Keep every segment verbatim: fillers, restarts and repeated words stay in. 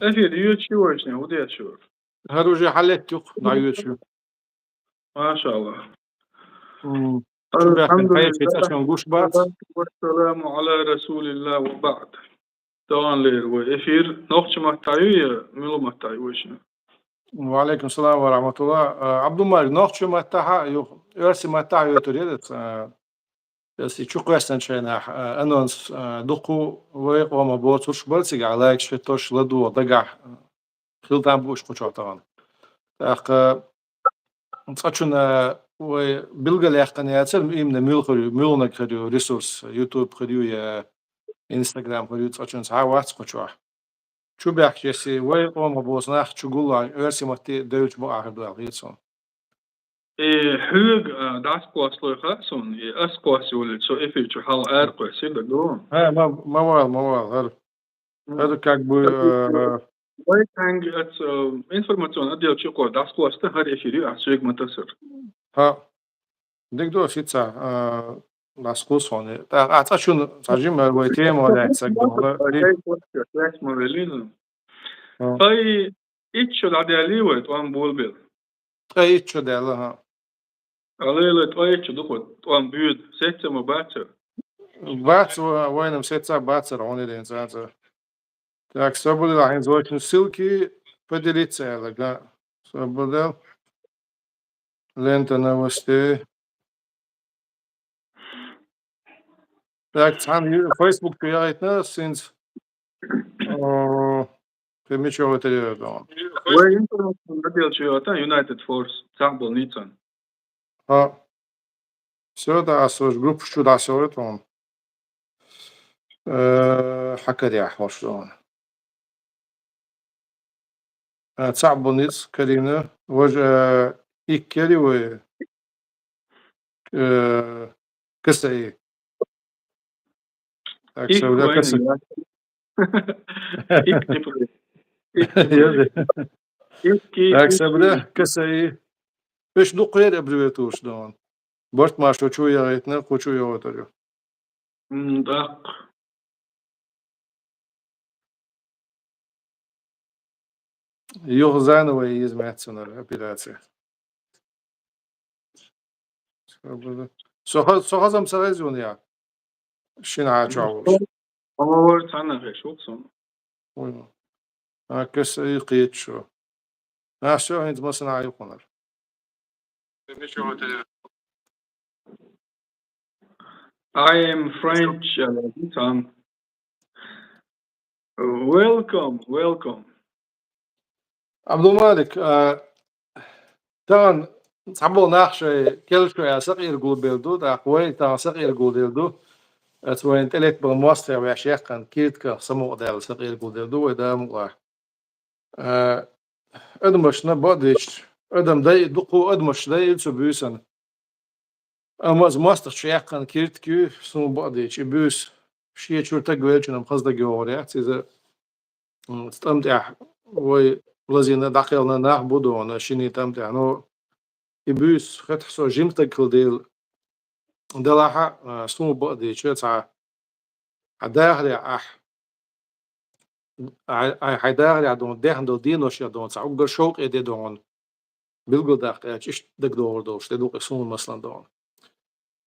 Эфир йоьдуш ю вайшинна, хӀун деш ю? ХӀара уже хьалетта ю-кх, дӀайоьдуш ю. Машаллах. М. Чубаьхкина хьайша цӀа чун гуш бац. Вассаламу ала расулиллах ва баъд. Таханлера вай эфир нохча маттахь ю я муьлха маттахь ю вайшинна? Ва алейкум салам ва рахматуллах. А, Абдулмалик, нохча маттахь а ю, оьрсийн маттахь а йойтур яра аса, а, Аса и чу кхоьссинчу хенахь, а, анонс, а, дукха вай къомах боцурш бара цигахь, лайкаш хӀиттош, ладогӀа дагахь, а, хила там бу уьш кху чохь тахана. ТӀаккха цкъачунна вай билгалъяьккхина яцара, именно муьлханиг хир ю, муьлханиг хир ю ресурс, YouTube хир ю я Instagram хир ю, цкъачунна цхьа а вац кху чохь. Чубаьхкича, вай къомах боцу нах чу гуллахь, оьрсийн матте девлча бакъахь хир ду аьлла хета суна. Э, хьоьга, а, дӀасакхоссалой хаьа суна, и ас кхоссайолчу со эфир чу хьала ара кхоьссира, дагадогӀу? Э, ма, ма вала, ма вала, хӀара. М. ХӀара как бы, э, вай цхьаьнга аца, э, информационный отдел чу кхо дӀасакхосса, хӀара эфир ю, ахь соьга ма тасара. ХӀаъ. Дика ду, шица, а, дӀасакхосса хьуна. ТӀаккха ахь цкъачунна цхьа жима вай тема лаьцна саг ду, ма веллина. ХӀа. Ткъе итт шо дӀадаьллий вай, тӀом болабелла? Ткъе итт шо даьлла, хӀаъ. Аллай, ткъе итт шо ду-кх, тӀом боьду, сецца ма бацара? Бац, ва-, вайна-м сецца бацара, хьуна ден цӀа-цӀа. Так, со буду хьайна звучные ссылки поделиться аьлла, га. Со буду. Лента новостей. Так, цхьана ю-, Facebook чу яхийтина, синц, а, кхин мича йогӀуьйтур яра тахана. Вай информационный отдел чу йогӀуьйту, United Force, цхьаъ болу ницкъан. ХӀаъ. Всё, да, аса уж группаш чу дӀасайогӀуьйту хьуна. Э, хьан карехь хӀорш ду хьуна. Э, цхьаъ бу ницкъ карийна. Важа, э, ик кери вай, э, касаи. Так, ик со бля вайна каса. Ик типа. Ик типа. Яда. Ик ки-, так, ик со бля ки-, касаи. Уьш дукха яра аббревиатураш ду хьуна. Барт-Маршо чу яхийтина, кху чу йогӀуьйтур ю. М, тӀаккха. Юха заново еза меттаца операция. Со ха-, со хазам ца хеза вуна я. Шина хьа чохь волуш. Ама вара цхьанна хеш ву-кх суна. Ой. А, каса и кхеташ ву. А, всё, хӀинца массанхьа а юханара. I am French, uh, Tom. Welcome, welcome. Абдулмалик, а, тахана цхьаболу нах шайн кел шо аьлла сакъерга гулбелла ду, тӀаккха вай тахана сакъерга гулделла ду. Аса вайна тӀелетта бала мостагӀ ваьш яьккхина киртка самукъадаьлла сакъерга гулделла ду вай, Дала мукъалахь. А, адамашна бакъдечу, адам дай, дукха адамаш дайира цу буьйсанна. Амма иза мостагӀчу яьккхина киртка ю, суна бакъдечу, и буьйса шен чуьра таг веллачунна хаза дага йогӀур яц иза. М, тӀам тӀехь вай лазийна дӀакхелхина нах бу дона, шиний тӀам тӀехь. Ну, и буьйса хетахь со жима стаг хила дела, делахь а, а, суна бакъдечу цхьа хьан дахарехь ахь, ахь, ахь, хьайн дахарехь дона, дехна долу деношкахь дона, цхьа уггар шовкъе де дона, билгалдаккха аьлча, иштта дагадогӀур долуш, де дукъе суна, масалан, дона.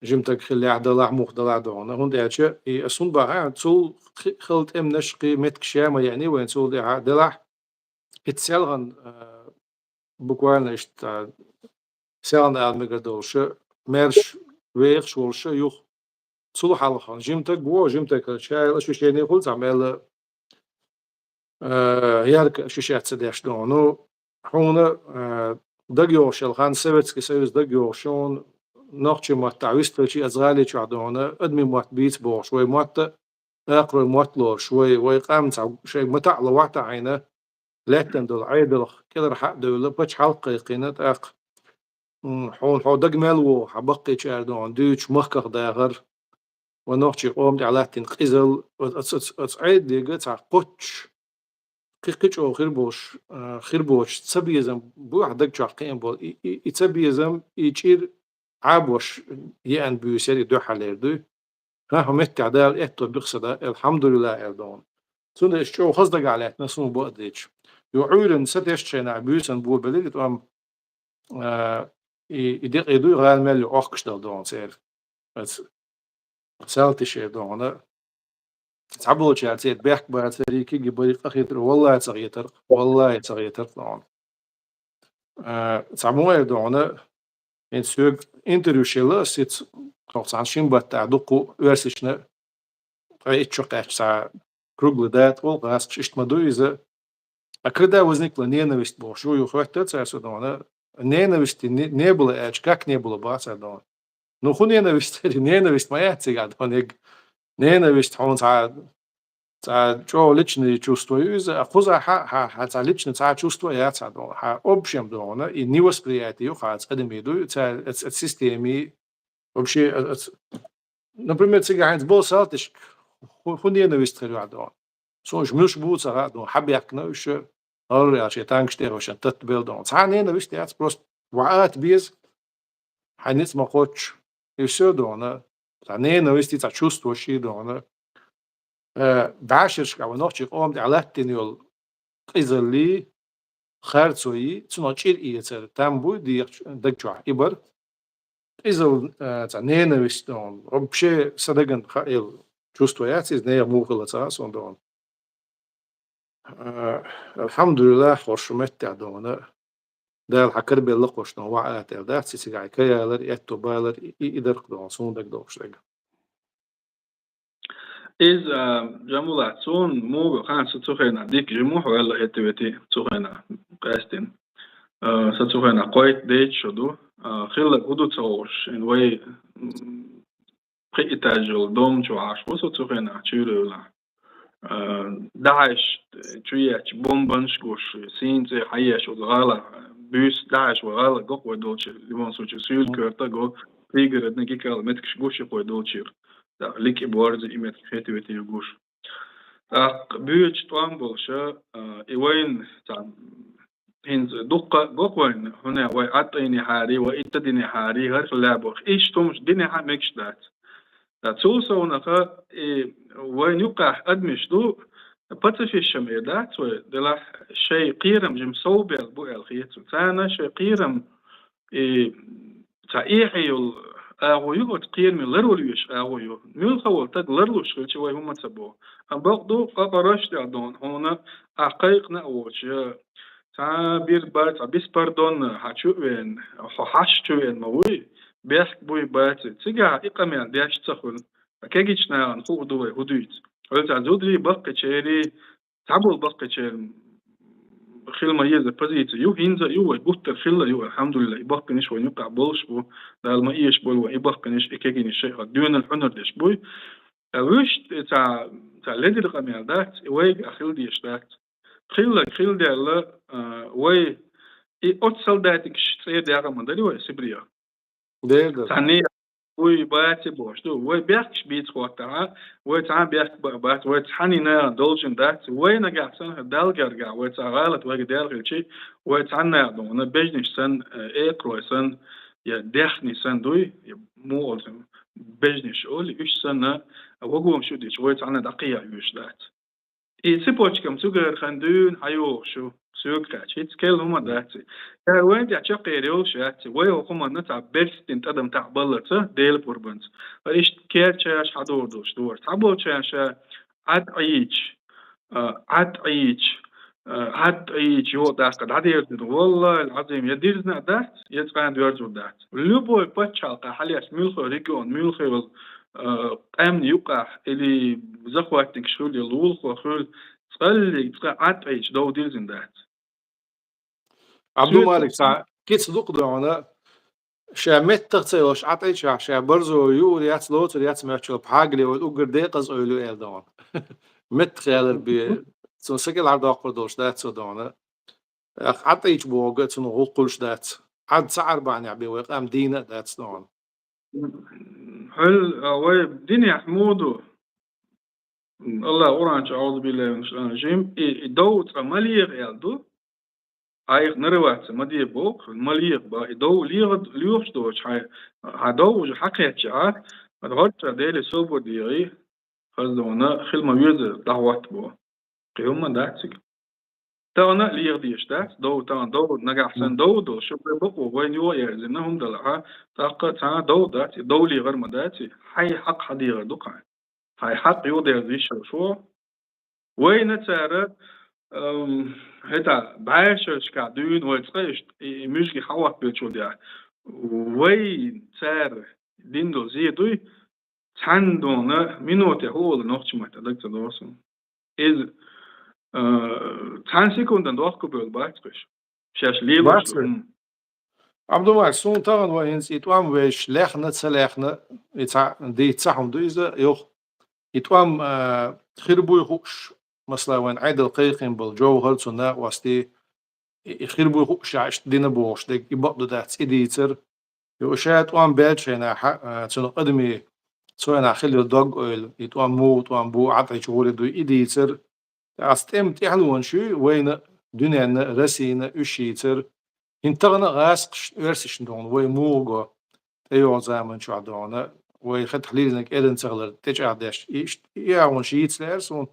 Жима стаг хиллехь а, далахь а, муха далахь а дона. ХӀунда аьлча, и ас хӀунда бахьа, цул кхи-, хала тӀемнаш, кхин меттигаш ша ма еана вайна цул тӀаьхьа, делахь, и селхана, а, буквально иштта, селхана ала мегар долуша, маьрша вехаш волуша юха. Цул хьалха жима стаг во, жима стаг хилча, ша аьлла, ощущение хуьлу цхьа мел, э, ярко ощущаться деш дона. Ну, хьуна, э, дага йогӀуш йолу хан, Советский Союз дага йогӀуш, хьуна нохчийн маттахь вистхилча, аса гӀали чохь дона, адамийн мотт бийца бохуш, вай мотт а, акхарой мотт лоруш, вай, вай къам цхьа шайга матаӀ ло вахьта Ӏийна, лаьттана долу Ӏедалх кӀелхьара хьа а девлла, пачхьалкх кхайкхийна, тӀаккха, м, хьуна хьо дага мел вогӀу, хьан баккхийчара дона дуьйцуш махках дахар, вай нохчийн къоман тӀехь латтийна къизалла, оц-, оц-, оц-, оцу Ӏедалега цхьа кхоччуш, кхин-кхин чӀогӀа хир болуш, а, хир боцуш цабезам бу ахь даг чохь кхиъна болу. И, и, и цабезам, и чӀир Ӏабош еана буьйса яра и дуьххьарлера дуй. ХӀан, хӀун меттехь Дала аьтто бихса да, Алхьамдулиллах, аьлла дона. Цундела иштта чӀогӀа хаза дагахь лаьттина суна бакъдечу. Юха Ӏуьйранна сатесначу хенахь буьйсанна бо белира и тӀом, а, и, и декъий дуй гӀала мел ю Ӏохкуш дала догӀун церан. Аса салтише догӀуна. Цхьаболчара церан бехк бацара, киги бари къахетар, валлахӀи ца хетар, валлахӀи ца хетар догӀуна. А, цхьа мугӀер догӀуна, хӀинца соьга интервью шелла ас сица, хӀокху цхьана шин баттахь дуккха оьрсична, ткъа итт шо кхаьчча цхьа круглый дата олу гӀазкхаша, иштта ма ду иза. А когда возникла ненависть бохуш, ю, ю хоьттура цара со догӀуна. Ненависти не, не было аьлча, как не было боху цара догӀуна. Ну, хӀун ненависть, ненависть ма яц цигахь догӀуна. Ненависть хьуна цхьа, цхьа чӀогӀа личные чувства ю иза, а кхузахь хьан, хьан, хьан цхьа личный цхьа чувство яц хьан догӀуна. Хьан общем догӀуна, и невосприятие ю хьан цхьа адамийн дуй, цхьа, оцу, оцу системин, вообще, оцу, например, цигахь хӀинца болу салтиш хӀу-, хӀун ненависть хир ю хьан догӀуна. Суна уьш муьлш бу ца хаьа догӀуна, хьан бехкана уьш, гӀалгӀай шен танкаш тӀе вешан татта бел догӀуна. Цхьа ненависть яц, просто ваӀат беза, хьан ницкъ ма кхоччу. И всё догӀуна. Цхьа ненависть, цхьа чувство ши догӀуна. Э, бӀешерашкахь вайн нохчийн къоман тӀехь латтийна йолу къизаллий, харцой, цунах чӀир эцар там буй дехачу даг чохь и бар. Къизалла, э, цхьа ненависть догӀуна. Вообще сан дагана хаийла чувство яц иза, нехан муха хилла ца хаьа суна догӀуна. Э, алхьамдулиллахӀ, хӀорш меттехь догӀуна. Дала хьан карабелла кхочна ваӀа аьлла дац, и цигахь каялар, и аьтто балар, и, и, и дарх догӀуна, суна дагадогӀуш дерг. Иза, а, Жамулат, суна муха хаьа, со цу хенахь дика жима ву хьо аьлла, хӀетте-вете цу хенахь къаьстина. А, со цу хенахь кхойтта-дейтта шо ду. А, хилларг хӀун ду ца хууш, вай, м, пхи этаж йолу дом чу Ӏаш ву со цу хенахь, чуьйра йолахь. А, ДАИШ чу ечу бомбанаш гуш, сийна цӀе хьаеш оцу гӀалахь, буьйса ДАИШ вай гӀала го кхой долчу, в любом случае, суьйла коьрта го, пригородный гикал меткаш гуш и кхой долчуьра. ТӀаккха ликӀи борзи и меткаш хӀетте-вете гуш. ТӀаккха буьйцу тӀом болуша, а, и вайна цхьа ХӀинца дуккха а го кхойна, хӀунда вай Ӏад Ӏийна хьари, вай итта дина хьари, хӀара хила лаьа боху. Иштта хӀумаш дина хьан мегаш дац. Ткъа цул совнаха, и вайна юккъехь адамаш ду, пацифисташ эр дац вай, делахь шайн кхерам жима совбелла бу аьлла хета суна. Царна шайн кхерам, и цхьа эхье йолу агӀо ю, оцу кхераме ларвала везаш агӀо ю. Муьлхха волу стаг ларлуш хилча, вай хӀума ца боху. Амма бакъду, къа-, къаркъараш тӀехь догӀу хьуна, ахь кхайкхина а воцуш, цхьа бир бара, цхьа беспардонно хьан чу а веана, хьо хьаш чу веана ма вуй, бехк буй баций. Цигахь и къамел деш ца хуьлу. Кегийчу нахана хуур ду вай хӀун дуьйцу. Хьо цхьа зударий, баккхийчерий, цхьаболу баккхийчеран хила ма-еза позиция ю, хӀинца а ю, вай гуттар хилла ю, алхьамдулиллахӀ, и баккхийнаш вайн юккъехь болуш бу, Дала ма эшабойла вайн и баккхийнаш, и кегийнаш шайх доьналла хьуьнар деш буй. Ткъа вуьшта цхьа, цхьа ледара къамел дац, и вайга а хила дезаш дац. Хилларг хилла даьлла, а, вай и оцу солдатикаш цӀера дагӀа ма дарий вай Сибрех. Дера ду. Цхьанне буй баций бохуш ду. Вай бехкаш бийца хӀоттахьа, вай цхьа бехк ба-, бац, вай цхьанна нахана долчун дац, вай нагахь санна Далла гергахь, вай цхьа гӀалат вайга даьлла хилчий, вай цхьанна нахана дона, бежнаш санна, э, экхарой санна, я даьхни санна дуй, я муха бежнаш олий, уьш санна, вагонаш ю дича, вай цхьанна дӀакхехьа вуьйш дац. И цепочкам цуьнгара хан дуьйна хьайогӀуш ю, соьга кхаьчча, хӀинца керла хӀума дац и. Яра вайн тӀехь чекхъер йолуш яц и. Вай хӀокху хӀуманна цхьа берстина тӀадам тахь баллалца, Делан пурбанца. Ткъа иштта керчаш хьадур долуш дора. Цхьаболчарна ша Ӏад Ӏийча, а, Ӏад Ӏийча, а, Ӏад Ӏийча, йо, даккха дӀадерзина. Валлахьи Ӏазим, я дирзина а дац, я цкъа а доьрзур дац. Любой пачхьалкхехь хьалаьцна, муьлхха регион, муьлхха йолу, а, къаьмна юккъехь или захватникаш хуьлу, я лулахо хуьлу, цкъа а, цкъа Ӏад Ӏийча дов дирзина дац. Абдумалик, цхьа кица дукха догӀуна, ша меттах ца йолуш Ӏад Ӏийчахь, ша барзо юур яц, лоцур яц моьттуш йолу Пхьагали ойла уггар декъаза ойла ю аьлла догӀуна. Меттах ялар бен, цунна са кӀелхьардоккхур долуш дац цо догӀуна. Ах, Ӏад Ӏийча бохург цунах гӀуллакх хуьлуш дац. Ӏад ца Ӏар бахьанехь бен вай къам дийна а дац догӀуна. Хьуьл, а, вай динехь муха ду? Аллах Къуръан чу, аӀузу биллахӀи мина шшайтӀани рражим, и, и дов цкъа ма леха аьлла ду. Айхьа нарваца ма де боху, ма леха боху. И дов леха, лоьхуш доцуш хьайн, хьан дов уже хьакхаьчча, ад гӀорча Деле собар дегӀий, хаза дона, хила ма веза дӀахӀотта боху. Кхин хӀумма дац цига. Тахана а леха дезаш дац, дов, тахана дов, нагахь санна дов долуш, вай бакъо, вайна юха а ерзина, хӀума далахь, тӀаккха цхьа а дов дац, и дов лехар ма дац, и хьайн хьакъ хьан дехар ду кхаьн. Хьайн хьакъ юха дерза йиш йолуш ву. Вайна цара, ам, хӀета, бӀешерашкахь дуьйна вай цкъа иштта, и, и муьжги хьан ваккхабелчул дехь. Вай цара дина долу зе дуй, цхьана дона минуте хӀу олу нохча матта даг ца догӀу суна. Иза, а, цхьана секундан дохко бевлла бац кхуьш. Шаьш лелош Бац ду вай. хӀума. Абдулмалик, суна тахана вай хӀинца и тӀом вешаш лехна, ца лехна, и цхьа дийца ца хӀума ду иза, юха. И тӀом, а, хир буй хууш, масала, вайн Ӏедал кхайкхина болу Джовхар цу накъостий, и, и хир буй хууш, иштта дина бохуш дерг, и бакъ ду дац, и дийцар. Юха ша тӀом баьлча хенахь, а, цунах адамийн цу хенахь хилла дог-ойла, и тӀом муха тӀом бу, Ӏадъечу гӀури дуй, и дийцар. Аса тӀеман тӀаьхьалонаш ю вайна, дуьненна, Россина, уьш йийцар. ХӀинца тахана а гӀазкхашна, оьрсашна догӀна, вай муха го, тӀейогӀу заман чохь догӀна, вай хатахь лиринарг эрна ца хилар тӀечӀагӀдеш, и иш-, и агӀонаш йийца лаьара суна.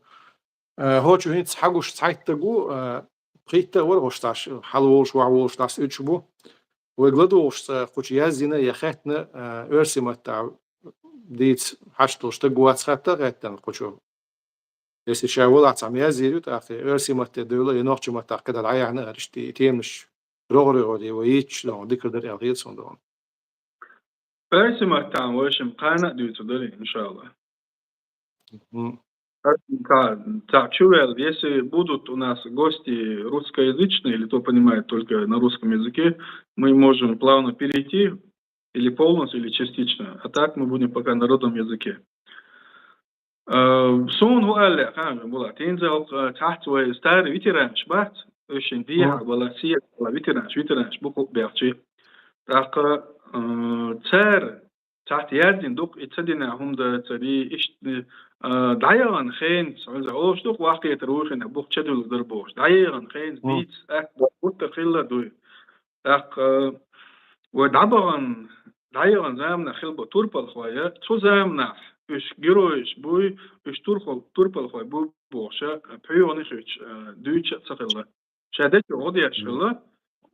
Э, хӀокху хӀинца хьагуш цхьайтта ву, э, пхийтта а вара гӀуш цхьаш, хьала волуш, ваха волуш дӀаса уьдуш бу. Вайга ладугӀуш цкъа кхучу яздина я хаьттина, э, оьрсийн маттахь дийца хьашт долуш стаг вац хатта а хаьттина кхучу. Если ша валахь цхьамма яздийр ю, тӀаккха оьрсийн матте девлла, я нохчийн маттахь кхидӀа дӀаяьхьна аьлла, иштта и темаш рогӀу-рогӀу вай йийцаш догӀу, дика дар аьлла хета суна догӀу. Оьрсийн маттахь вайшимма кхана а дуьйцур дара, иншалла. Мгм. Цхьа, цхьа чувел, если будут у нас гости русскоязычные, или кто понимает только на русском языке, мы можем плавно перейти или полностью, или частично. А так мы будем пока на родном языке. Э, суна хӀу аьлла, хан, Булат, хӀинца хӀокху, э, цхьацца вай старый ветеранаш бац, уьш шайн дехьа Мгм. бала, сехьа бала, ветеранаш, ветеранаш бу кху бехчи. ТӀаккха, э, цара цхьацца яздина ду-кх, и ца дина хӀума дацара, иштта, а, дӀаяхана хенца, хьуьнца олуш ду-кх, ваккхетар вуй хина, бух чадуьллур дара бохуш. ДӀаяхана хенца Мгм. дийца атта гуттар хилла дуй. ТӀаккха, а, вай дӀабахана, дӀаяхана заманахь хилла бу турпалхой, цу заманахь уьш геройш буй, уьш турхал-, турпалхой бу бохуша, пхьоьгӀана хилча, а, дуьйцуш а ца хилла. Ша дечо гӀо деш хилла,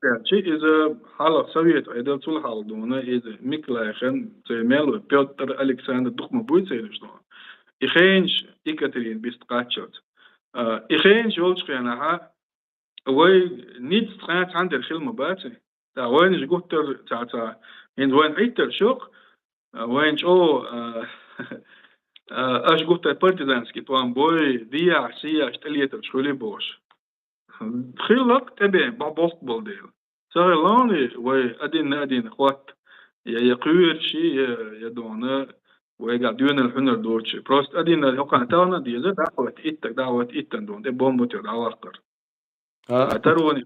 аьлча, иза хьалха совет Ӏедал цул хьалха дуна, иза Миклайхан, церан мел ву Пётр, Александр, дукха ма буй церан уьш дуна. И хенаш Екатерина бист кхаччалц. А, и хенаш йолчу хенахьа вай ницкъ цхьа цхьаьна дерг хила ма баци. Ткъа вайнаш гуттар ца, ца, хӀинца вайн Ӏиттар шух, а, вайн чӀогӀа, а, а, аша гуттар партизанский тӀом бой, дияхь, сияхь тӀелетарш хуьлий бохуш. Хилла-кх тӀебеан бо-, бохк болу дела. Ца хилла-м и вай один на один хотта, я, я кхоьруш, я, я дуна, вайгахь доьналла хьуьнар доцуш. Просто один на один хӀокхарна тахана а деза, дӀахӀотта иттаг, дӀахӀотта иттан дуна, тӀе бомба тӀе дӀаваккхар. А. А тарони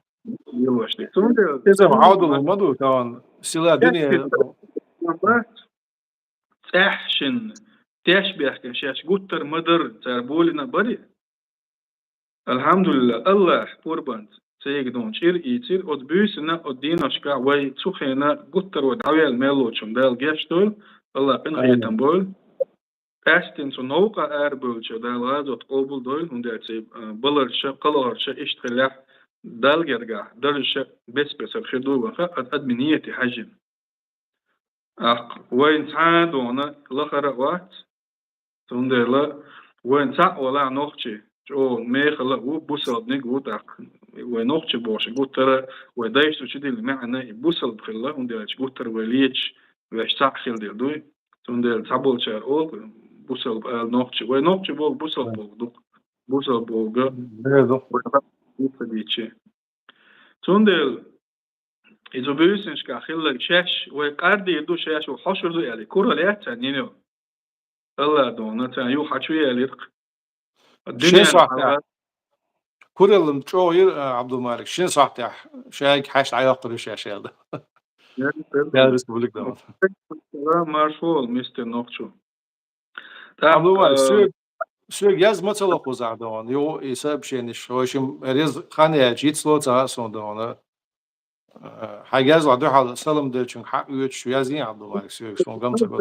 лелош ду. Цундела иза ма Ӏодалла ма ду, тахана сила дуьне. ЦӀаьхьа шинна, теш бехкан шаьш гуттар ма дарра, цара болина а бари. Алхьамдулилла, Аллахь пурбанца цайга дуна чӀир ийцира, оцу буьйсанна, оцу дийнашкахь вай цу хенахь гуттар вай дӀавелла мел волчунна Дала гечдойла, Аллахь къинхетам бойла. Къаьстина цу новкъа арабевллачо Дала гӀазот къобалдойла, хӀунда аьлча, а, баларша, кхалхарша иштта хиллехь, Далла гергахь даржаша бес-бесара хир ду ваха, ад-, адми нияте хьаьжжина. ТӀаккха вайна цхьа а дуна лахара а вац, цундела вайна цхьаъ валахь нохчий, чӀогӀа мехала а ву, бусалбаниг а ву тӀаккха. Вай нохчий бохуш гуттара, вай дайша чу дилла маьӀна и бусалба хилла, хӀунда аьлча гуттара вай леташ, ваьш цхьаъ хила дела дуй. Цундела цхьаболчара олу бусалба ала нохчий. Вай нохчий боху бусалба боху ду-кх. Бусалба боху га. Вай ца дийчи. Цундела иза буьйсанашкахь хилларг шаьш вай къардийр ду, шаьш ву хьошур ду аьлла, курал яц царна йина йолу. Алла а дуна, царна юха хьачу ялира-кх. Шин сахьтехь. Куралла чӀогӀа йира, а, Абдулмалик, шин сахьтехь шайга хьаьшна дӀайоккхур ю шаьш аьлла. Ял республика дала. Маршо, мистер Нохчо. ТӀаккха, Абдулмалик, а, соьга, соьга яз ма ца ло кхузахь дона. Ю, и сообщениш, в общем, реза хан яьлча, йицло ца хаьа суна дона. Э, хьайга язлахь дуьхьал салам делчуьнга хьаоьцуш язйин Абдулмалик соьга, суна гам ца го.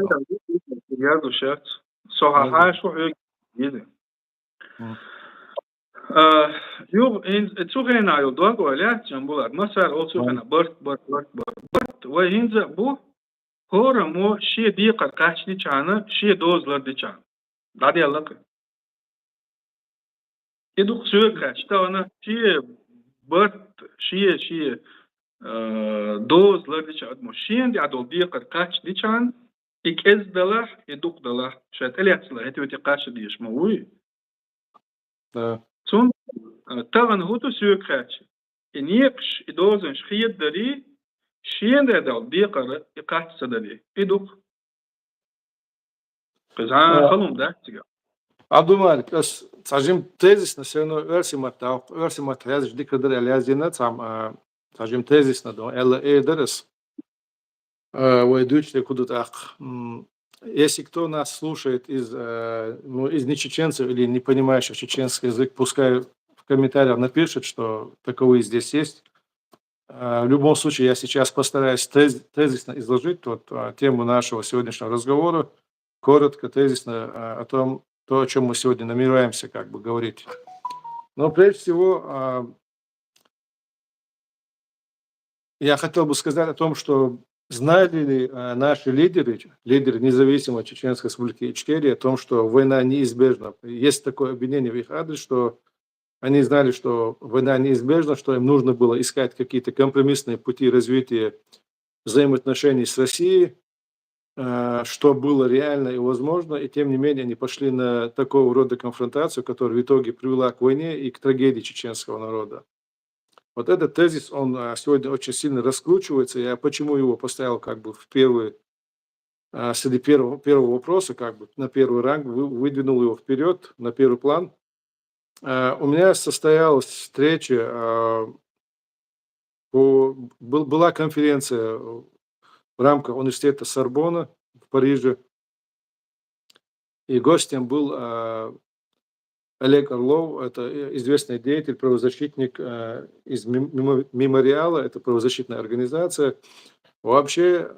Язлуш яц. Со хьан хьаша ву хьоьга йизи. Мгм. А, юха хӀинца цу хенахь йолу дог вай лаьцна, Джамбулат, массара олу цу хенахь барт, барт, барт, барт, барт. Вай хӀинца а бу, хӀораммо шен декхар кхаччадичхьана, шен доза лардичхьана. ДӀаделла-кх. И ду-кх соьга хаьттича, тахана шен барт, шен, шен, а, доза лардича адамо шена тӀехь долу декхар кхаччадичхьана, и кӀезиг далахь, и дукха далахь, ша тӀелаьцна хӀетте кхаччадеш ма вуй. Да. Цунна, а, тахана хӀун ду соьга хаьттича, и некъаш, и дозанаш хедадарий, шена тӀехь долу декхар и кхачча ца дарий. И ду-кх. Кхузахь а, халонаш дац цигахь. Абдулмалик, ас цхьа жима тезисно, все равно оьрсийн маттахь, оьрсийн маттахь яздича дика дара аьлла яздина, цхьа, а, цхьа жима тезисно ду, аьлла эр дара ас. А, вай дуьйцуш дерг хӀун ду тӀаккха? М, если кто нас слушает из, э, ну, из нечеченцев или не понимающих чеченский язык, пускай в комментариях напишет, что таковые здесь есть. А, в любом случае, я сейчас постараюсь тез-, тезисно изложить вот, а, тему нашего сегодняшнего разговора, коротко, тезисно, а, о том, то, о чём мы сегодня намереваемся как бы говорить. Но прежде всего, а, я хотел бы сказать о том, что знали ли, а, наши лидеры, лидеры независимой Чеченской Республики Ичкерия, о том, что война неизбежна. Есть такое обвинение в их адрес, что они знали, что война неизбежна, что им нужно было искать какие-то компромиссные пути развития взаимоотношений с Россией, э, что было реально и возможно, и тем не менее они пошли на такого рода конфронтацию, которая в итоге привела к войне и к трагедии чеченского народа. Вот этот тезис, он, а, сегодня очень сильно раскручивается. Я почему его поставил как бы в первый, а, среди первого, первого вопроса, как бы на первый ранг, вы-, выдвинул его вперёд, на первый план. А, у меня состоялась встреча, а, по-, был-, была конференция, э, в рамках университета Сорбонна в Париже. И гостем был, а, Олег Орлов, это, э, известный деятель, правозащитник, э, из мем-, мемо-, «Мемориала», это правозащитная организация. Вообще,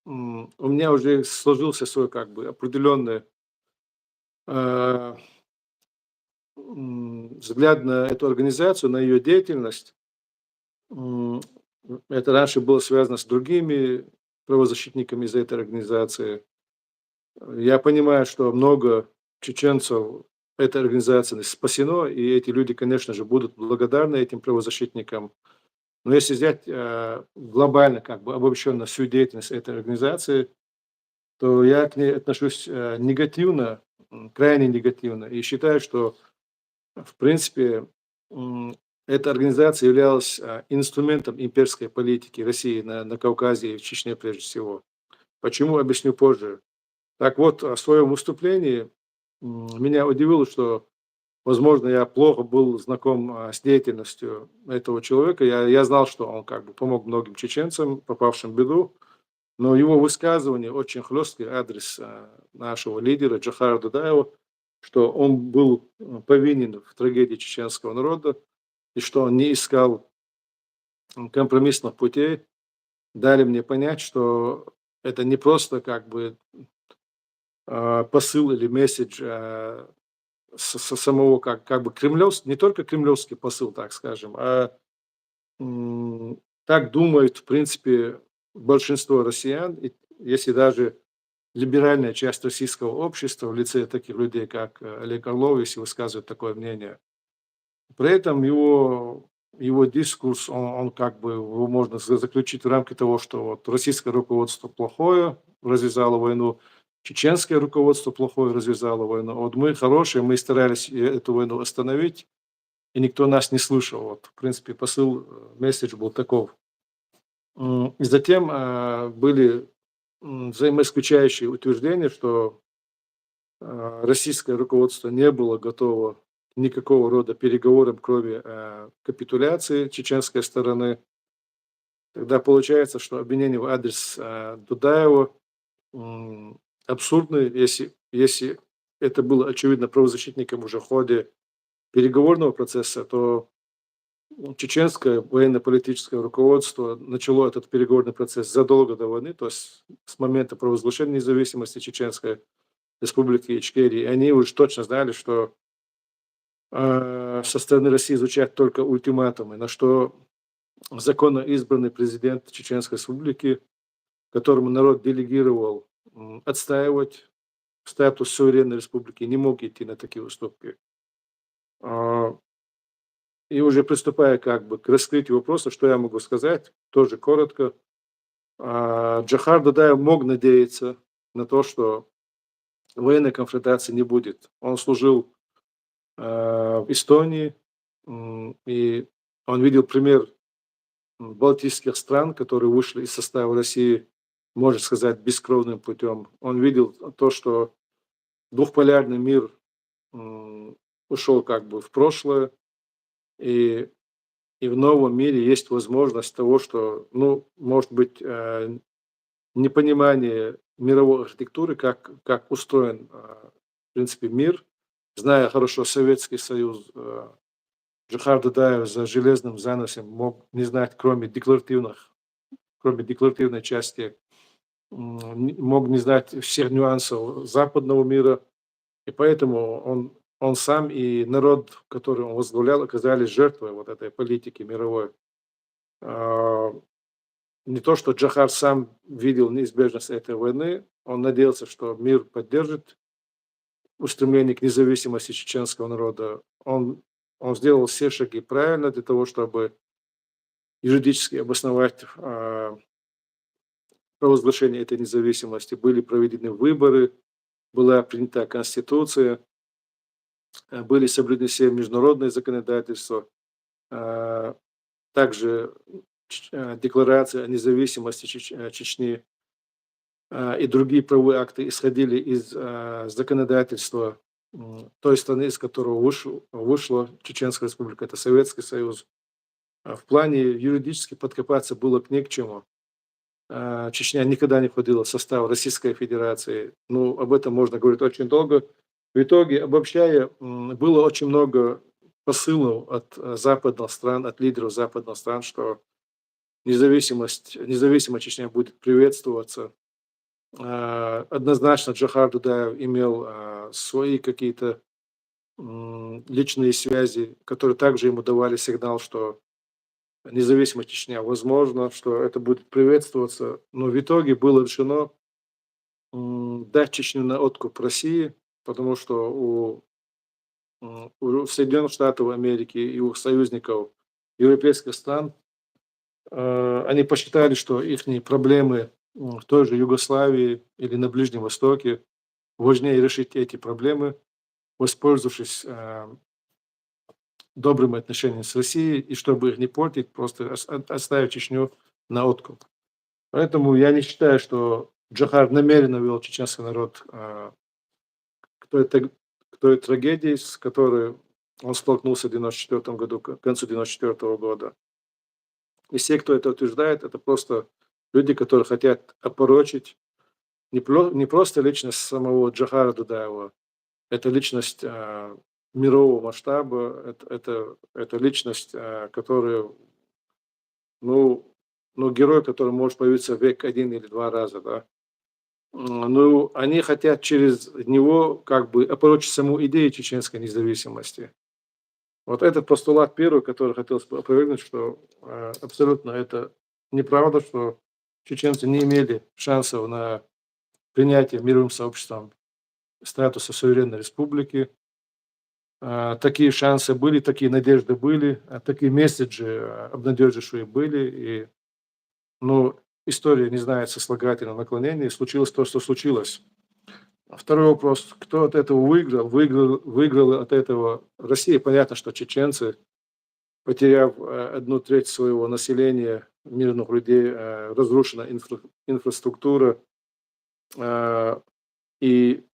м, у меня уже сложился свой, как бы, определённый, э, м, взгляд на эту организацию, на её деятельность. М, это раньше было связано с другими правозащитниками из этой организации. Я понимаю, что много чеченцев этой организации спасено, и эти люди, конечно же, будут благодарны этим правозащитникам. Но если взять, э, глобально, как бы обобщённо всю деятельность этой организации, то я к ней отношусь, э, негативно, м, крайне негативно, и считаю, что, в принципе, м, эта организация являлась, а, инструментом имперской политики России на, на Кавказе и в Чечне прежде всего. Почему, объясню позже. Так вот, а, в своём выступлении, м, меня удивило, что, возможно, я плохо был знаком, а, с деятельностью этого человека. Я, я знал, что он как бы помог многим чеченцам, попавшим в беду, но его высказывание очень хлёсткое в адрес, а, нашего лидера Джохара Дудаева, что он был, м, повинен в трагедии чеченского народа, и что он не искал, м, компромиссных путей, дали мне понять, что это не просто как бы, а, посыл или месседж, а, с-, с-, самого как, как бы кремлёвс-, не только кремлёвский посыл, так скажем, а, м, так думают, в принципе, большинство россиян, и если даже либеральная часть российского общества в лице таких людей, как, э, Олег Орлов, если высказывает такое мнение. При этом его, его дискурс, он, он как бы, его можно за-, заключить в рамки того, что вот российское руководство плохое, развязало войну, чеченское руководство плохое развязало войну, а вот мы хорошие, мы старались, э, эту войну остановить, и никто нас не слышал. Вот, в принципе, посыл, э, месседж был таков. М, и затем, а, были, м, взаимоисключающие утверждения, что, а, российское руководство не было готово к никакого рода переговорам, кроме, а, капитуляции чеченской стороны. Тогда получается, что обвинение в адрес, а, Дудаева, м, абсурдно, если, если это было очевидно правозащитникам уже в ходе переговорного процесса, то, м, чеченское военно-политическое руководство начало этот переговорный процесс задолго до войны, то есть с момента провозглашения независимости Чеченской Республики Ичкерии. И они уж точно знали, что, э, со стороны России звучат только ультиматумы, на что законно избранный президент Чеченской Республики, которому народ делегировал м, отстаивать статус суверенной республики, не мог идти на такие уступки. А, И уже приступая как бы к раскрытию вопроса, что я могу сказать, тоже коротко. А, Джохар Дудаев мог надеяться на то, что военной конфронтации не будет. Он служил э, в Эстонии, м, и он видел пример м, балтийских стран, которые вышли из состава России, можно сказать, бескровным путем. Он видел то, что двухполярный мир м, ушел как бы в прошлое, и, и в новом мире есть возможность того, что, ну, может быть, э, непонимание мировой архитектуры, как, как устроен, э, в принципе, мир, зная хорошо Советский Союз, э, Джохар Дудаев за железным занавесом мог не знать, кроме декларативных, кроме декларативной части, м, не- мог не знать всех нюансов западного мира. И поэтому он, он сам и народ, который он возглавлял, оказались жертвой вот этой политики мировой. А, Не то, что Джохар сам видел неизбежность этой войны, он надеялся, что мир поддержит устремление к независимости чеченского народа. Он, он сделал все шаги правильно для того, чтобы юридически обосновать а, провозглашение этой независимости. Были проведены выборы, была принята конституция, э, были соблюдены все международные законодательства, э, также Ч- э, декларация о независимости Чеч- э, Чечни э, и другие правовые акты исходили из э, законодательства м, той страны, из которого выш- вышла Чеченская Республика, это Советский Союз. А В плане юридически подкопаться было к не к чему. Э, Чечня никогда не входила в состав Российской Федерации. Ну, об этом можно говорить очень долго. В итоге, обобщая, м, было очень много посылов от э, западных стран, от лидеров западных стран, что независимость, независимая Чечня будет приветствоваться. Э, Однозначно Джохар Дудаев имел э, свои какие-то м, личные связи, которые также ему давали сигнал, что независимая Чечня возможна, что это будет приветствоваться. Но в итоге было решено м, дать Чечню на откуп России, потому что у, м, у Соединенных Штатов Америки и у союзников европейских стран э, они посчитали, что их проблемы м, в той же Югославии или на Ближнем Востоке важнее решить эти проблемы, воспользовавшись э, добрым отношением с Россией, и чтобы их не портить, просто ос- от- оставить Чечню на откуп. Поэтому я не считаю, что Джохар намеренно вел чеченский народ э, к той, траг- к той трагедии, с которой он столкнулся в девяносто четвёртом году, к концу девяносто четвёртого года. И все, кто это утверждает, это просто люди, которые хотят опорочить не, про- не просто личность самого Джохара Дудаева, это личность э, мирового масштаба, это, это, это личность, э, которая, ну, ну, герой, который может появиться век один или два раза, да. М, Ну, они хотят через него как бы опорочить саму идею чеченской независимости. Вот этот постулат первый, который хотелось бы опровергнуть, что э, абсолютно это неправда, что чеченцы не имели шансов на принятие мировым сообществом статуса суверенной республики. Э, Такие шансы были, такие надежды были, э, такие месседжи э, обнадеживающие были. И, ну, история не знает сослагательного наклонения, и случилось то, что случилось. Второй вопрос, кто от этого выиграл? Выиграл, выиграла от этого Россия. Понятно, что чеченцы, потеряв э, одну треть своего населения, мирных людей, э, разрушена инфра- инфраструктура, э, и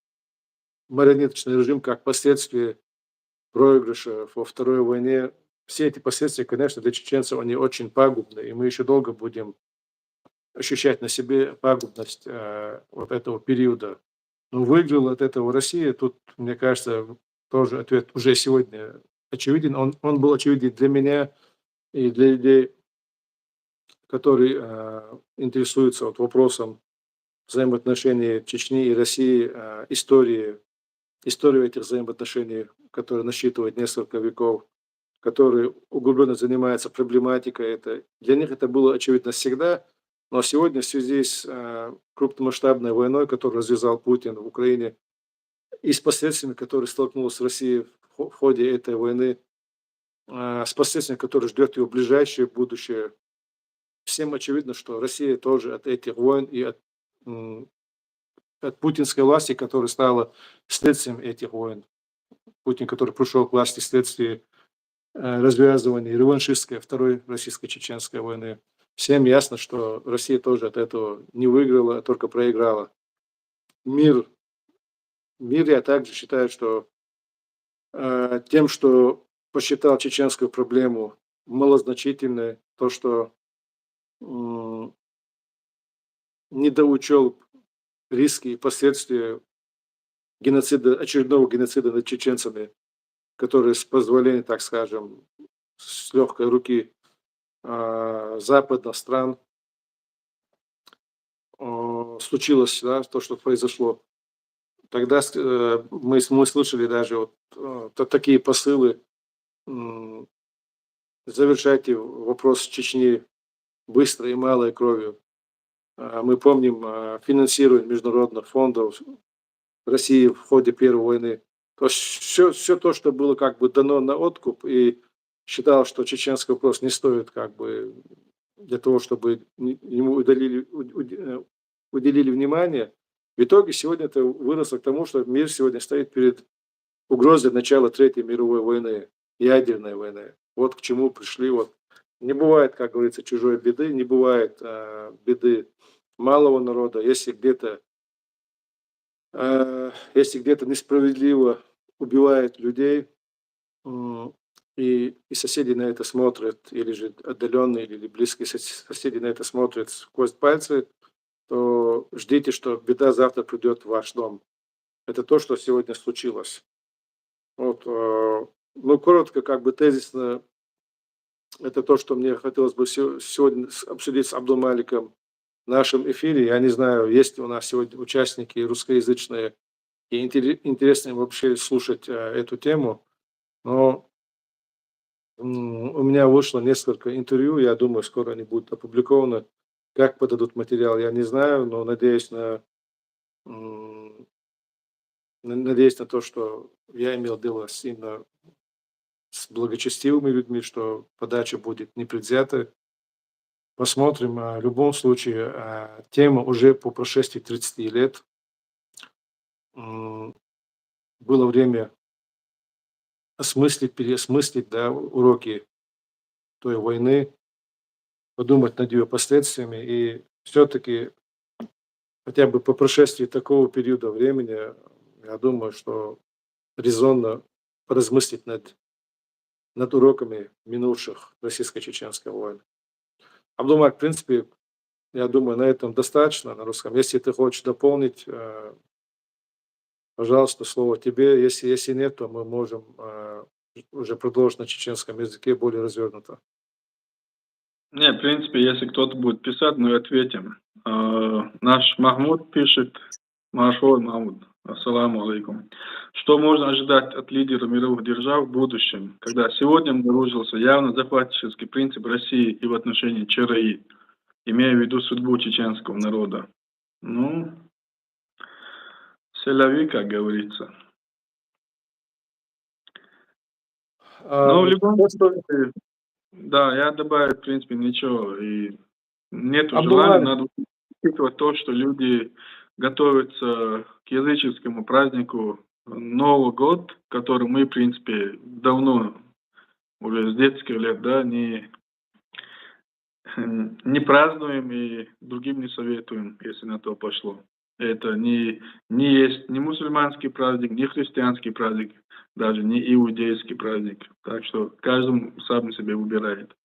марионеточный режим как последствие проигрыша во Второй войне. Все эти последствия, конечно, для чеченцев, они очень пагубны, и мы еще долго будем ощущать на себе пагубность э, вот этого периода. Но выиграла от этого Россия, тут, мне кажется, тоже ответ уже сегодня очевиден. Он, он был очевиден для меня и для людей, которые э, интересуются вот вопросом взаимоотношений Чечни и России, э, истории историю этих взаимоотношений, которая насчитывает несколько веков, которые углубленно занимаются проблематикой этой. Для них это было очевидно всегда, но сегодня в связи с э, крупномасштабной войной, которую развязал Путин в Украине, и с последствиями, которые столкнулась Россия в ходе этой войны, э, с последствиями, которые ждет ее ближайшее будущее, всем очевидно, что Россия тоже от этих войн и от, от путинской власти, которая стала следствием этих войн, Путин, который пришел к власти вследствие э, развязывания реваншистской второй российско-чеченской войны, всем ясно, что Россия тоже от этого не выиграла, а только проиграла. Мир, мир, я также считаю, что э, тем, что посчитал чеченскую проблему малозначительной, то, что недоучел риски и последствия геноцида, очередного геноцида над чеченцами, который с позволения, так скажем, с легкой руки э, западных стран э, случилось, да, то, что произошло. Тогда э, мы, мы слышали даже вот э, такие посылы, завершайте вопрос Чечни быстро и малой кровью. А мы помним э, финансирование международных фондов России в ходе Первой войны. То есть все, все то, что было как бы дано на откуп, и считал, что чеченский вопрос не стоит как бы для того, чтобы ему удалили, э, уделили внимание. В итоге сегодня это выросло к тому, что мир сегодня стоит перед угрозой начала Третьей мировой войны, ядерной войны. Вот к чему пришли. Вот не бывает, как говорится, чужой беды, не бывает э, беды малого народа. Если где-то э, если где-то несправедливо убивают людей, и, и соседи на это смотрят, или же отдаленные, или близкие соседи на это смотрят сквозь пальцы, то ждите, что беда завтра придет в ваш дом. Это то, что сегодня случилось. Вот, э, ну, коротко, как бы тезисно, это то, что мне хотелось бы сегодня обсудить с Абдулмаликом в нашем эфире. Я не знаю, есть ли у нас сегодня участники русскоязычные, и интересно им вообще слушать э, эту тему. Но у меня вышло несколько интервью, я думаю, скоро они будут опубликованы. Как подадут материал, я не знаю, но надеюсь на надеюсь на то, что я имел дело с, именно с благочестивыми людьми, что подача будет не предвзята. Посмотрим. А, в любом случае, а, тема уже по прошествии тридцати лет. Было время осмыслить, переосмыслить да, уроки той войны, подумать над ее последствиями и все-таки хотя бы по прошествии такого периода времени, я думаю, что резонно поразмыслить над, над уроками минувших российско-чеченских войн. Абдулмалик, в принципе, я думаю, на этом достаточно на русском. Если ты хочешь дополнить, э, пожалуйста, слово тебе. Если, если нет, то мы можем э, уже продолжить на чеченском языке более развернуто. Не, в принципе, если кто-то будет писать, мы ответим. Э, наш Махмуд пишет. Маршо, Махмуд, ассаламу алейкум. Что можно ожидать от лидеров мировых держав в будущем, когда сегодня обнаружился явно захватнический принцип России и в отношении ЧРИ, имея в виду судьбу чеченского народа? Ну, c'est la vie, как говорится. А, ну, в любом случае, да, я добавить, в принципе, ничего. И нет желания, надо учитывать то, что люди готовятся к языческому празднику Новый год, который мы, в принципе, давно, уже с детских лет, да, не, не празднуем и другим не советуем, если на то пошло. Это не, не есть ни мусульманский праздник, ни христианский праздник, даже не иудейский праздник. Так что каждый сам себе выбирает.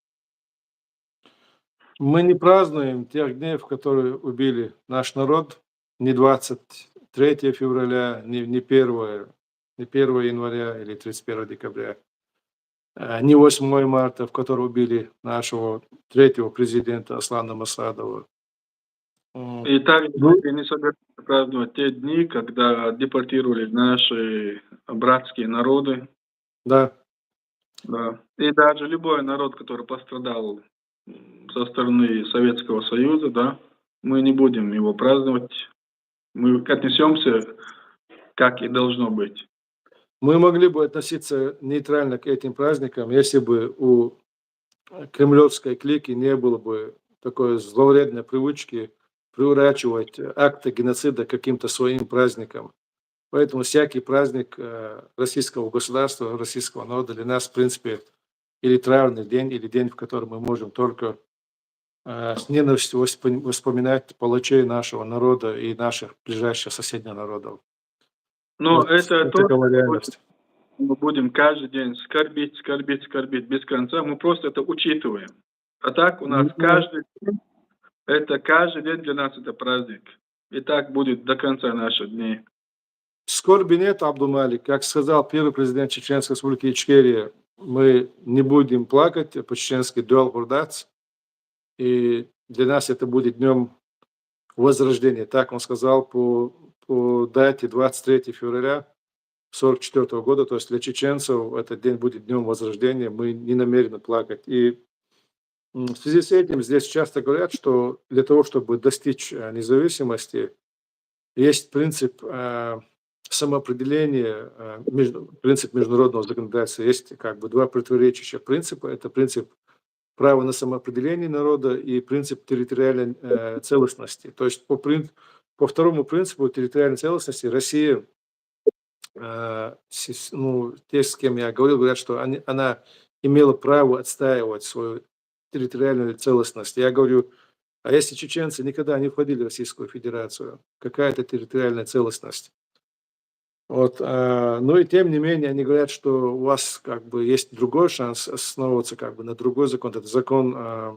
Мы не празднуем тех дней, в которые убили наш народ, ни двадцать третье февраля, ни, ни первое, ни первое января или тридцать первое декабря, э, ни восьмое марта, в который убили нашего третьего президента Аслана Масхадова. И также мы не собираемся праздновать те дни, когда депортировали наши братские народы. Да. Да. И даже любой народ, который пострадал со стороны Советского Союза, да, мы не будем его праздновать. Мы отнесемся, как и должно быть. Мы могли бы относиться нейтрально к этим праздникам, если бы у кремлевской клики не было бы такой зловредной привычки приурачивать акты геноцида к каким-то своим праздникам. Поэтому всякий праздник э, российского государства, российского народа для нас, в принципе, или траурный день, или день, в который мы можем только э, с ненавистью воспоминать палачей нашего народа и наших ближайших соседних народов. Но вот это, это тоже реальность. Мы будем каждый день скорбить, скорбить, скорбить без конца. Мы просто это учитываем. А так у нас ну, каждый день, это каждый день для нас это праздник. И так будет до конца наших дней. Скорби нет, Абдумалик. Как сказал первый президент Чеченской Республики Ичкерия, мы не будем плакать по-чеченски, дуал бурдац. И для нас это будет днем возрождения. Так он сказал по, по дате двадцать третьего февраля сорок четвёртого года. То есть для чеченцев этот день будет днем возрождения. Мы не намерены плакать. И в связи с этим здесь часто говорят, что для того, чтобы достичь э, независимости, есть принцип э, самоопределения, э, принцип международного законодательства. Есть как бы два противоречащих принципа. Это принцип права на самоопределение народа и принцип территориальной э, целостности. То есть по, прин, по второму принципу территориальной целостности Россия, э, ну, те, с кем я говорил, говорят, что они, она имела право отстаивать свою территориальную целостность. Я говорю, а если чеченцы никогда не входили в Российскую Федерацию, какая это территориальная целостность? Вот, э, ну и тем не менее они говорят, что у вас как бы есть другой шанс основываться как бы на другой закон. Это закон э,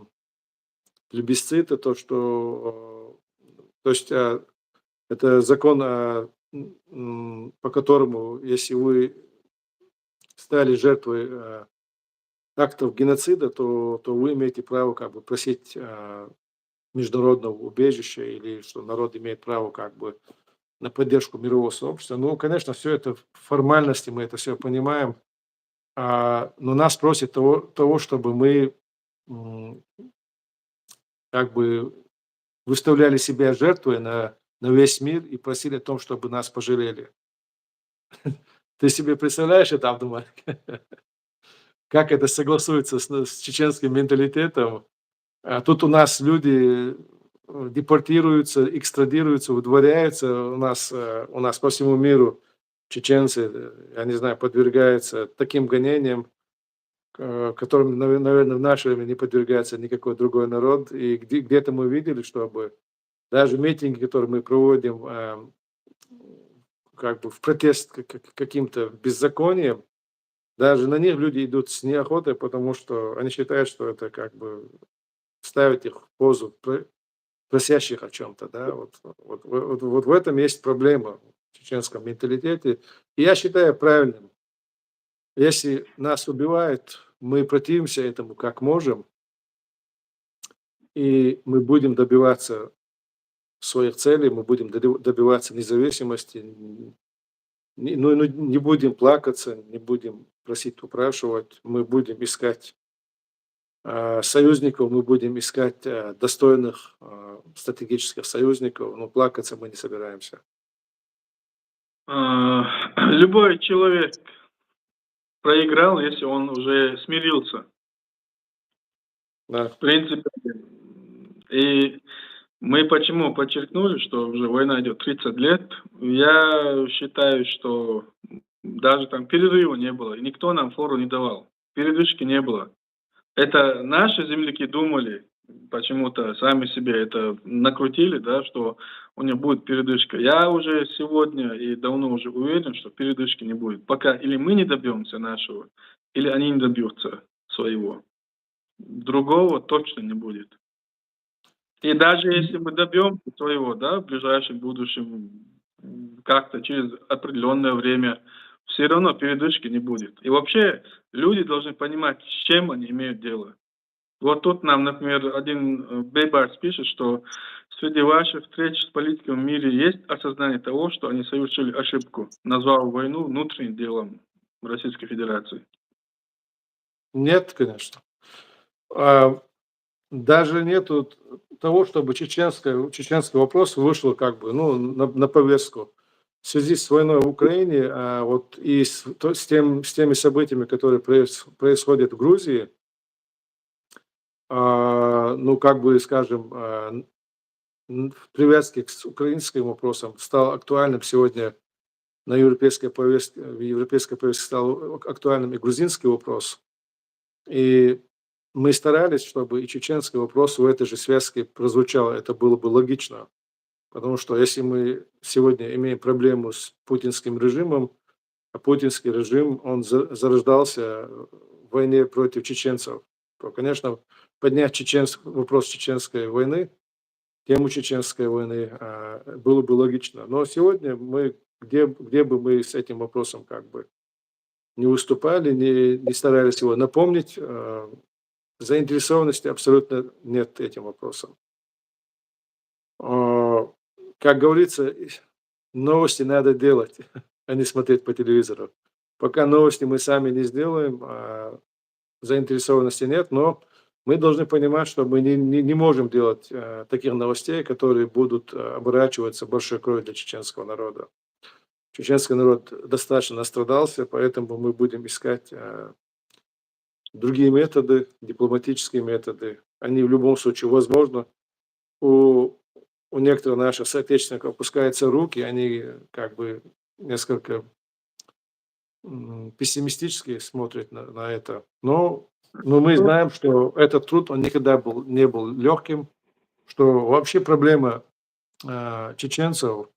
плебисцита, то что, э, то есть э, это закон, э, по которому, если вы стали жертвой э, актов геноцида, то, то вы имеете право как бы просить э, международного убежища или что народ имеет право как бы на поддержку мирового сообщества. Ну, конечно, все это формальности, мы это все понимаем. А, но нас просят того, того, чтобы мы м, как бы выставляли себя жертвой на, на весь мир и просили о том, чтобы нас пожалели. Ты себе представляешь это, Абдумалик? Как это согласуется с, с чеченским менталитетом? А тут у нас люди э, депортируются, экстрадируются, выдворяются у нас, э, у нас по всему миру чеченцы, э, я не знаю, подвергаются таким гонениям, э, которым, наве- наверное, в наше время не подвергается никакой другой народ. И где- где-то мы видели, чтобы даже митинги, которые мы проводим э, как бы в протест к- к- каким-то беззакониям, даже на них люди идут с неохотой, потому что они считают, что это как бы ставит их в позу про- просящих о чем-то, да, вот, вот, вот, вот в этом есть проблема в чеченском менталитете. И я считаю правильным, если нас убивают, мы противимся этому как можем, и мы будем добиваться своих целей, мы будем доби- добиваться независимости, н- не, ну, ну, не будем плакаться, не будем просить, упрашивать, мы будем искать э, союзников, мы будем искать э, достойных э, стратегических союзников, но плакаться мы не собираемся. А, Любой человек проиграл, если он уже смирился. Да. В принципе, и мы почему подчеркнули, что уже война идет тридцать лет. Я считаю, что даже там перерыва не было, и никто нам фору не давал. Передышки не было. Это наши земляки думали, почему-то сами себе это накрутили, да, что у них будет передышка. Я уже сегодня и давно уже уверен, что передышки не будет. Пока или мы не добьемся нашего, или они не добьются своего. Другого точно не будет. И даже если мы добьемся своего, да, в ближайшем будущем, м, как-то через определенное время, все равно передышки не будет. И вообще люди должны понимать, с чем они имеют дело. Вот тут нам, например, один э, Бейбарс пишет, что среди ваших встреч с политиками в мире есть осознание того, что они совершили ошибку, назвал войну внутренним делом Российской Федерации. Нет, конечно. А, даже нету того, чтобы чеченская, чеченский вопрос вышел как бы ну, на, на повестку. В связи с войной в Украине а, вот и с, то- с, тем, с теми событиями, которые проис- происходят в Грузии, а, ну, как бы, скажем, а, н- н- в привязке к с- украинским вопросам стал актуальным сегодня на европейской повестке, в европейской повестке стал актуальным и грузинский вопрос. И мы старались, чтобы и чеченский вопрос в этой же связке прозвучал. Это было бы логично. Потому что если мы сегодня имеем проблему с путинским режимом, а путинский режим, он за- зарождался в войне против чеченцев, то, конечно, поднять чеченск, вопрос чеченской войны, тему чеченской войны а, было бы логично. Но сегодня мы, где, где бы мы с этим вопросом как бы не выступали, не, не старались его напомнить, а, заинтересованности абсолютно нет этим вопросом. А, Как говорится, новости надо делать, а не смотреть по телевизору. Пока новости мы сами не сделаем, а, заинтересованности нет, но мы должны понимать, что мы не, не, не можем делать э, таких новостей, которые будут э, оборачиваться большой кровью для чеченского народа. Чеченский народ достаточно настрадался, поэтому мы будем искать э, другие методы, дипломатические методы. Они в любом случае возможно. У, у некоторых наших соотечественников опускаются руки, они как бы несколько м, пессимистически смотрят на, на это. Но, но мы знаем, что этот труд, он никогда был, не был легким, что вообще проблема э, чеченцев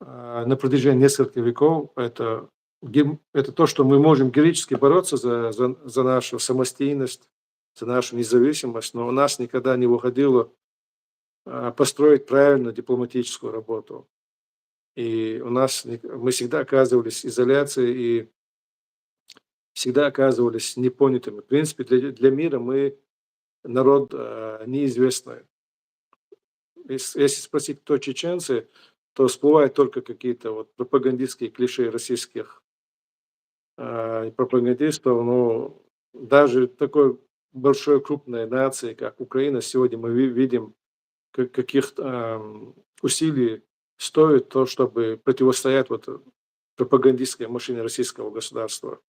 э, на протяжении нескольких веков это, гем- это то, что мы можем героически бороться за, за, за нашу самостоятельность, за нашу независимость, но у нас никогда не выходило э, построить правильную дипломатическую работу. И у нас не- мы всегда оказывались в изоляции и всегда оказывались непонятыми. В принципе, для, для мира мы народ э, неизвестный. Если, если спросить, кто чеченцы, то всплывают только какие-то вот пропагандистские клише российских э, пропагандистов. Но даже такой большой крупной нации, как Украина, сегодня мы ви- видим, как, каких эм, усилий стоит то, чтобы противостоять вот пропагандистской машине российского государства.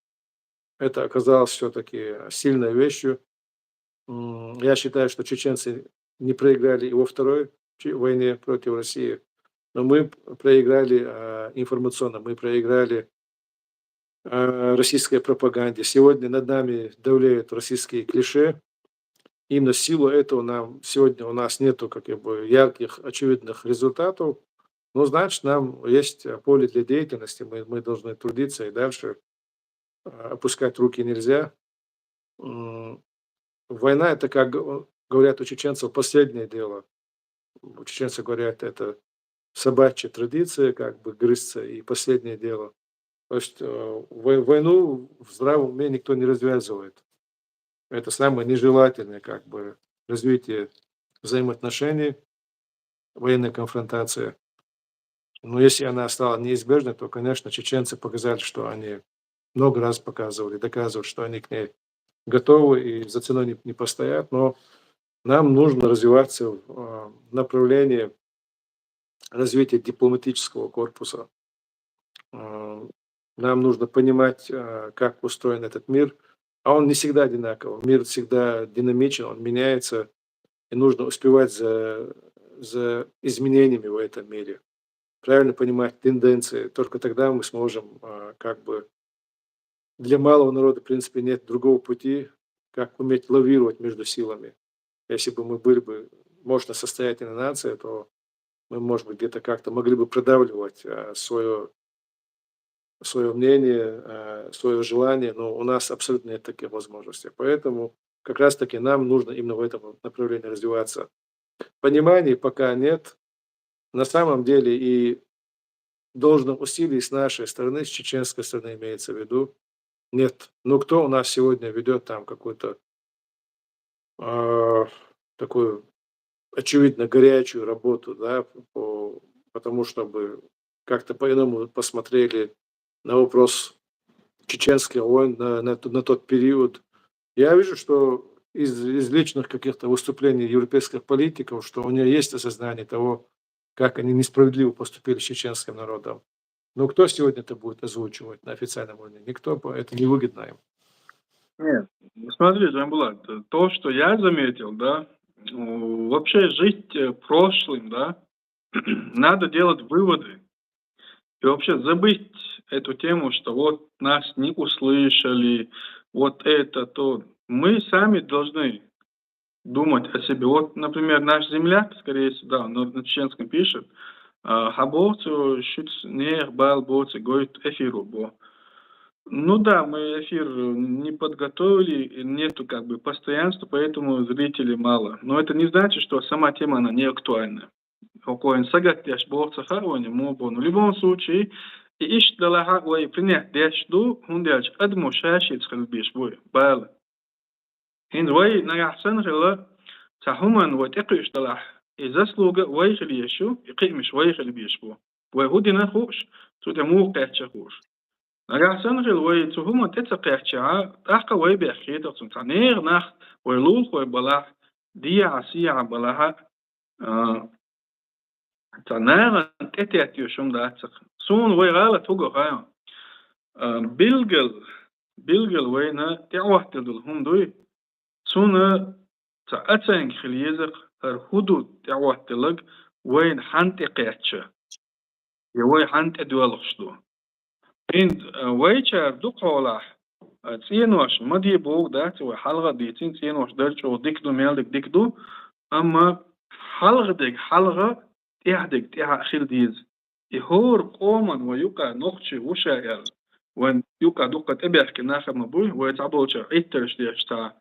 Это оказалось все-таки сильной вещью. М, Я считаю, что чеченцы не проиграли и во второй че- войне против России, но мы проиграли э, информационно, мы проиграли э, российской пропаганде. Сегодня над нами давлеют российские клише. Именно в силу этого нам сегодня у нас нету как бы ярких, очевидных результатов. Но значит, нам есть э, поле для деятельности, мы, мы должны трудиться и дальше э, опускать руки нельзя. М, Война это, как г- говорят у чеченцев, последнее дело. У чеченцев говорят, это собачья традиция, как бы грызться и последнее дело. То есть э, вой- войну в здравом уме никто не развязывает. Это самое нежелательное как бы развитие взаимоотношений, военная конфронтация. Но если она стала неизбежной, то, конечно, чеченцы показали, что они много раз показывали, доказывали, что они к ней готовы и за ценой не, не постоят. Но нам нужно развиваться в э, направлении развития дипломатического корпуса. Э, Нам нужно понимать, э, как устроен этот мир, а он не всегда одинаков. Мир всегда динамичен, он меняется, и нужно успевать за, за изменениями в этом мире, правильно понимать тенденции. Только тогда мы сможем э, как бы... Для малого народа, в принципе, нет другого пути, как уметь лавировать между силами. Если бы мы были бы мощно состоятельной нацией, то мы, может быть, где-то как-то могли бы продавливать свое, свое мнение, свое желание, но у нас абсолютно нет таких возможностей. Поэтому как раз-таки нам нужно именно в этом направлении развиваться. Понимания пока нет. На самом деле и должных усилий с нашей стороны, с чеченской стороны имеется в виду, нет. Ну кто у нас сегодня ведет там какую-то э, такую, очевидно, горячую работу, да, по, потому чтобы как-то по-иному посмотрели на вопрос чеченских войн, на, на т- на тот период. Я вижу, что из, из личных каких-то выступлений европейских политиков, что у нее есть осознание того, как они несправедливо поступили с чеченским народом. Но кто сегодня это будет озвучивать на официальном уровне? Никто, по- это невыгодно им. Нет, ну смотри, Джамбулат, э, то, что я заметил, да, м, вообще жить э, прошлым, да, надо делать выводы. И вообще забыть эту тему, что вот нас не услышали, вот это, то. Мы сами должны думать о себе. Вот, например, наш земляк, скорее всего, да, он на чеченском пишет, а, хабоцу, шуц, нех, бал, боцу, говорит, эфиру, бо. Ну да, мы эфир не подготовили, и нету как бы постоянства, поэтому зрителей мало. Но это не значит, что сама тема, она не актуальна. Окоин сагат деш бо, ца харвани, мо бо. Ну, в любом случае, и ишт далаха, вай принять деш ду, хундяч адму шашиц хил биш буй, бал. Хин вай нагахсан хила, ца хуман вай текуш далах, и заслуга вай хил ешу, и кимиш вай хил биш бу. Вай худина хуш, цу те му кеча хуш. Нагахсан хил вай цу хуман те ца кеча, тахка вай бех хетах цун. Ца нех нах, вай лул хой балах, дия асия балаха, а, ца наган тетет ю шум дацах. Сун вай гала туго хая. А, билгал, билгал вайна тяхвахтил дул хум дуй. Суна ца ацанг хил езах, хар худу тяхвахтилаг вайн хан те кеча. Я вай хан те дуалахш ду. Хин, а, вайчар ду холах, а, ценош, мади бог да, ца вай халга дицин ценош дар чо дик ду, мелдик дик ду, амма халга дик, халга, тяхдик, тяха хил диз. И хор коман ва юка нохчи уша ял. Ван юка дука тебяхки нахама буй, вай ца болча, иттерш деш та,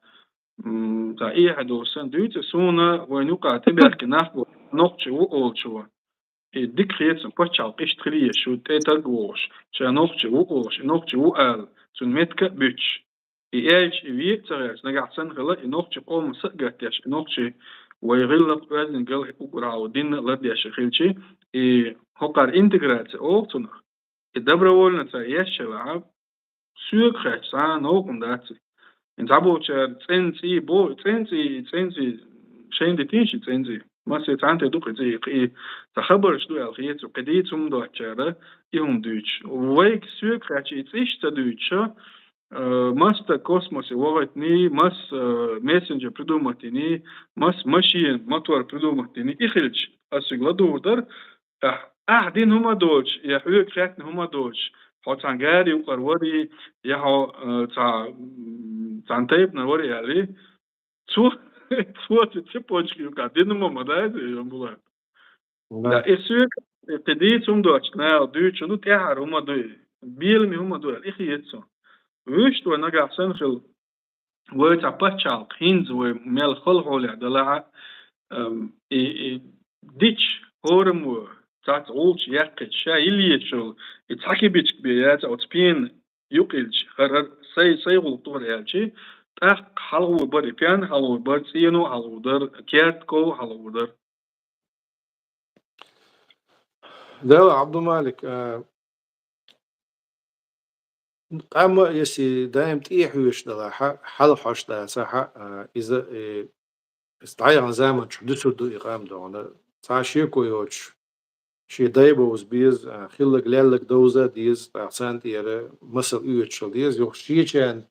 м, та иха досан дуйте, суна, ван юка тебяхки нахбу, нохчи у олчува. И дик хецам пачал кишт хилиеш, шу те таг вош, ша нохчи у ош, и нохчи у ал, цун метка буч. И эч, и ви цагаш, нагахсан хила, и нохчи ком са гатеш, и нохчи вай гилла квазин гал уграу дин ладеш хилчи, и хокар интеграция олцунах. И добровольно ца ешчела, сюк хач, са нокун даци. Ин ца болча ценци, бо, ценци, ценци, шенди тинши ценци. Масе цанте дукы ци, и ца хабарш ду ял хецу, кеди цум дочара, и хум дуч. Вайк сюк хач, и циш ца дуча, э, маста космосе вогатни, мас, э, мессенджер придуматини, мас машин, мотор придуматини, и хилч, асигла дурдар, а, а, дин хума доч, я хуйк хатни хума доч, хо цан гари укар вари, я хо, э, ца, м, цан тайп на вари али, цу, цу, цу цепочки юка, дин хума ма дайди, я була. Да, и сюк, и кеди цум доч, на, дуч, ну, тяхар хума дуй, бил ми хума дуй, и хецу. Вишт ва нагахсан хил, вай ца пачал, хинз вай мел хол холя, далаха, эм, и, и дич, хорум ва, цац улч, яккич, ша ильечул, и цаки бичк бе, я ца оцпин, юк илч, хар, хар, сай, сай гул тур ялчи, тах халгу бар, и пян халгу бар, цину халгу дар, кертко халгу дар. Да, Абдумалик, э, къама, если даим тӀехьуьш дала, хьа-, хьал хьош даца, хьа, э, иза, э, из дӀаяхана заман чу дуьсур ду и къам догӀана. Цхьа шеко йоцуш, шен дайбовз беза, э, хиллаг-леллаг довза деза, тӀаккха царна тӀера масал оьцуш хила деза. Юха шечарна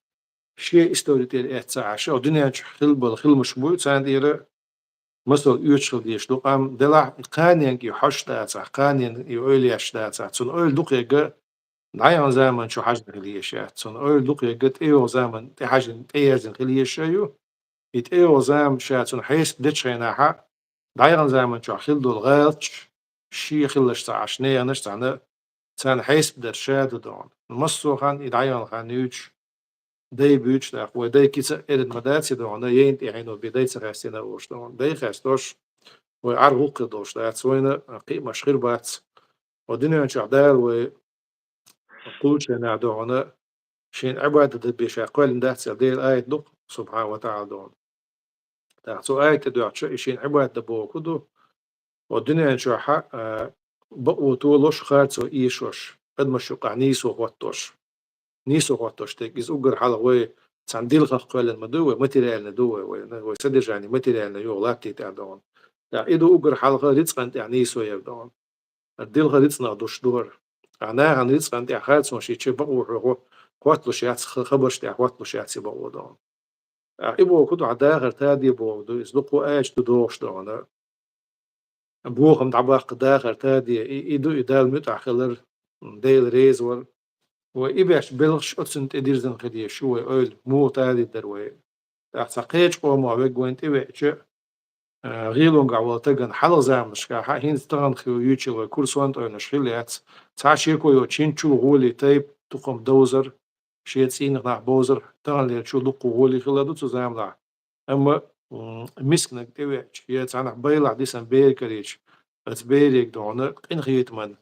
шен истори тӀера эцна Ӏаш, дуьнен чу хилла бала хиламаш буй, царна тӀера масал оьцуш хила дезаш ду къам. Делахь кханенга и хьош дацахь, кханенга и ойла еш дацахь, цунна ойла дукхега дӀаяхана заман чу хьажна хила езаш яц. Цунна ойла дукхега тӀейогӀу заман тӀехьажина, тӀеязйина хила езаш а ю. И тӀейогӀу зама ша цунна хьесап дечу хенахьа, дӀаяхана заман чохь хилла долу гӀалаташ, шен хиллаш ца Ӏаш, неханаш цхьаьна, царна хьесап дар ша ду догӀана. Массо а хан и дӀаяхана хан юьйцуш, дай буьйцуш тӀаккха, вай дай кица а эрна ма дац и догӀана, яйна тӀехьено бен дай ца хаьстина а олуш догӀана. Дай хаьстош, вай Ӏар гӀуллакхе долуш дац, вайна кхиамаш хир бац. Ва дуьнен чохь Дала вай кхуллучу хенахь догӀана, шен Ӏибадат дан бен ша кхоьллина дац аьлла, Делан аят ду-кх, субхьана ва таӀала догӀана. ТӀаккха цу аята тӀа дуьйцуча, и шийна Ӏибадат дан бохург ду, оцу дуьнен чохь, а, бакъо толуш, харцо эшош, адамаш юкъахь нийсо хӀоттош. Нийсо хӀоттош дерг, иза уггар хьалха вай цхьана дилхах кхоьллина ма ду, вай материальный ду, вай, вай, вай содержание материальный ю латта тӀехь догӀун. ТӀаккха и ду уггар хьалха рицкъан тӀехь нийсо яр догӀун. Дилха рицкъанах душ ду хӀара. Ткъа нахана рицкъан тӀехь харцонаш чу бакъо хьо-, хӀотталуш яц, ха-, хабарш тӀехь хӀотталуш яц и бакъо догӀун. ТӀаккха и бохург ду, хьан дахар таде бохург ду, иза дукха аьлча ду догӀуш догӀун. Бохам дӀабаккха дахар таде, и, и ду и Далла муьтӀахь хилар, Дела реза вар. Вай и беш белхаш оцунна тӀе дирзина хила езаш ю вай ойла, муха таде дара вай. ТӀаккха цхьа кхечу къомах вега вайна тӀевеача, а, гӀелонга волу тагана хьалха заманашкахь, хӀинца тахана хи юьйцу вай курсонт ойнаш хила яц. Цхьа шеко йоцу чинчу гӀоле тайп тукхам довзар, шен цӀийнах нах бовзар, таханлерчу дуккха гӀоле хилла ду цу заманахь. Амма, м, мисканиг тӀевеача, я цхьанах байлахь дисан бер карийча, оцу берега догӀун къинхетаман,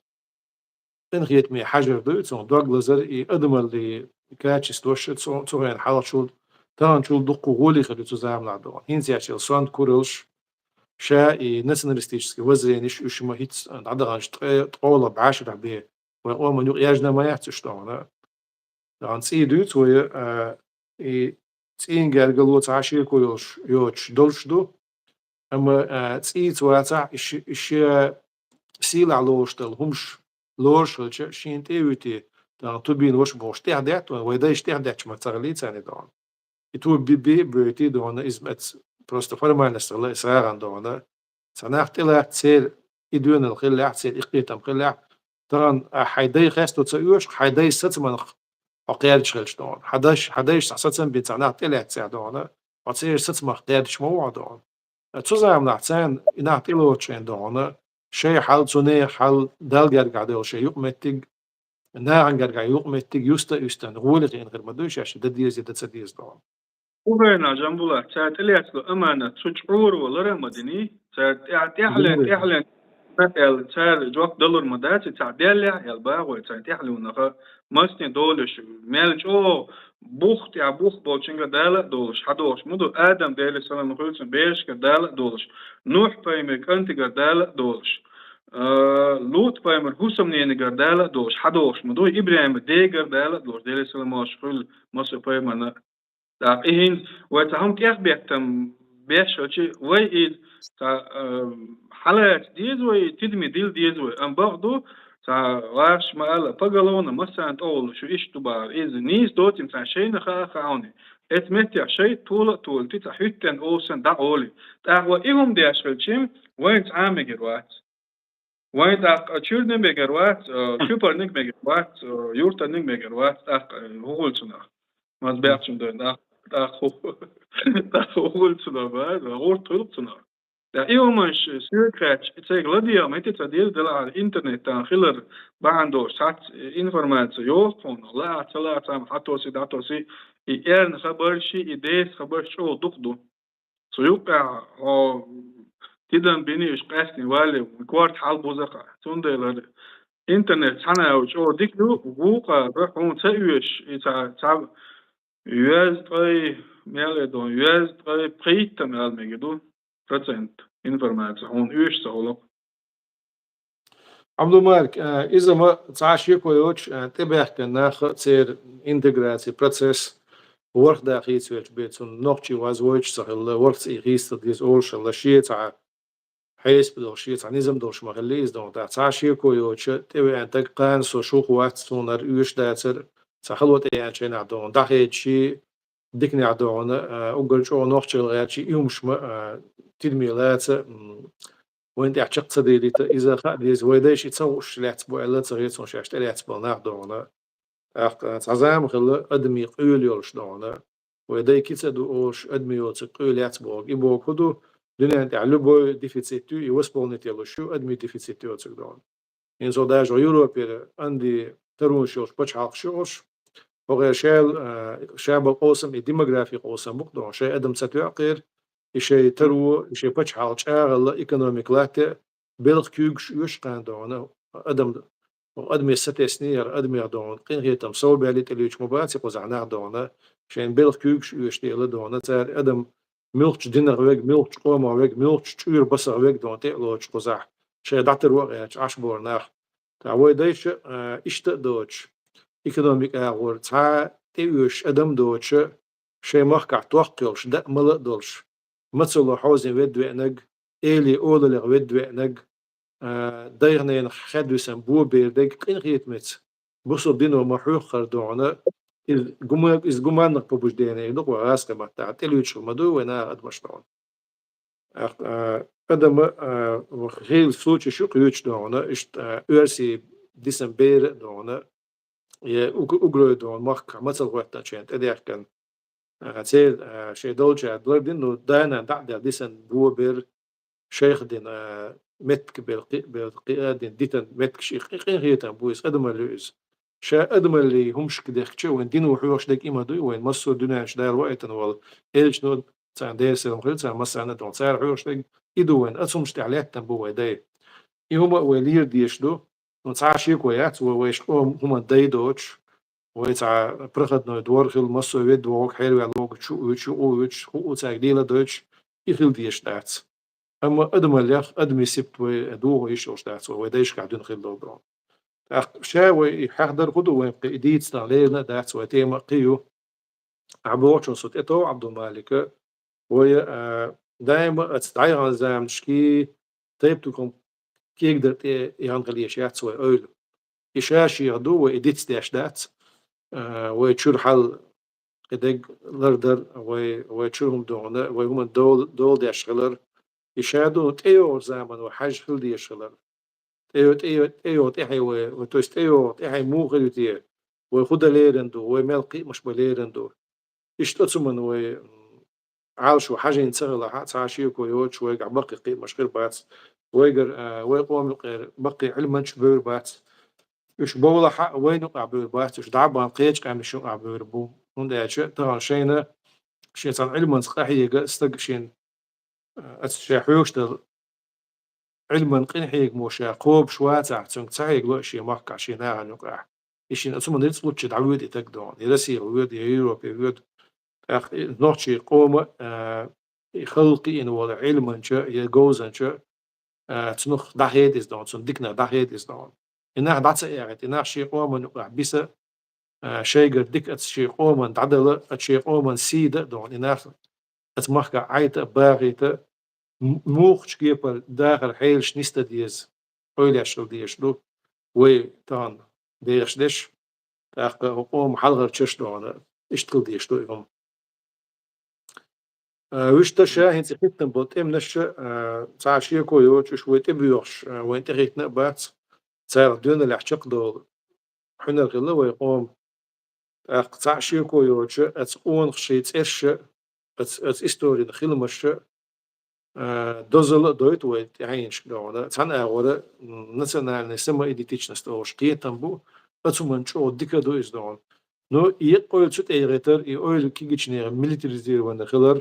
къинхетаме хьажар ду и цунах, дог лазар и адамаллин качествош цу, цу хенахь хьалхачул, таханчул дуккха гӀоле хир ю цу заманахь догӀун. ХӀинца яьлча сонта кураллаш, ша и националистический воззренеш уьш ма хӀинца дӀадаханчу ткъе-, ткъолгӀа бӀешарахь бен вайн къоман юкъа яьжна ма яц уьш догӀун. Тахана цӀий дуьйцу вай, а, и цӀийн гергарло цхьа шеко йолуш, йоцуш долуш ду. Амма, а, цӀийца вацахь, и ши-, и шен сийлахь лоруш долу хӀумаш лоруш хилча, шена тӀе а вуьтий, тахана тубийна ваша бохуш тӀехдаьтта, вай дайша тӀехдаьтташ ма ца хилий царна догӀун. И туба би-, би-, боьтий догӀун, иза меца просто формальность хилла, и сагӀан догӀун. Цхьа нах тӀелаьцна церан и доьналла хиллехь, церан и кхетам хиллехь, тахана ахь хьайн дай хесто ца оьшу, хьайн дай сацамах хьо кхаьрдаш хилча догӀун. Хьан дайш, хьан дайша цхьа сацам бина цхьа нах тӀелаьцна цехь догӀун, хьо церан сацамах кхаьрдаш ма ву хьо догӀун. Цу заманахь царна и нах тӀелоцучу хенахь догӀун, шайн хьал, цу нехан хьал, Далла гергахь долу шайн юкъаметтиг, нахана гергахь юкъаметтиг юста а юьстина, гӀоле хиъна хир ма ду шаьш, дан деза, дан ца деза догӀун. Угайна, Жамбулат, цара тӀелаьцна аманат цу чкъурво лара а ма дини, цара тӀе-, тӀаьхьален, тӀаьхьален аьлла, цара жоп далур ма дац, цхьа Деллехь аьлла багӀой царна тӀаьхьалунаха, масне долуш, мел чӀогӀа бух тӀехь бух болчуьнга Дала а долуш, хьадогӀуш ма ду, Адам, Делера салам хуьлу цунна, берашкара Дала а долуш, Нухь пайхамар кӀантигара Дала а долуш, а, Лут пайхамар хӀусамненигара Дала а долуш, хьадогӀуш ма ду, ИбрахӀима дегара Дала а долуш, Делера салам хуьлу массо пайхамарна. ТӀаккха и хӀинца вай цхьа хӀума тӀехбеттам беш хилча, вай иза цхьа, а, хьалаца деза вай, тидаме дилла деза вай. Амма бакъ ду, цхьа вайша ма-аллара, поголовно массарна тӀе а волуш ю, иштта ду бахара. Иза нийса доцийла цхьа шайна хаа а хаьа хьуна. Эцу меттехь шайтӀа тола а толийта, цхьа хӀуьттина олуш дӀакъовлий. ТӀаккха вай и хӀума деш хилча, вайна цхьа а мегар вац. Вайн тӀаккха чуьрниг мегар вац, а, куьпарниг мегар вац, а, юьртаниг мегар вац, тӀаккха, а, хӀун хуьлу цунах? Маз баьхчун дойн, тӀаккха, тӀаккха хӀу-, тӀаккха хӀун хуьлу цунах, а, гӀурт хуьлу цунах. ТӀаккха и хӀуманаш соьга хаьттича, и цайга ладегӀа ма хӀиттий ца деза, делахь интернет тахана хилар бахьана долуш цхьацца информаци йогӀу хьуна, лаахь, ца лаахь, цхьамма хьатосий, дӀатосий, и эрна хабарший, и деса хабарш чӀогӀа дукха ду. Цу юккъехь хьо тидам бина, уьш къаьстина валле, корта хьалабуза-кх. Цундела интернет цхьана а чӀогӀа дика ду, вукхара хьуна ца оьшуш, и цхьа, цхьа йоьзткъе, мел а ду, йоьзткъе пхийттан аьлла мегар ду процент информаци хьуна оьшуш ца хуьлу-кх. Абдулмалик, а, иза ма цхьа шеко йоцуш, а, тӀебаьхкина нах а, церан интеграци процесс ворхӀ да хийцавелча бен, цунна нохчий вазвойтуш ца хилла, ворхӀ цӀий хийцаде деза олуш хилла, шен цхьа хьесап долуш, шен цхьа низам долуш ма хилла иза догӀун. ТӀаккха цхьа шеко йоцуш, тӀевеана таг кхана со шух вац, суна хӀара оьшуш дацара, цхьа хало тӀееанчу хенахь догӀун, дӀахедаш, диканехь догӀун, а, уггар чӀогӀа нохчалла гӀерташ, и хӀумаш ма, а, тидаме лаца, м, вайна тӀехь чекх ца дийлийта, иза хаа деза, вай дайша и ца хууш лаьцна бу аьлла, ца хета суна шаьш тӀелаьцна болу нах догӀун. ТӀаккха цхьа зама хилла адамийн къуьйла йолуш догӀун. Вай дай кица а ду олуш, адамийн йоцург къуьйла яц бохург. И бохург хӀун ду, дуьнен тӀехь любой дефицит ю, и восполнить йолуш ю, адамийн дефицит йоцург догӀун. ХӀинца даже Европера анди таронаш йолуш пачхьалкхаш ю уьш. ХӀокхеран шаьл, а, шаболу къовсам и демографи къовсам бу-кх догӀун. Шайн адам ца тоьу-кх кхеран, и шайн таро, и шайн пачхьалкх чӀагӀалла, экономика латта, белхан куьйгаш оьшу кхана догӀун. Адам, адамаш сатесний, хӀара адамех догӀун къинхетам совбаьлла тӀелуьйчу ма бац и кхузахь нах догӀун. Шайн белхан куьйгаш оьшу дела догӀун. Цара адам муьлххачу динах вега, муьлххачу къомах вега, муьлххачу чуьра басах вега дона тӀе а лоцуш кхузахь, шайн дӀатарвакъаьча Ӏаш бора нах. ТӀаккха вай дайша, а, иштта а доцуш, экономика агӀор цхьа а тӀеоьшуш адам доцуша, шайн махкахь тохка йолуш, даа мала а долуш, мацалло хьовзийна ведда веанарг, эли олаллех ведда веанарг, а, дайх-ненах хадвисина бо бер дерг къинхетамца, бусалба дино ма хьоьххара дона, иза гума-, иза гуманных побуждение ду-кх вай гӀазкхийн маттахь, тӀелуьйчуш ма ду вай наха адамаш дона. ТӀаккха, а, адама, а, хийла случайш ю-кх юьйцуш дона, иштта, а, оьрсийн дисина бер а дона, я уг-, угрой дона, махкахь мацалла хӀоьттинчарна тӀедаьхкина, а, церан, а, шайн долчара лардина, ну, да-нана дӀа а даьлла дисина бо бер, шайх дина, а, меттиг бер, кхин а бер, кхин а дина дитина меттигаш, и къи-, къинхетам бу иза, адамалла ю иза. Ша адамаллин хӀумашка дехкича, вайн дино хьоьхуш дерг и ма дуй, вайн массо а дуьненчу Дала ваийтина волу элчано, царна Делан салам хуьлда царна массарна а, дона цара хьоьхуш дерг и ду вайн, оцу хӀуманаш тӀехь лаьттина бу вай дай. И хӀума а вай лера дезаш ду, ну, цхьа а шеко яц, вай вайша къоман хӀуманан дай доцуш, вай цхьа проходной двор хилла, массо а ведда вогӀург хьерваьлла вогӀу, чу а вуьйцуш, юкъа а вуьйцуш, хӀуъа цаьрга лела а дойтуш, и хила дезаш дац. Амма адамаллех, адамийн сибат вай дохо йиш йолуш дац, вай, вай дайшкахь дуьйна хилла долу дона. ТӀаккха ша вай и хьехдар хӀун ду, вайн кхин и дийца дан лерина а дац, вай тема а кхин ю. Ахьа бохучунна со тӀетовху, Ӏабдулмалика, вай, а, даима оцу дӀаяханчу заманашкахь тайп-тукхам кегадар тӀе яхна хила езаш яц вай ойла. И ша-шех ду, вай и диц деш дац, а, вай чуьра хьал кхидерг лардар, вай, вай чуьра хӀума дохуна, вай хӀуманна дола, дола деш хилар. И ша ду, тӀейогӀучу заманна вай хьаьжжина хила дезаш хилар. ТӀейо-, тӀейо-, тӀейогӀу тӀаьхье вай, вай, то есть тӀейогӀу тӀаьхье муха хир ю те? Вай хӀун дан лерина ду, вай мел кхиамаш бан лерина ду? Иштта оцу хӀуманна вай, м, Ӏалашо хьажийна ца хилахь а, цхьа а шеко йоцуш, вайгахь баккхий кхиамаш хир бац. Вайгара, а, вай къоман юкъара баккхий Ӏилманчаш бевр бац. Уьш бовлахь а, вайна юкъахь бевр бац, уьш дӀа а бахна кхечу къаьмнашна юкъахь бевр бу. ХӀунда аьлча тахана шайна шен цхьана Ӏилманца къахьега стаг шен, а, оцу ша хьоьгуш долу Ӏилманан къинхьегамо ша кхобуш вацахь, цуьнга ца хьегалуш шен махкахь, шен нахана юкъахь. И шена оцу хӀуманна рицкъ лучча дӀавоьду и стаг дона. И Россехь воьду, я Европехь воьду. ТӀаккха и нохчийн къоман, а, и халла кхиъна волу Ӏилманча я говзанча, а, цунах дӀахеда иза дона, цунна диканах дӀахеда иза дона. И нах дӀа ца эхийта, и нах шен къоман юкъахь биса, а, шайгара дика оцу шен къоманна дӀадала, оцу шен къоманна сий дан а дона, и нах оцу махкахь Ӏайта а, бахийта а, м-, муьлххачу кепара дахаран хьелаш нисдан деза, къойлеш хила дезаш ду вай тахана дехаш дерш, тӀаккха хӀокху къоман хьалхарчаш а дона, иштта хила дезаш ду и хӀума. А, вуьшта ша хӀинца хӀиттина болу тӀеманаш а, а, цхьа а шеко йоцуш, уьш вай тӀебоьхуш, а, вайна тӀехӀиттина а бац, царах доьналлехь чекхдолу хьуьнар хилла вай къоман. ТӀаккха цхьа а шеко йоцуш, оцу къонахашийн цӀерш а, оцу, оцу историн хиламаш а, а, дозалла а дойту вай тӀаьхьенашка дона. Цхьана агӀора, м, национальная самоидентичность олуш кхетам бу, оцу хӀуманна чӀогӀа дика а ду иза дона. Ну, и еккъа ойла цу тӀе яхийтар, и ойла кигичнехан милитаризированный хилар,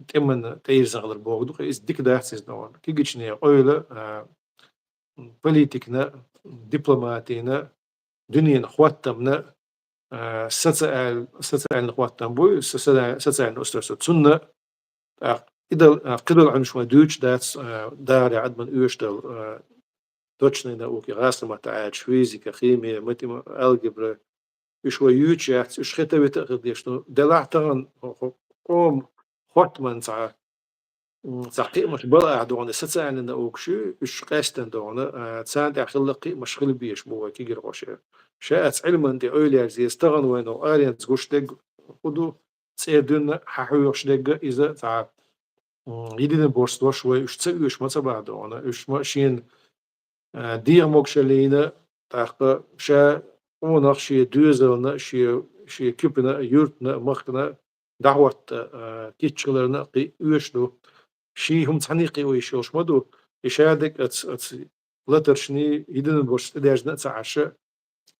тӀеман тӀеирзина хилар бохург ду-кх, иза дика дац иза дона. Кигичнехан ойла, а, политикана, дипломатина, дуьненан хӀоттамна, а, социал-, социальный хӀоттам буй, со-, со-, социальный устройство. Цунна, а, кхидолу, а, кхидолу Ӏилмаш вайн дуьйцуш дац, а, дахарехь адамна оьшуш долу, а, точные науки, гӀазкхийн маттахь аьлча, физика, хими, матема-, алгебра. Уьш вай юьйцуш яц, уьш хета-вита а хила дезаш. Ну, делахь тахана хӀо-, хӀо-, къоман хӀоттаман цхьа м, цхьа кхиамаш бала ахь догӀуна, социальный наукаш ю, уьш къаьстина догӀуна, а, царна тӀехь хилла кхиамаш хила безаш бу вай кегийрхоша. Ша оцу Ӏилманна тӀе ойла ерза еза, тахана вайна аренца гуш дерг хӀун ду, цӀера дуьйна хьан хьоьхуш дерг а иза цхьа, м, единоборствош вай уьш ца оьшу ма ца баха догӀуна, уьш ма шена а, дегӀан могушаллина, тӀаккха ша къонах шен доьзална, шен, шен куьпана, юьртана, махкана дӀахӀотта, а, кийча хиларна а кхин оьшуш ду. Шен хӀума цхьаьна кхин ойла йиш йолуш ма ду. И ша дерг оцу, оцу латаршна, единоборствашна тӀедерзина а ца Ӏаш,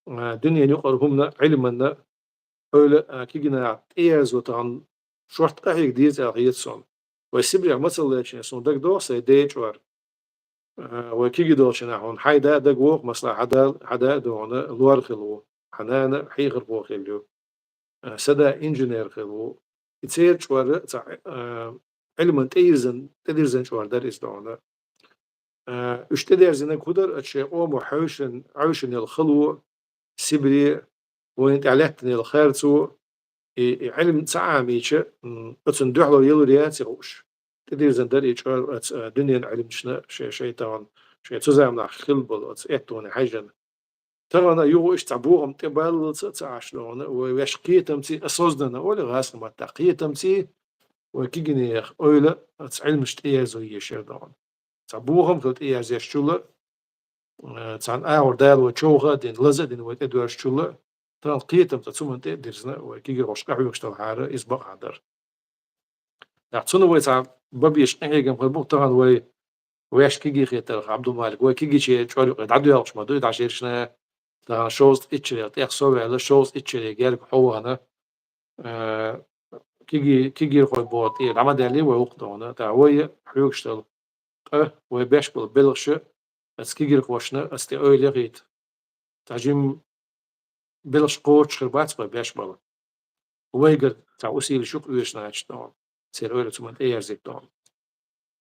а, дуьненан юкъара хӀуманна, Ӏилманна, ойла, а, кегийрхошна тӀеерзо тахана шортта къахьега деза аьлла хета суна. Вай Сибрехь мацалла лечина суна дагадогӀу сайн ден чӀор. А, вай кегий долчу нахана хьайн да а дагавогӀу, масала, хьан да, хьан да а догӀуна лор хилла ву, хьан нана хьехархо хилла ю, а, сан да инженер хилла ву. И церан чӀор цхьа, а, Ӏилман тӀеирзан, тӀедирзан чӀор дара иза догӀна. Э, уьш тӀедерзинарг хӀун дара, ат шайн къомо хьоьшан, Ӏовшанел хало, Сибре, вайна тӀехь лаьттанел харцо, и, и Ӏилма ца Ӏамийча, м, оцун дуьхьало елур яций хууш. ТӀедирзан дара и чӀор, ац, а, дуьнен Ӏилманчашна шай, шайтан, шайн цу заманахь хилла болу оцу эттуна хьаьжжина. Тахана юха иштта цхьа бохам тӀебаллалца а ца Ӏаш догӀна, вай ваьш кхетамций, осознанно олий гӀазкхийн маттахь, кхетамций, вай кегийнех ойла ац Ӏилманаш тӀеязо ешар догӀна. Цхьа бохам хила тӀеязъешчул а, э, цхьана агӀор Дала вай човха а дина, лаза а дина вай тӀедоьрзучул а, тахана кхетамца цу ман тӀе а дирзина, вай кегийрхошка къахьоьгуш делахьара, иза бакъахь дара. ТӀаккха цунна вай цхьа бабеш къинхьегам хир бу, тахана вай ваьш кегий хетарх, Ӏабдулмалик, вай кегийчеран чӀор юкъе дӀадоьлхуш ма дуй, дӀа шерашна, тахана шовзткъа итт шаре тӀех со ваьлла, шовзткъа итт шаре герга хьо вахана, э, кеги-, кегийрхой бохург тӀера дӀа ма даьллий вай вукху догӀна, тӀаккха вай хьоьгуш дала. Ткъа вай беш болу белхаш а, аса кегийрхошна аса тӀе ойла яхийта. Цхьа жима белхаш кхочуш хир бац вай беш болу. Вайгара цхьа усилиш ю-кх оьшуш нахаца догӀна. Церан ойла цу ман тӀеерзийта догӀна.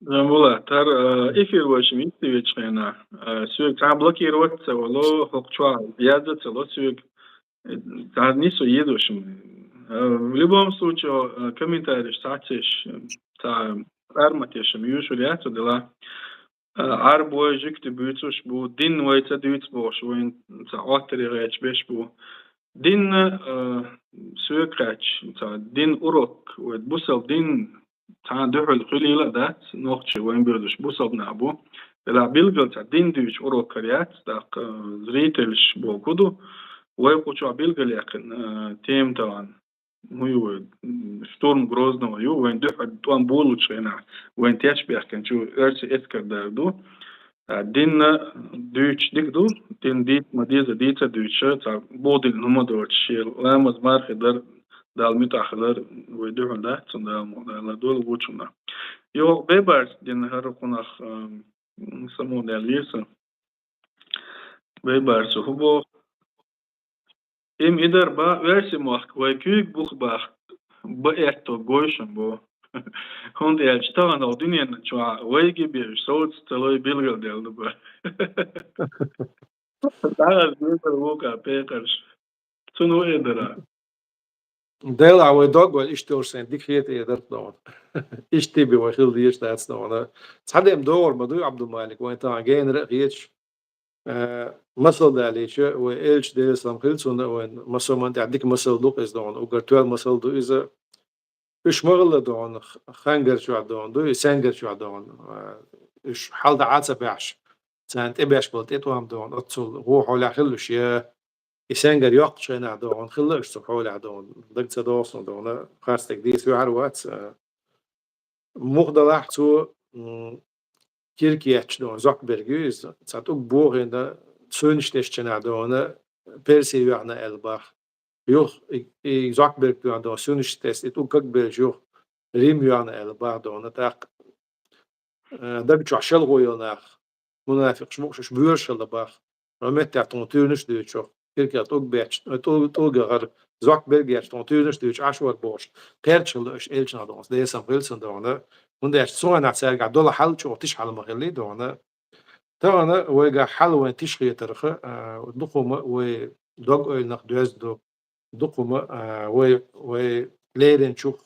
Жамбула, тар, а, эфир вайшимма йисте вечу хенахь, а, соьга цхьа блокировать а ца вало, хӀокху чохь язда а ца ло соьга. Цхьа нисо едош. А, в любом случае, а, комментарийш цхьаццеш, цхьа арма тешам юьйшур яц делахь. А, Ӏарбой жуьгти буьйцуш бу, дин вай ца дуьйцу бохуш, вайн цхьа Ӏоттаре гӀерташ беш бу. Дин, а, соьга кхаьчча, цхьа дин урок, вай бусалба дин цхьана дуьхьал хуьлийла а дац, нохчий вайн боьдуш бусалба нах бу. Делахь билггал цхьа дин дуьйцу урок хир яц, тӀаккха, а, зрительш бохург ду. Вай кху чохь билггал яьккхина, а, тема тахана. ХӀун ю вай? М, штурм Грозного ю, вайн дуьхьал тӀом болучу хенахь, вайн тешнабехкинчу оьрсийн эскар дара ду. А, динна дуьйцуш дика ду, дин дийца ма деза, дийца а дуьйцуш, цхьа боху дина хӀума доцуш, шен ламаз мархи дар, Далла муьтӀахь хилар, вай дуьхьал дац, цунна Дала ма, Дала дола вучунна. Йо, Бейбарс дина хӀара кхунах, ам, само даьлла веза. Бейбарсо хӀун боху? Им и дар бан оьрсийн мохк вай куьйга бух бахка бан аьтто гой шун бу. ХӀунда аьлча тахана дуьненна чохь вайга беш совца ца лой билгал делла ду бан. ДӀахьажа везар вукху пекхарш. Цунна ву эдара. Делахь вай дог вай иштта йолуш сайн дика хета эдар догӀна. Иштта би вай хила дезаш дац догӀна. Цхьа дем догӀур ма дуй, Абдулмалик, вайн тахана генара а хеташ. Э, масал далийча, вай элча Делан салам хила цунна, вайн масал ман тӀехь дика масал ду иза догӀна. Уггар тоьлла масал ду иза. Уьш ма хилла догӀна, х-, хангар чохь догӀна ду, и сенгар чохь догӀна. Э, уьш хьал дӀа а ца баьхьаш, царна тӀебеш болу тӀетӀом догӀна, оццул гӀо хьолехь хилла уьш, я и сенгар йоккхучу хенахь догӀна хилла уьш цу хьолехь догӀна. Даг ца догӀу суна догӀна, харцдерг дийца ваьхьар вац, а, муха далахь цо, м, кирка етташ догӀна, Зоккберг ю иза, цхьа тӀуг бохийна, суьйнаш тесча догӀна, Перси йоьхна аьлла бах. Юха и, и Зоккберг тоьхна догӀна, суьйнаш тесна, и тӀуг кагбелча юха Рим йоьхна аьлла бах догӀна, тӀаккха, э, даг чохь шалхо йолу нах, мунафикъаш мукъаш уьш боьрша хилла бах. Рометтехь тхуна туьйранаш а дуьйцуш, киркех тӀулг бетташ, э, тӀул-, тӀулгах хӀара Зоккберг етташ тхуна туьйранаш а дуьйцуш Ӏаш вара бохуш, кхерчахилла уьш элчанах догӀна, Делан салам хила цунна догӀна. ХӀунда аьлча цу хенахь цаьргахь долу хьал чӀогӀа тиша хьал ма хиллий догӀна. Тахана вайгахь хьал вайн тиша хетарх, а, дукха хӀума вай дог-ойланах доьзна ду, дукха хӀума, а, вай, вай леринчух,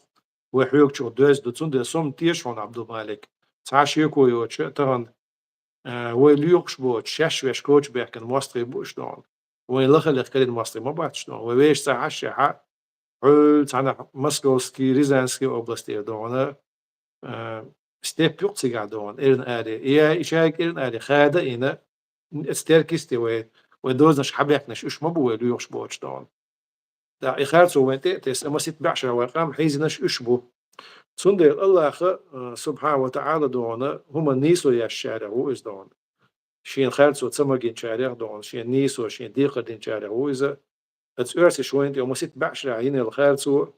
вай хьоьгучух доьзна ду. Цундела со-м теша хьуна, Абдулмалик, цхьа а шеко йоцуш, тахана, а, вай лоьхуш боцу, шаьш веш коча баьхкина мостагӀий бу уьш догӀна. Вайн лахалех карийна мостагӀий ма бац уьш догӀна. Вай вешан цхьа хьаьшшехьа, Хьуьлла цхьана Московский, Рязанский областера догӀна, а, степ юкъ цигахь догӀна, эрна аре. И, и шайга эрна аре хада а йина, эца теркисте вай, вай дозанаш хьабаьккхинарш уьш ма бу вай лоьхуш боцуш догӀна. ТӀаккха и харцо вайн тӀе а тесна, маситта баьӀ шарахь вайн къам хьийзинарш уьш бу. Цундела Аллаха, а, субхьана ва таӀала догӀна, хӀуманна нийсо еш шарахь ву иза догӀна. Шена харцо ца магийначарех а догӀна, шена нийсо, шена декхар динчарех ву иза. Оцу оьрсаша вайна тӀе маситта баьӀ шарахь йинарг харцо,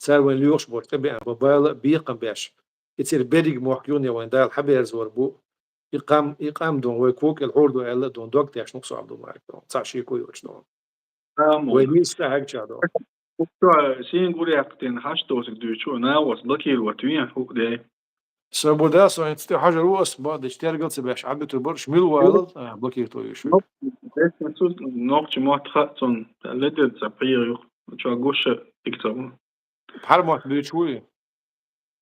цара вайн лоьхуш боцу тӀебеана бан бала а, бекхам беш, и церан берриг мохк юхане вайн Дала хьаберзор бу, и къам, и къам дон вай кокӀел хьур ду аьлла а дон, дог тешна ву-кх со, Абдулмалик, дон, цхьа шеко йоцуш дон. Амма. Вай нийса цӀа хьегча дон. Цо сийна гур яьккхийтина хьашт доцург дуьйцу, нагӀас блокировать вен, хӀуъа де. Свобода, со хӀинца тӀе хьажар ву ас, бакъдечу тергал ца беш, Ӏадбитур бараш, мила валал, а, блокировать веш. Ну, десна цу нохча мотт хаьа цунна, ледира ца пхьегӀа юха, чо гуша дика ца ву. ХӀара мотт буьйцуш ву и?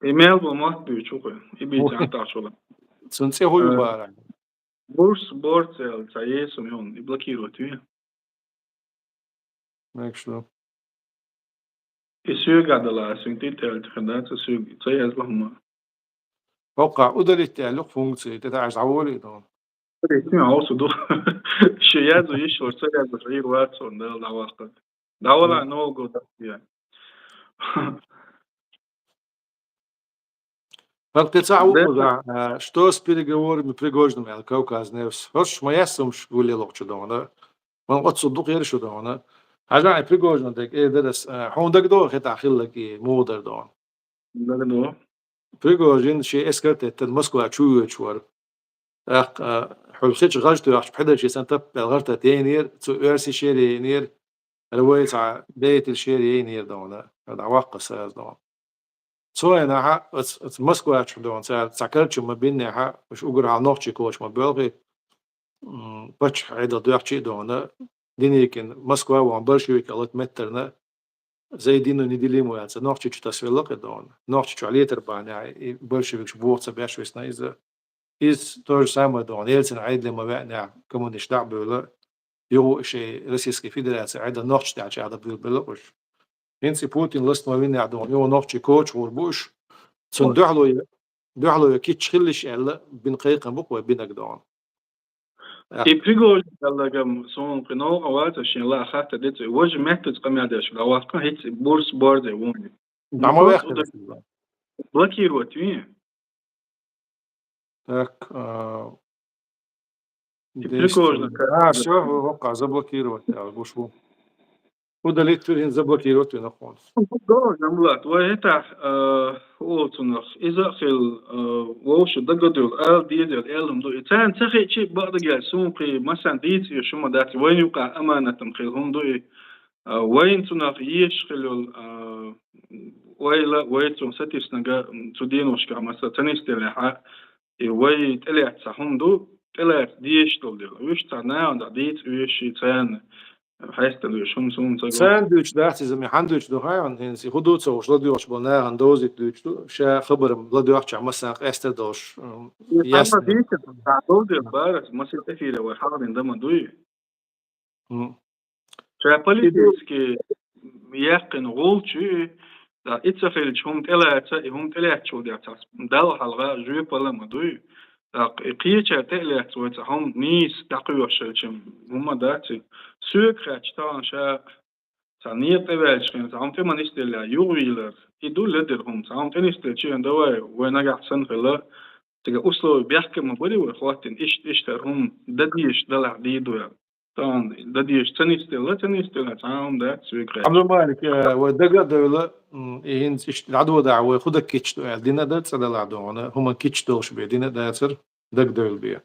И мел бу мотт буьйцу кхуьй, и бийца Ӏантахчула. Цун цӀе хӀу ю Э, бара? Бурс борц аьлла, ца есум юн, и блокировать вен. Мегаш ду. И соьга дала, ас вин тӀе тӀелтиха дац, соьга ца язла хӀума. ХӀокха удалить аьлла юкъа функция, тӀе таӀаш дӀаволий ду. Удалить, ну, хьовса ду. Шу язу йиш вар, ца язу хьийр вац он, дала дӀаваккха. ДӀавала Мгм. Новый год, я. ХӀара кхин цхьа Да. Вукхуза, а, что с переговорами Пригожиным аьлла Кавказ Ньюс. ХӀорш ма яссумаш гулле лохучу дона. Ман оццул дукха яра шу дона. Хьажа, и Пригожин дег, э, дарас, а, хьуна дагадогӀу хетахь хилларг и муха дара дона? ДагадогӀу. Пригожин шен эскар теттан Москва чу воьдуш вара. ТӀаккха, а, хьуьл хича гӀаж тоьхча пхьедарчий сан таппел гӀар тата яйнера, цу оьрсий шера яйнера, хӀара вай цхьа деятель шера яйнера дона, хӀара дӀаваккха саза дона. Цу хенахьа оц-, оц Москва чу дона, цара цхьа карчам ма биннехьа, уьш угар хьал нохчий коча ма боьлхий, м, паччахь Ӏедал доьхчий а дона, Деникин Москва вон большевик а лата меттарна, Зайдину неделиму яьлла, нохчий чу тасвелла кхе дона. Нохчий чу летар бахьанехь, и большевикаш боху ца беш висна иза. Иза то же самое дона. Ельцин Ӏедале ма веанехь, коммунисташ дӀа а бевлла, юха шайн Российская Федерация Ӏедал нохчий тӀехь чӀагӀда буьйлабелла уьш. ХӀинца и Путин ласта ма виннехь дона, юха нохчий коча гӀур бу уьш. Цунна дуьхьало е-, дуьхьало е кийча хилалаш аьлла, бина кхайкхам бу-кх вай бинарг дона. И Пригожин аьлларгам суна кхин новкъа вац, шен ла хатта деций, важа меттаца къамел деш дӀаваккха, хӀинца бурс борзе вуни. ДӀа ма вехкина. Блокировать вен. Так, а, И действие. Пригожин ка- А, всё, хӀокху заблокировать аьлла гуш ву. Удалить вира, хӀинца заблокировать вина хьуна. Дора, Жамбулат, вай хӀетахь, а, олу цунах, иза а хила, а, вовшах дагадевлла, ала деза аьлла хӀума ду и. Царна ца хиъча а бакъдерг аьлча, суна кхин массарна дийца везаш хӀума дац, вайна юкъахь аманатан хила хӀума ду и. А, вайна цунах езаш хила йолу, а, ойла, вай цунах сатуьйсинарг, м, цу деношкахь массо ца нисделлехь, и вай тӀелаьцна хӀума ду, тӀелаьцна дезаш долу дела. Уьш цхьа нахана дӀа дийца везаш и царна. Хьаьстина дуьйцуш, хӀума суна ца го. Царна дуьйцуш дац иза, ме хьан дуьйцуш ду хаьий хьуна, хӀинца и хӀун ду ца хууш ладоьгӀуш болу нахана довзийта дуьйцуш ду, ша хабар ладоьгӀча массарна къаьстар долуш, м, И ясно. Хьан дийцина, цхьа довзийта бара, масех эфире вай хьалхарниг дан ма дуй. М. Ша политически яьккхина гӀулч ю и, ткъа и ца хилча хӀума тӀелаьца, и хӀума тӀелаьцначул дерг цхьа Далла хьалха жоьпалла а ма дуй. ТӀаккха и кхечара тӀе а лаьцна вай цхьа хӀума нийса дӀакхоьхьуш хилча, хӀума дац и. Соьга хаьттича тахана ша цхьа некъа тӀеваьлча хенахь, цхьа хӀума тӀе ма нисделлехь, юхавийлар. И ду ледара хӀума, цхьа хӀума тӀе нисделча, давай, вай нагахь санна хилла, цига условия бехке ма барий вай хӀоттийна, иштта, иштта хӀара хӀума дан дезаш далахь дийр ду аьлла. Тахана дан дезаш ца нисделла, ца нисделла, цхьа а хӀума дац соьга хаьттича. Абдулмалик, э, вай дага а девлла, м, и хӀинца иштта дӀадодахь, вай хӀун дан кийча ду аьлла, дина а дан цӀа далахь дохуна, хӀуманна кийча долуш бен, дина а дацара, дага девлла бен.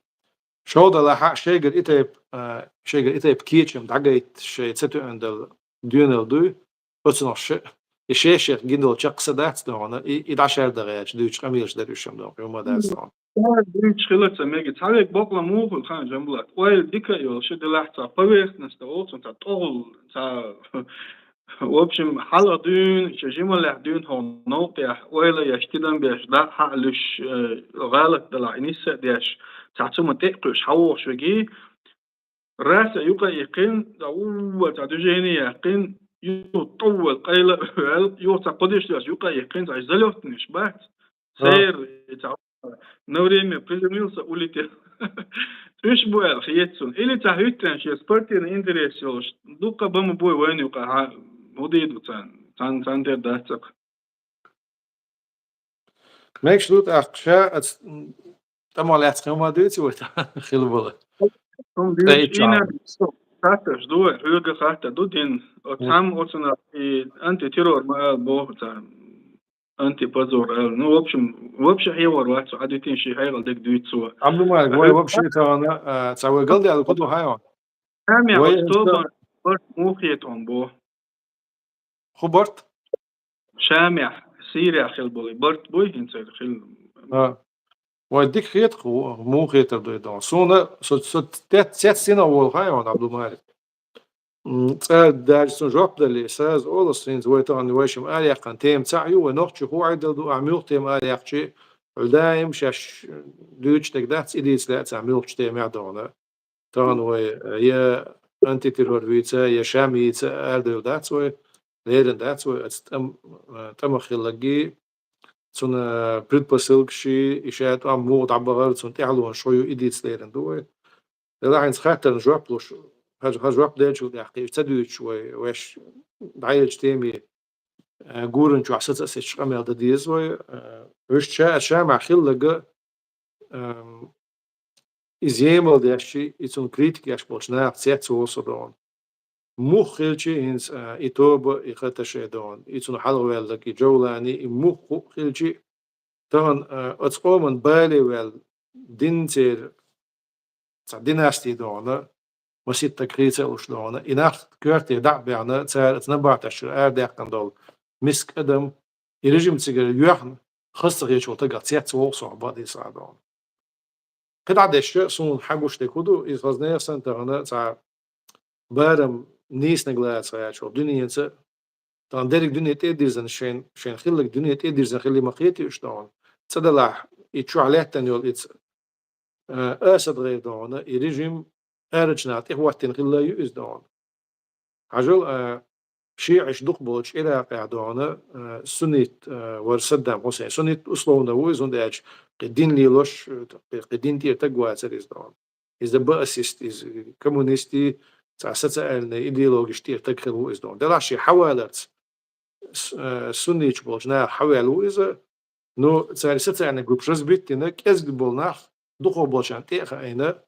ШолгӀа делахь а, шайгара и тайпа, а, шайгара и тайпа кечам дӀагайта шайн ца тоьъна долу доьналла дуй, оцунах ша, и шен-шех гина долу чекх са дац дохуна, и, и дӀашаьрда гӀерташ дуьйцуш къамелаш дара уьш-м дохуна, хӀума дац дохуна. Дуьйцуш хила ца мега, цхьаверг бакъ ма ву хуьлу хан, Жамбулат. Ойла дика а йолуш, делахь цхьа поверхностно олу цунна, цхьа тӀогӀул, цхьа В общем, хьалха дуьйна, ша жималлехь дуьйна хьо новкъехь, ойла еш, тидам беш, дӀа а хьа а луьш, э, гӀалат далахь, и нисса а деш, цхьа цу ма тӀе а кхуьуш, хьан вохуш вегий, раса юкъа а иккхина, цхьа ву-, цхьа движение яьккхина, юха тӀоввал къайла а ваьлла, юха цхьа кхо деш дош юкъа а иккхина, цхьа залётнаш бац. Сайра, и цхьа на время приземлился, улетел. Уьш бу аьлла хета суна. Или цхьа хӀуьттина шен спортивный интерес йолуш, дуккха бан ма бой вайна юкъахь, хӀун дийр ду царна? Царна, царна тера дац цхьа. Мегаш ду тӀаккха ша аца, м, тӀамал яц хӀума дуьйцу вай хила бала. ХӀума дуьйцу, Дай чам. Хаттарш ду вай, хьоьга хаттар ду дина. Оцхьамма оцунах и антитеррор ма ала боху царна. Антипозор аьлла. Ну, в общем, вообще хьехор вац цо, Ӏадитин ши хьекъал дерг дуьйцу цо. Абдулмалик, вай вообще тахана, а, цхьа вай галдаьлла кху ду хьайо? Тамя вай оцу тобан барт муха хетон бо. хӀун барт? Шамехь, Сирехь хилла болу барт буй хӀинца хилла? А. Вай дика хета-кх, муха хетар ду и дон. Суна, со, со тет-, цецдина волу хьан йона Абдулмалик. М, цкъа даже цунна жоп далле, саза олу ас хӀинца вай тахана вайшимма араяьккхина тема цхьаъ ю, вай нохчий хӀун Ӏедал ду, ахь муьлха тема араяьккхича, хьуьлла даим шаьш дуьйцуш дерг дац, и дийца лаьа цхьа муьлххачу темех дона. Тахана вай, э, я антитеррор вийца, я Шам йийца арадевлла дац вай, лерина дац вай, оцу тӀам-, э, тӀамах хилларгий, цуьнан предпосылкаш, и ша тӀом муха дӀабахара, цуьнан тӀаьхьалонаш хӀун ю, и дийца лерина ду вай. Делахь хӀинца хаттарна жоп луш, хьан, хьан жоп деллачул тӀаьхьа кхин ца дуьйцуш вай, ваьш дӀаеллачу теме, э, гуран чохь саца а сецаш къамел дан деза вай, э, вуьшта ша, Шамахь хилларг, эм, иза емал деш, и цунна критика еш болчу наха цецволу со дона. Муха хилча а хӀинца, а, и тоба, и хаташ а дона, и цунна хьалхаваьлларг, и Джовлани, и муха хилча а, тахана, а, оцу къоман бале ваьлла динан церан цхьа династи дона, маситтаг хийца а луш дона, и нах коьрте дӀа а баьхна, цара оцу набахташчуьра арадаьккхина долу миска адам, и режим цигара йоьхна, хаза ца хеташ волу тагах цецволу со хьан бан дийца дона. КхидӀа а дешча, суна хьан гуш дерг хӀун ду, иза хаза нехан санна тахана цхьа барам нийсаниг лаца гӀерташ волу дуьненца, тахана дерриг дуьне тӀе а дирзина, шайн, шайн хилларг дуьне тӀе а дирзина хилла ма кхетий уьш дона. Цкъа делахь, и чохь лаьттина йолу иза, э, Асад гӀайр дона, и режим арачу наха тӀехӀоттийна хилла ю иза дона. Хьажал, а, шиӀаш дукха болчу Иракъехь дона, а, суннит, а, вара Саддам Хусейн. Суннит условно ву иза, хӀунда аьлча кхин дин лелош, кхин, кхин дин тӀера таг вацара иза дона. Иза баасист, иза коммунистий, цхьа социальный идеологиш тӀера таг хилла ву иза дона. Делахь шен хьаваларца с-, а, сунниташ болчу наха хьаваьлла ву иза. Ну, цара социальный группаш разбить дина, кӀезиг болу нах дукхах болчарна тӀе а хаийна,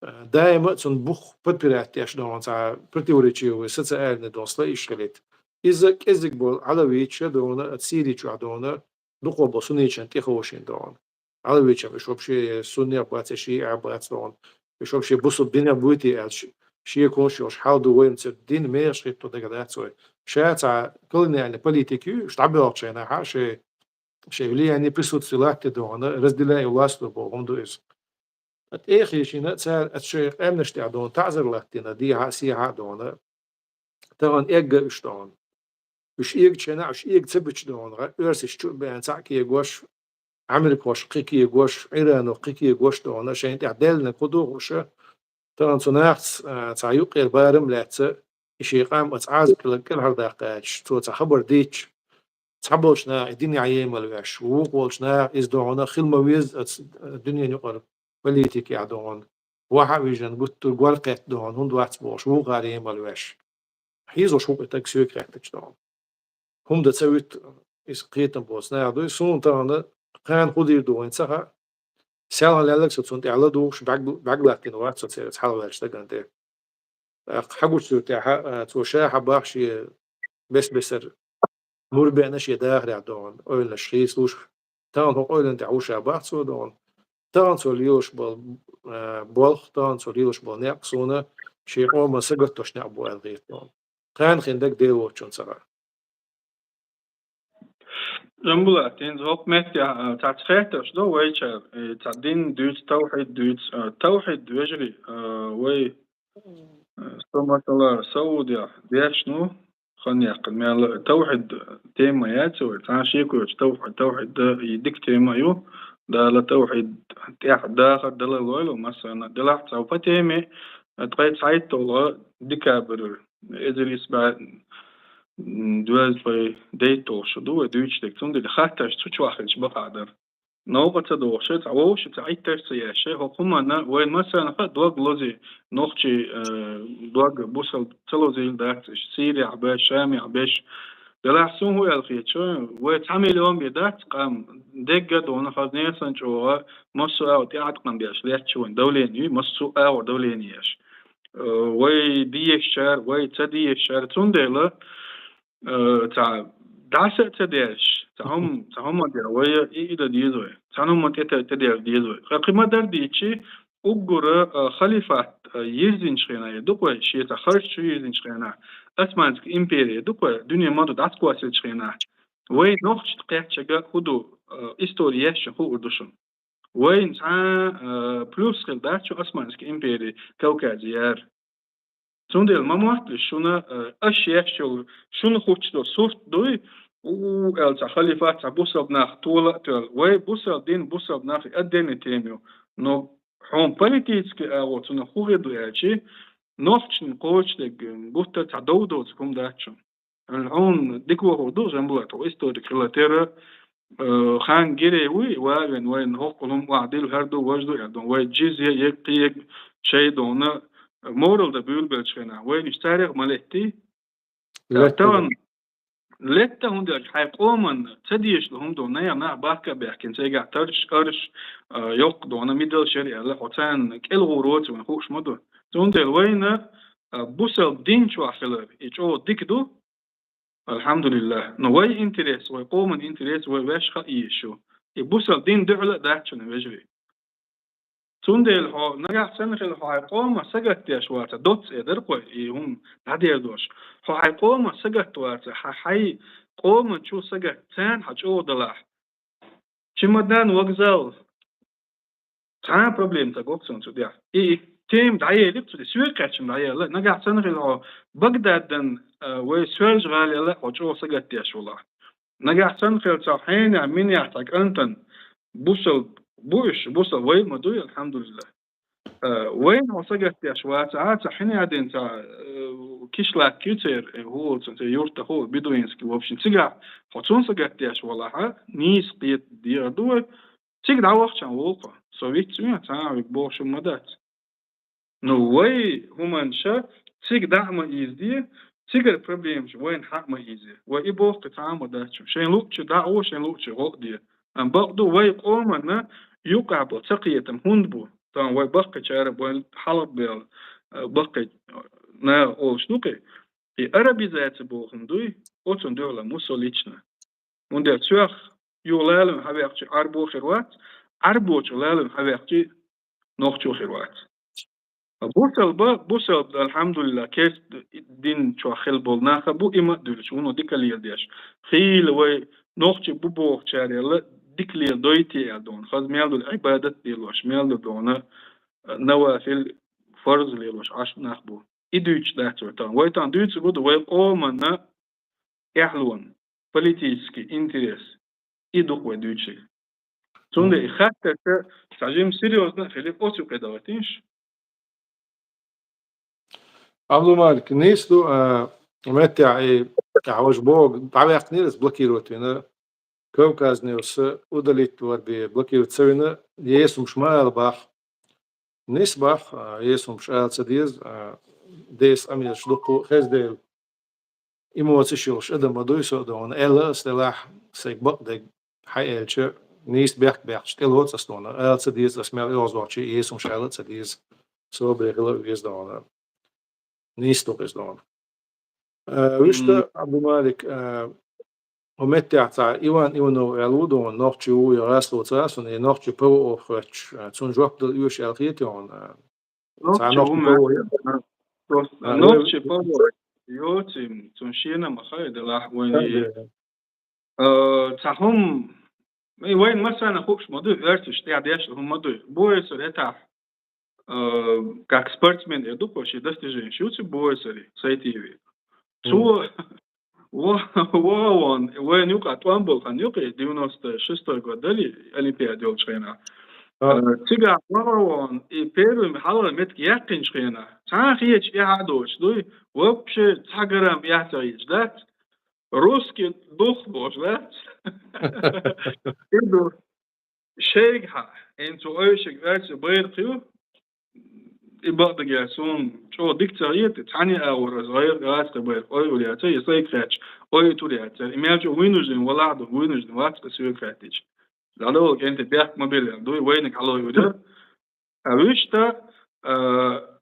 а, даима а цунна бух подпирать деш дона, цхьа противоречивый социальный дона слоиш хилийта. Иза кӀезиг болу алавиташ а дона, а, Сири чохь дона, дукхах болу сунниташна тӀе ховшийна дона. Алавиташ уьш вообще суннех бац, шиӀех бац дона. Уьш вообще бусалба динех буй те аьлча, шеконаш йолуш хьал ду, вайна церан дин мехаш хӀитто дагахь дац вай. Ша цхьа колониальный политика ю, уьш дӀабоьлхучу хенахь а шайн шайн влияние, присутствие латтий дона, разделяй и властвуй боху хӀума ду иза. Ткъа тӀе а хиъна, цара оцу шайн къаьмнаш тӀехь дона таӀзар латтийна, дехьа а, сехьа а дона, тахана эгга уьш дона. Уьш эгачу хенахь, уьш эга ца бича дона, оьрсаш чу а беана цхьаъ кегош, Ӏамерикахошка кхин кегош, Ӏиранахошка кхин кегош дона, шайна тӀехь даьллинарг хӀун ду хууш, тахана цу нахаца, а, цхьа юккъера барам а лаьцна, и шен къам оцу Ӏазап кӀелхьардаккха гӀерташ, цо цхьа хабар дийцча, цхьаболчу наха и динехь емал веш, вукху волчу наха иза дона хила ма веза оцу, а, дуьненан юкъара политикехь дона. Ваха а вижина, гуттар а гор кхетта дона, хӀунда вац бохуш, вукхара емал веш. Хьийзош ву-кх и таг соьга хаьттича дона. ХӀума дан ца вуьту иза кхетам боцу наха дуй. Суна тахана кхана хӀун дийр ду вайна ца хаьа. Селхана лелларг со цунна тӀехь ладугӀуш, бӀаьг-, бӀаьг латтийна вац со церан хьалхаваьллачу стагана тӀе. ТӀаккха хьан гучу дийр тӀехь, а, цо ша хьан бах шен бес-бесара мур беана шен дахарехь дона, ойланаш хийцалуш. Тахана хӀокху ойланна тӀехь ву ша бах цо дона. Тахана цо лелаш болу, а, болх, тахана цо лелаш болу некъ суна шен къоман сагатдеш некъ бу аьлла хета дона. Кхана хин дерг Дела воцчунна ца хаьа. Жамбулат, хӀинца хӀокху меттехь, а, цхьацца хеттарш ду вайчара, и цхьа дин дуьйцу, тавхьид дуьйцу, а, тавхьид вежарий, а, вай, а, со масала Саудехь дешна ву, хан яьккхина мел а тавхьид тема яц вай, цхьана шеко йоцуш тавхьид, тавхьид и дика тема ю, Дала тавхьид тӀехь дахар дала лойла, масала, делахь цхьа по теме, а, ткъе цхьайтталгӀа декабрь, эзар исс бӀе, м, доьзткъе дейтталгӀа шу ду вай дуьйцуш дерг, цундела хаттарш цу чохь хилча бакъахь дара. Новкъа ца дохуш, цхьа вовшашца, цхьа Ӏиттарш ца еш, хӀокху хӀуманна вайн массарна хаьа дог лозий, нохчий, э, дог бусалба ца лозийла дац, Сирехь беш, Шамехь беш. Делахь суна хӀун аьлла хеташ, вай цхьа миллион бен дац къам, дегга а дона хаза несан чӀогӀа, массо а агӀор тӀеӀаткъам беш лаьтташ вайн давление, массо а агӀор давление еш. Э, вай дезачара, вай ца дезачара, цундела, э, цхьа дӀаса а ца деш, цхьа хӀума, цхьа хӀума дер, вай и, и дан деза вай. Цхьана хӀуманна тӀе, тӀе, тӀедерза деза вай. Ткъа кхин ма-дарра дийцича, уггара, э, халифат, э, йирзинчу хенахь, я дукха вай шен цхьа харш чу йирзинчу хенахь, Османская империя ду-кх вай, дуьне ма ду дӀасакхоссийча хенахь, вай нохчашна кхаьчча хӀун ду, э, истори ешча хуур ду шуна. Вайна цхьа, э, плюс хир дац шуна Османская империя Кавказе яра. Цундела ма мотталаш шуна, э, аша еш йолу, шуна хӀуттуш долу сурт дуй, у, аьлла цхьа халифат, цхьа бусалба нах тола а тоьлла. Вай бусалба дин, бусалба нах и отдельная тема ю. Но хьуна политический агӀо цунах хӀун хир ду аьлча, нохчашна кхочушдерг гуттар а цхьа дов доцург хӀума дац шуна. Хьуна дика вахар ду, Жамбулат, хьо историк хила тера, э, хан гире вуй, ван вайна хӀокхул хӀума охьадилла, хӀара ду, важа ду аьлла, вай джизья, еккхий, шайн дона, морал дан буьйлабеллачу хенахь, вайна уьш царех ма леттий. Летта. Тахана летта, хӀунда аьлча хьайн къоманна ца дезаш долу хӀума ду, наха нах бахка а баьхкина, цигахь тарш, арш, а, йоккха дона, мидал шера аьлла, хьо царна кӀел гӀур воцу вайна хууш ма ду. Цундела вайна, а, бусалба дин чохь хилар, и чӀогӀа дика ду, алхьамдулиллах. Но вай интерес, вай къоман интерес, вай ваьш хаа езаш ю. И бусалба дин дуьхьал а дац шуна, вежарий. Цундела хьо нагахь санна хила, хьо хьайн къоман сагатдеш вацахь, доцца э дара кхой, и хӀума дӀадер долуш. Хьо хьайн къоман сагатта вацахь, хьан хьайн къоман чу сагатта, царна хьан чӀогӀа далахь. Чемодан, вокзал, цхьа а проблема ца го-кх цунна цу тӀехь. И, и тема дӀаелира цу тӀе, соьга кхаьчна дӀаелла. Нагахь санна хила хьо Багдадан, а, вай Соьлжа-ГӀалин хьо чӀогӀа сагатдеш валахь. Нагахь санна хила цхьа хьенех, минех цхьа кӀантана бусалба бу уьш, бусалба вай ма дуй, алхьамдулиллах. А, вайна хьо сагатдеш вацахь, цхьа хьенех дина цхьа, а, кишлак ю церан, э, хӀума церан юрт а хӀума, бедуинский, в общем, цигахь хьо цунна сагатдеш валахь, нийса кхета дезар ду вай. Цига дӀавахча хьан ву-кх хьо? Со виц вен, цхьа а виг бохуш хӀума ма дац. Ну, вай хӀуманаш цига дӀа а ма ийзаде, цигара проблемаш вайна хьа а ма ийзе. Вай и боху-кх цхьа а ма дац. Шайн луъучу дӀа а во, шайн луъучу гӀо а де. Амма бакъду, вай къоманна юкъахь болу цакхетам хӀунда бу? Тахана вай баккхийчара, вай хьалха баьлла, э, баккхий, э, наха олуш ду-кх и. И арабизация боху хӀума дуй, оцунна дуьхьал ма ву со лично. ХӀунда аьлча соьх юха лалам хьаваьккхича Ӏарбо хир вац, Ӏарбочух лалам хьаваьккхича нохчо хир вац. Бусалба, бусалба, алхьамдулиллах, керста дин чохь хила болу нах а бу, и ма а дуьллуш, вуно дика леладеш. Хийла вай нохчий бу бохучарел дика леладойтий аьлла дона. Хаза мел долу Ӏибадат а лелош, мел долу дона, навафил, фарз лелош Ӏаш нах бу. И дуьйцуш дац вай тахана. Вай тахана дуьйцург хӀун ду, вай къоманна эхь ло, политический интерес, и ду-кх вай дуьйцург. Цундела и хаттар цхьа жимма серьёзно а хилира, оцу юкъе дахийтинаш. Абдулмалик, нийса ду, а, меттехь и, а, важа богу дӀаваьккхинера, иза блокировать вина, Кавказ Ньюс удалить вар бе блокировать ца вина, есумаш ма ала бах. Нийса бах, а, есумаш ала ца деза, а, деса къамелаш дуккха хеза дела. Эмоциш йолуш адам ма дуй со а дона, аьлла ас делахь, сайга бакъдерг хьай аьлча, нийса бехк баьккхича тӀелоцу ас дона, ала ца деза ас мел оьгӀазвахчий, есумаш ала а ца деза, собаре хила а веза дона. Нийса ду-кх иза дона. Э, вуьшта, Абдумалик, э, хӀу меттехь цхьа Иван Иванов аьлла ву дона, нохчи ву я гӀасло ца а суна, я нохчи П В О хоьттуш, э, цунна жоп дала оьшу аьлла хета хьуна, э, цхьа нохчи П В О я? Нохчи П В О йоций, цунна шена ма хай делахь вайна. Э, цхьа хӀума, и вайн массарна хууш ма дуй, оьрсаша тӀаьхьа деш хӀума ма дуй. Бойсар этахь, э, как спортсмен, я дукха ши достиженеш юци бойсари, сайтиви. Цо, во-, вогӀа вон, вайн юкъа тӀом болу хан юкъе, девяносто шестой год дали, Олимпиада йолчу хенахь. Э, цигахь вогӀа вон, и первый хьалха метка яьккхинчу хенахь. Цхьа хеташ эхь а доцуш дуй, вообще цхьа грамм эхь ца хеташ дац. Русский дух бохуш дац. И ду. Шайгахьа, хӀинца ву ойшиг оьрсийн байракх ю, и бакъдерг суна чӀогӀа дика ца хета, цхьаьна агӀор аса гӀайгӀа гӀазкхи байракх ойур яцара, я сайга хаьттича, ойтур яцара. И мел чӀогӀа вынужден валахь ду, вынужден вац-кх соьга хаьттича. ДӀадовла кӀентий бехк ма биллина, дуй вайниг хьалойур яра. А вуьшта, а,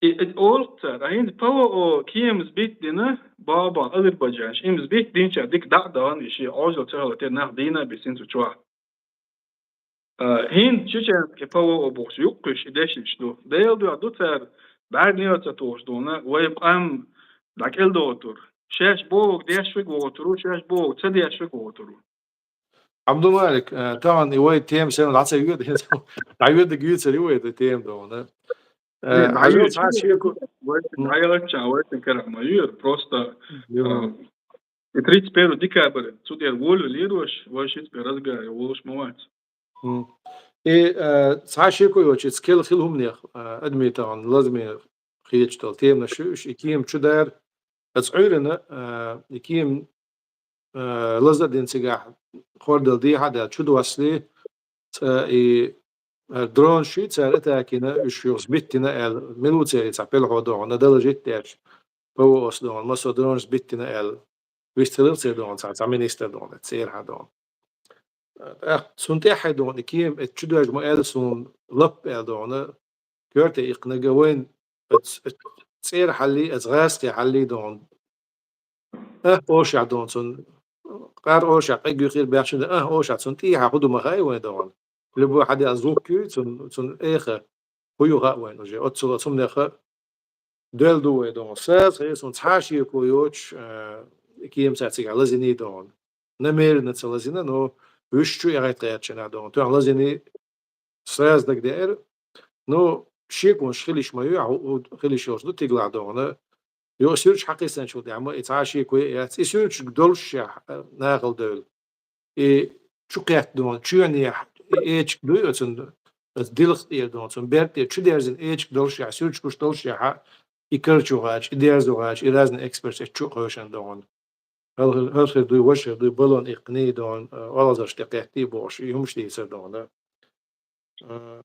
и, и олу цара, а хӀинца П В О кема сбить дина, баба, азербайджанаш, им сбить динчара дика дӀа а дахана, и шен Ӏожалла ца хилла тера нах дийна а бисина цу чохь. А, хӀинца чеченский П В О бохуш юккхуьш и дешнаш ду. Делан дуьхьа ду цара, бӀаьргане а ца тухуш дуна, вай къам ДӀакӀелдохур. Шаьш бохург деш вега вохур, шаьш бохург ца деш вега вохур. Абдулмалик, э, тахана и вай тема сенна дӀа ца йоьду, дӀайоьдуг юьйцар ю вай тема дона. Э, Не, хьажал дӀайоьду. Цхьа шеко. Вай М. дӀайоьдуча, вай карах ма йоьду, просто, Йо. э, и тридцать первого декабря цу тӀера волю лируш, вай шиц бе разгар, волуш ма вац. М. И, э, цхьа шеко йоцуш, кел хила хӀуманех, э, адамий тахана лазаме хеташ долу теманаш ю уьш, и кема чу дара, аса Ӏуьйранна, э, и кема, э, лаза а дина цигахь, хордал дехьа а даьлла, чу доссале, цкъа и, э, дронаш ю, цара атака йина, уьш юха сбиттина аьлла, милуцери цхьа пелхьо дохана, доложить деш, П В О-с дохана, массо а дронаш сбиттина аьлла, вистхилира церан дохана, цхьа, цхьа министр дохана, церан хьан дохана. ТӀаккха цунна тӀаьхьа дохана, и кема, эцу чу доьжна ма аьлла суна, лап аьлла дохана, коьрте иккхинарг вайна, оцу, оцу цӀера хьаллий, оцу гӀазкхи хьаллий дохана. Э, ошахь дохана цунна. Къар ошахь къегги хир баьхчина, э, ошахь цунна тӀехьа хӀун ду ма хаьа вайн дохана. Любой хьан де а звук юй, цунна, цунна эха хӀун ю хаьа вайн уже. Оццул оцу хӀуманеха доьлла ду вай дохана. Саза хеза суна цхьа шеко йоцуш, э, кема цара цигахь лазиний дохана. Намеренно ца лазина, но уьш чу эхайта гӀертачу нах дохана. Тоьхна лазиний сразу дагадеара. Ну, шеконаш хилиш ма ю, хӀу-, хӀу-, хилиш йолуш ду тигалахь дохана. Йо, суьрташ хьакхиссанчул тӀаьхьа ма и цхьа шеко а яц. И суьрташ долушшехь, э, нахала девлла. И чу кхетта дохана, чоьнехь, и эчиг дуй оцунна, оцу дилха тӀера дохана, цунна берда тӀера чу дерзина эчиг долушшехь, суьрташ гуш долушшехь, и карчу гӀача, и дерзо гӀача, и разный эксперташ чу а кхевшина дохана. ХӀара хир дуй, важа хир дуй, баллон иккхиний дохана, э, олхазарш тӀе кхеттий бохуш, и хӀумаш дийцар дохана. Э,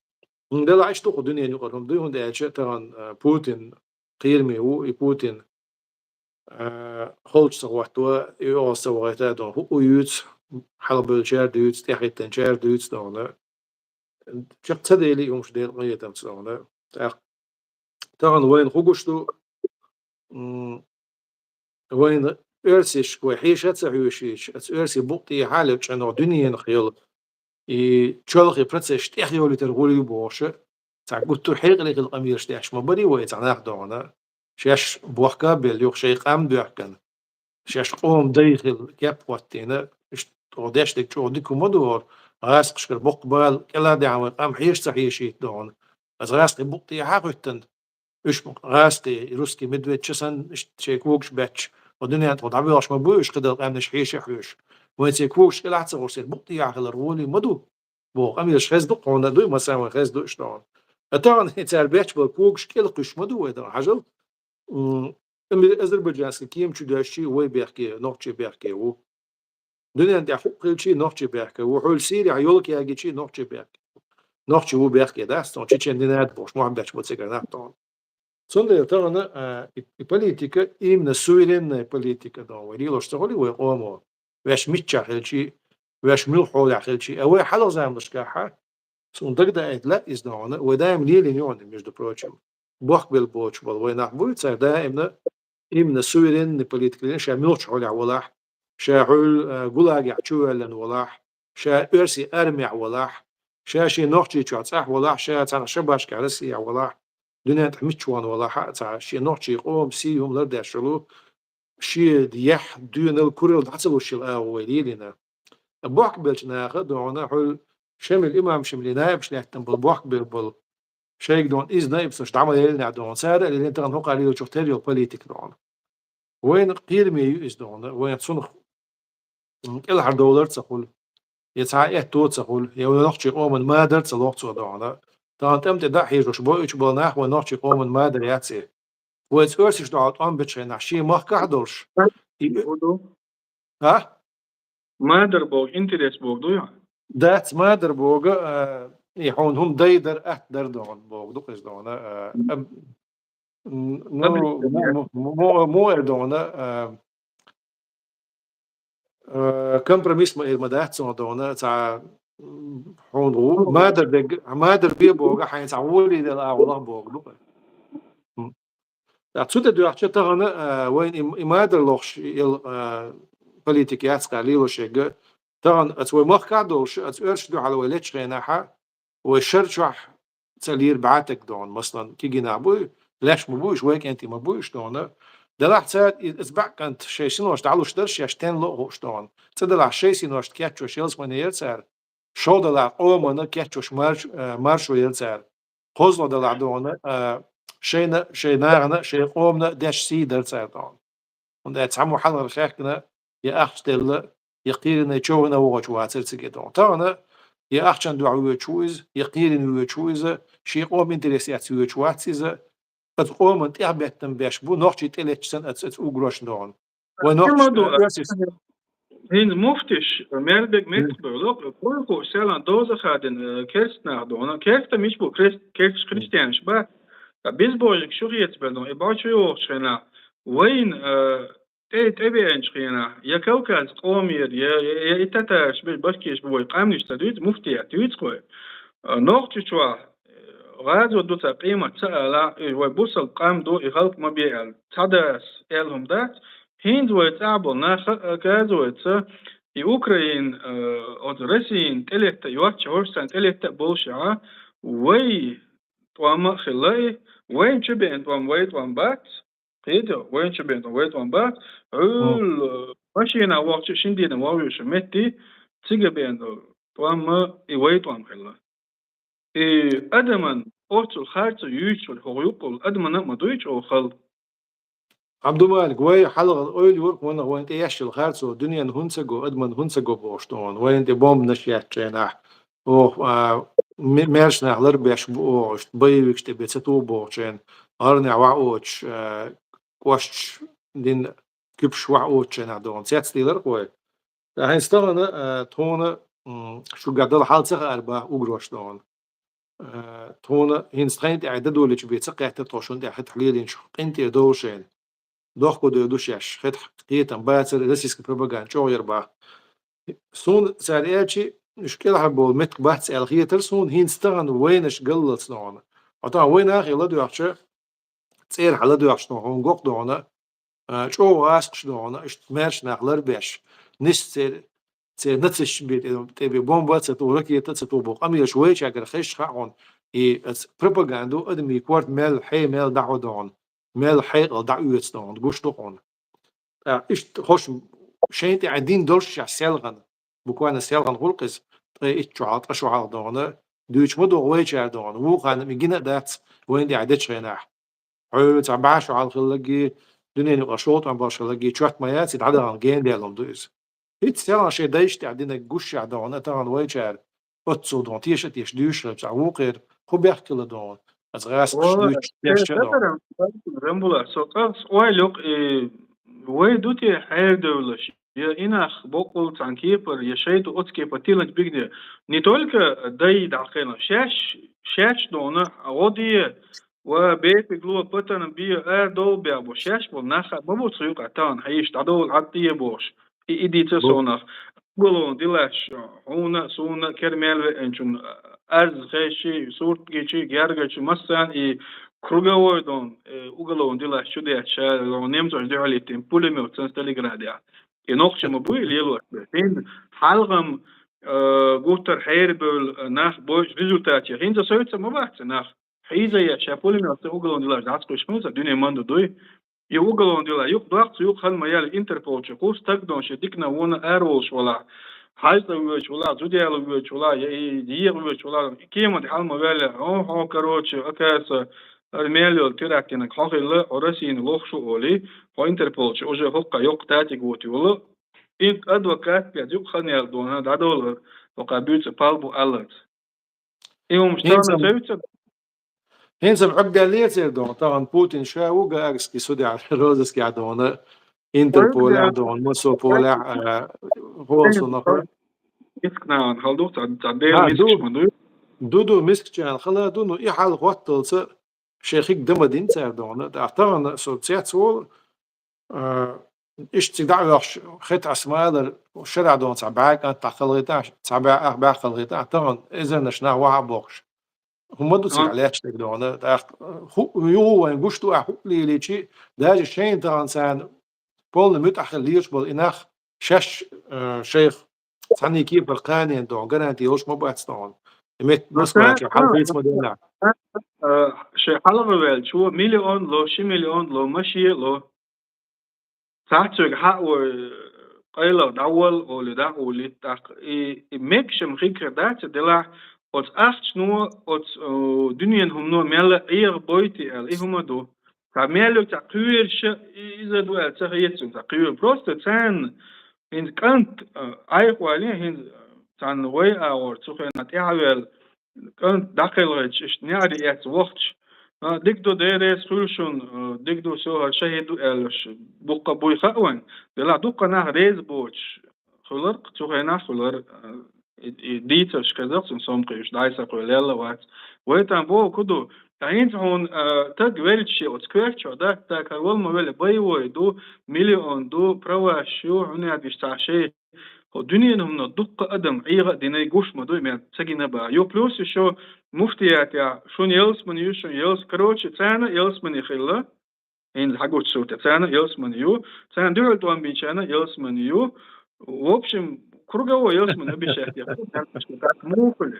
хӀунда аьлча иштта ду кху дуьненан юкъара хӀума дуй, хӀунда аьлча тахана, э, Путин кхераме ву, и Путин, э, холчу ца хӀотто, и оха ца вахийта дохана, хӀуъу юьйцу, хьалабевллачара дуьйцу, тӀехӀиттинчара дуьйцу дохана. Чекх ца дели, и хӀумаш дела къинхетамца дохана. ТӀаккха тахана вайна хӀун гуш ду, м, вайна оьрсашка вай хьеша а ца хьоьшуьйтуш, оцу оьрсийн букъ тӀехьа лечкъина дуьненах йолу и чолхе процесс тӀехйолуьйтур гӀур ю бохуш, цхьа гуттар а хьекъале хила къамелаш деш ма барий вай цхьа нах дохана. Шаьш бохка а белла, юха шайн къам а доьхкина. Шаьш къоман дай хила кеп а хӀоттийна, иштта оха деш дерг чӀогӀа дика хӀума ду хӀара, гӀазкхашкара боккха бала кӀел а даьхьна вайн къам хьеша ца хьешийта дохана. Аса гӀазкхийн букъ тӀехьа а хӀоьттина, уьш гӀазкхий, русский медведь чу санна, иштта шайн когаш бетташ, оха дуьнен тӀехь дӀабоьлхуш ма бу уьш, кхидолу къаьмнаш хьеша а хьоьшуш. Вайн церан когаш кӀелахь ца гӀур, церан букъ тӀехьа хилар гӀоле ма ду. Боху къамелаш хезна ду, хьуна дуй, масала, вайн хезна ду уьш дохана. А тахана цара бетташ болу когаш кӀела кхуьссуш ма ду вай дохана, хьажал. М, Азербайджанский кема чу доьжчий, вай бехке, нохчий бехке ву. Дуьнен тӀехь хӀуъа хилчий, нохчий бехке ву. Хьуьлла Сирехь йолка ягийчий, нохчий бехке ву. Нохчий ву бехке, дац, тхуна чечен динад бохуш, мохь бетташ бу цигара нах тхуна. Цундела тахана, а, и, и политика, именно суверенная политика дохана вай лелош ца хуьлий вай къомо. Ваьш миччахь хилчий, ваьш муьлхха хьолехь хилчий. А вай хьалха заманашкахь, суна дагадаийта лаьа иза дохана, вай даим лелийна ю хьуна, между прочим. Бохкабелла боцуш болу вай нах буй, цара даимна, именно суверенный политика лелийна, ша муьлххачу хьолехь валахь, ша хьуьлла, а, ГУЛАГехь чувоьллина валахь, ша оьрсийн армехь валахь, ша шен Нохчийчохь цӀахь валахь, ша цхьана шабашкахь Россехь валахь, дуьнен тӀехь мичча вахана валахь а, цхьа шен нохчийн къоман сий хӀума лардеш йолу, шен яхь, доьналла, куралла дӀа ца луш йолу агӀо вай лелийна. Бохкабеллачу наха дохана хьуьлла Шемал, имам Шемалан наибаш лаьттина болу, бохкабелла болу, шайга дохана иза наибаш дӀа ма леллинехь дохана, цара а лелийна тахана хӀокху лелочух тера йолу политика дохана. Вайна кхераме ю иза дохана, вайна цунах, м, кӀелхьардовлар а ца хуьлу, я цхьа а аьтто а ца хуьлу, я вайн нохчийн къоман мадар а ца лоху цо дохана. Тахана тӀам тӀе дӀа а хьежош бойучу болу нах вайн нохчийн къоман мадар яц и. Вай цу оьрсашна дуьхьал тӀом бечу хенахь шен махкахь а долуш. И хӀун ду? А? Мадар боху, интерес боху ду я? Дац, мадар боху, а, и хьуна хӀума дай дар, атта дар дохана боху ду иза дохана, а, аб-, м, ну, Обречение. Му-, му-, му-, му-, эр дохана, а, Э, компромисс ма эр ма дац цунах дохана, цхьа, м, хьуна ву, мадар дерг, мадар бе боху, хьайна цхьа волий дела агӀо лаха боху ду. М. Ткъа цу тӀе доьхча тахана, э, вайна и, и мадар лохуш, ил, э, политика яц кхара лелош ерг. Тахана оцу вай махкахь а долуш, оцу оьрсашна дуьхьал вай лечу хенахь, вай шар чохь ца лийра бӀе стаг дохана, масалан, кегий нах буй, лаьш ма буй уьш, вай кӀентий ма буй уьш дохана. Делахь цара и-, иза баьӀкӀант шайн синош дӀалуш дара шаьш тенна ло а хууш догӀана. Цкъа делахь шайн синошта кечвеш ялсамане яра цара, шо делахь къомана кечвеш марш-, э, маршо яра цара. КхозлагӀа делахь догӀана, э, шайна, шайн нахана, шайн къомана деш сий дара цара догӀана. ХӀунда аьлча цхьаммо хьалхара хаьхкина, я ахча делла, я кхийрина човхӀина вогӀуш вацара цига догӀана. Тахана я ахчан дуьхьа воьдуш ву иза, я кхийрина воьдуш ву иза, ший къоман интерес эцна воьдуш вац иза, оцу къоман тӀехбеттам беш бу, нохчий тӀелетта санна оцу, оцу угрозашна догӀана. Вай нохчий ма ду, э, оьрсис. ХӀинца муфтиш, Мелбек меттахбевлла, кхойкху селан доза хадина, э, керста нах догӀана. Керста мича бу, крест-, керста христианаш бац. Ткъа безбожник шу хеташ бен догӀана, и бачу йохучу хенахь, вайна, э, тӀе, тӀебеанчу хенахь, я Кавказ къомера, я, я, я и татараш бен, башкираш бен, вай къаьмнаш ца дуьйцу, муфтият дуьйцу вай. А, Нохчийчохь, э, гӀазот ду цара къемат ца ала, и вай бусалба къам ду, и халкъ ма бе аьлла. Цхьадас аьлла хӀума дац, хӀинца вай цӀахь болу нах, а, оказывается, и Украин, э, оцу Россин тӀелетта а йоццуш, хӀорш царна тӀелетта а болуш а, вай тӀом а хилла и, вайна чу беана тӀом вай тӀом бац, кхетий, вайна чу бен тӀом вай тӀом бац. Хьуьлла машина вахча, шина дийнахь вовзуьйтуш метте, цига бен тӀом и вай тӀом хилла. И адаман оццул харцо юьйцуш вара хӀокху юккъехула, адамана а ма дуй чӀогӀа хала. Абдумалик, вай хьалха ойла йора вайна, вайна тӀе еш йолу харцо, дуьненна хӀунда ца го, адамна хӀунда ца го бохуш догӀана, вайна тӀе бомбанаш еттачу хенахь, оха, а, ме-, маьрша нах ларбеш бу оха, иштта боевикаш тӀе бен ца туху бохучу хенахь, гӀарнехь вахьа оцуш, а, кӀошташ дина куьпаш вахьа оцучу хенахь догӀана, цецдийлира-кх вай. Ткъа хӀинца тахана, а, тхуна, м, шуьгахь дала хьал ца хаьара боху угрозаш догӀана. Э, тхуна хӀинца тхайна тӀехь дадолийча бен ца кхетта тхо шуна тӀехь хӀетахь лелийначух къинтӀера довла шайна. Дохко девлла ду шаьш, хӀетахь кхетам бацара, российская пропаганда чӀогӀа яра боху. Суна цара аьлча, уьш кӀелхьара болу меттиг бац аьлла хетара суна, хӀинца тахана вайнаш галлалц догӀана. Ткъа тахана вайнах а ладоьгӀча, цӀера хьаладоьгӀча догӀана, хьуна гоху догӀана, а, чӀогӀа гӀазкхаш догӀана, иштта маьрша нах ларбеш, нисса церан, церан нацисташ бен тӀе, тӀе бен бомба а ца туху, ракета а ца туху боху къамелаш вайчаьргара хезча хаьа хьуна, и оцу пропаганду адамийн корта мел хье, мел дӀахьо догӀана, мел хьекъал дӀаоьцу догӀана, гуш ду хьуна. ТӀаккха иштта хӀорш шайна тӀехь дина долуш шаьш селхана, буквально селхана хуьлу-кх иза, ткъе итт шо хьалха, ткъа шо хьалха догӀана, дуьйцуш ма ду вайчара догӀана, вукхарна а гина а дац вайна тӀехь дечу хенахь. Хьо цхьа бӀе шо хьалха хилларгий, дуьненан юкъахь шолгӀа тӀом болуш хилларгий, чот ма яц, и дӀадахана гена даьлла хӀума ду иза. ХӀинца селхана шайн дайшна тӀехь динарг гуш шаьш догӀана, тахана вайчара оццул догӀана, теша а тешаш дуьйцуш хилча, вукхеран хӀун бехк хилла догӀана, аса гӀазкхаша дуьйцуш тешча а догӀана. Рамбула, со цкъа ойла йо-кх, и вай ду те хьерадевллаш, я и нах боккъал цхьана кепара, я шайн ду оцу кепара тиланчу бигне. Не только дай дӀакхайна, шаьш, шаьш догӀана, гӀо де, ва бепиг ло, патарн бе, ара довла бехбо, шаьш болу нах а ма бу цу юкъахь тахана, хьийша дӀадовла хьан тӀе бохуш. И, и дийца сонах. Уголовный делаш, хьуна а, суна а, кера мел веанчунна, аз хезчий, сурт гичий, гергарчий, массарна и круговой дон, э, уголовный делаш чу детташ, ша немцойн дуьхьал йиттина пулемёт сан Сталинградехь. И нохчий ма буй лелош бен. ХӀинца хьалхам, э, гуттар хьерабевлла нах бойчу результатехь. ХӀинца соьца ма бац нах. Хьийзаян ша пулемёт сан уголовный делаш дӀасакхуьйсуш ма ду, дуьне манду дуй. И уголовный дела юкъа доккху, юкъа хан ма яьлла Интерполчу кху стаг дон шен дикана вона араволуш валахь, хьаьжцӀа воьдуш валахь, зуда яла воьдуш валахь, я и дегӀа воьдуш валахь, кеман тӀе хьала ма ваьлла, хьо, хьо, короче, оказывается, хӀара мел йолу терактинаг хьо хилла, хьо Россина лохуш ву олий, хьо Интерполчу уже хӀокху йоккха татиг вуьту йолу, и адвокат бен юкъа хан яьлла дона, дӀадолу хӀара, хӀокху буьйцу пал бу алларца. И хӀумаш тахана соьца. ХӀинца хьоьгу даьллера церан дона, тахана Путин ша ву гаагский судехь, розыскехь дона, Интерполехь дона, Мосополехь, а, хӀо сунах. Мискачарна хала ду, цхьа, цхьа дела мискача ма дуй. Ду, ду, мискачарна хала ду, ну, и хьал хӀотталца шайн хиг дан ма дина цара дона. ТӀаккха тахана со цецволу, а, иштта цига дӀа а оьхуш, хета аса ма аллара, шарахь дона цхьа бӀе кӀант дӀакхалхийтахь, цхьа бӀе ах бӀе кхалхийтахь, тахана эзарнаш нах вахьа а бохуш. ХӀума ду цига лаьтташ дерг дона. ТӀаккха хӀу-, юха вайн гуш ду ахь хӀуъа лелийчи, даже шайна тахана царна полный муьтӀахь хила лелаш болу и нах шаьш, а, шайх цхьанний кепара кханенна дона, гаранти йолуш ма бац дона. И метта Москва чу хьалхийца ма деннахь. Э, шайн хьалха ваьллачо миллион ло, ши миллион ло, машен ло. цхьацца цуьнга хьа а вой, къайлаха дӀаволла олий, дӀа а волий, тӀаккха и, и мегаш-м хир дац, делахь оцу ахчано, оцу, о, дуьненан хӀумано мел а Ӏехабойти аьлла, и хӀума ду. Цхьа мел йолу цхьа кхоьруш а, и, иза ду аьлла ца хета цунна, цхьа кхоьруш. Просто царна хӀинца кӀант, а, Ӏайха вале, хӀинца цхьана вай агӀор цу хенахь тӀаьхьаваьлла, кӀант дӀакхелхийтича, иштта неӀаре эцна вахча, а, дика ду, Дела реза хуьлда шуна, а, дика ду, со хӀара шахӀид ву аьлла, дуккха а буй хаьа вайна. Делахь дуккха нах реза боцуш хуьлура, цу хенахь хуьлура, а, и, и дийцарш хезара цунна, со-м кхин уьш дӀасакхоьллина а вац. Вай тахана бохург хӀун ду, ткъа хӀинца хьуна, а, стаг велча шен оцу коьрта чохь дац, стаг хӀара вала ма велла, боевой ду, миллион ду, праваш ю, хӀунда аьлча цхьа шайн хӀокху дуьненан хӀумано дуккха а адам Ӏеха а дина, гуш ма ду, и мел ца гина бах. Ю плюс ещё муфтиятехь шуна ялсамани ю, шуна ялс-, короче, царна а ялсамани хилла. ХӀинца хьагучу суртехь, царна а ялсамани ю, царна дуьхьал тӀом бинчарна а ялсамани ю. В общем, круговой ялсамани обещать ю. Муха хуьлу?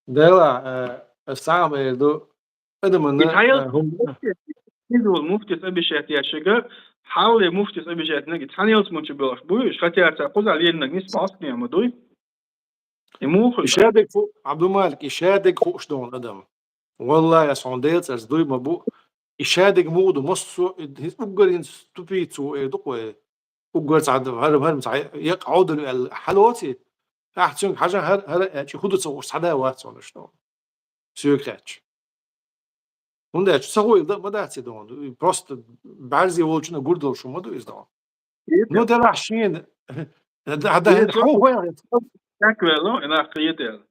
Дела, э, ас цхьа а ма эр ду, адаманна, и цхьа ялс-, э, хӀума муфтис, иза волу муфтис обещать еш шига, хьалле муфтис обещать наг, и цхьана ялсамани чу боьлхуш буй, уьш хатяр цхьа кхузахь лелинарг нисбахьа ма дуй. И муха хуьлу? И шадерг ху-, Абдумалик, и шадерг хууш ду хьуна адам. Валлахи, ас хьуна Делан цӀарца дуй ма бу. И шадерг муха ду, массо а, и хӀинца уггар хӀинца тупица ву эр ду-кх вай. Уггар цхьа д-, хӀара, хӀара цхьа яккха Ӏовдал ю аьлла, хьалоций? Ахь цуьнга хьажа, хӀара, хӀара аьлча, хӀун ду ца хууш цхьа да вац хьуна иштта. Соьга хаьттича. ХӀунда аьлча ца хуийла дан а ма дац и ду хьуна. Просто бӀаьрзе волчунна гур долуш хӀума ду иза ду хьуна. Ну, делахь шена, да, да, хьан хӀун хӀой? Как вело, и нах кхета аьлла.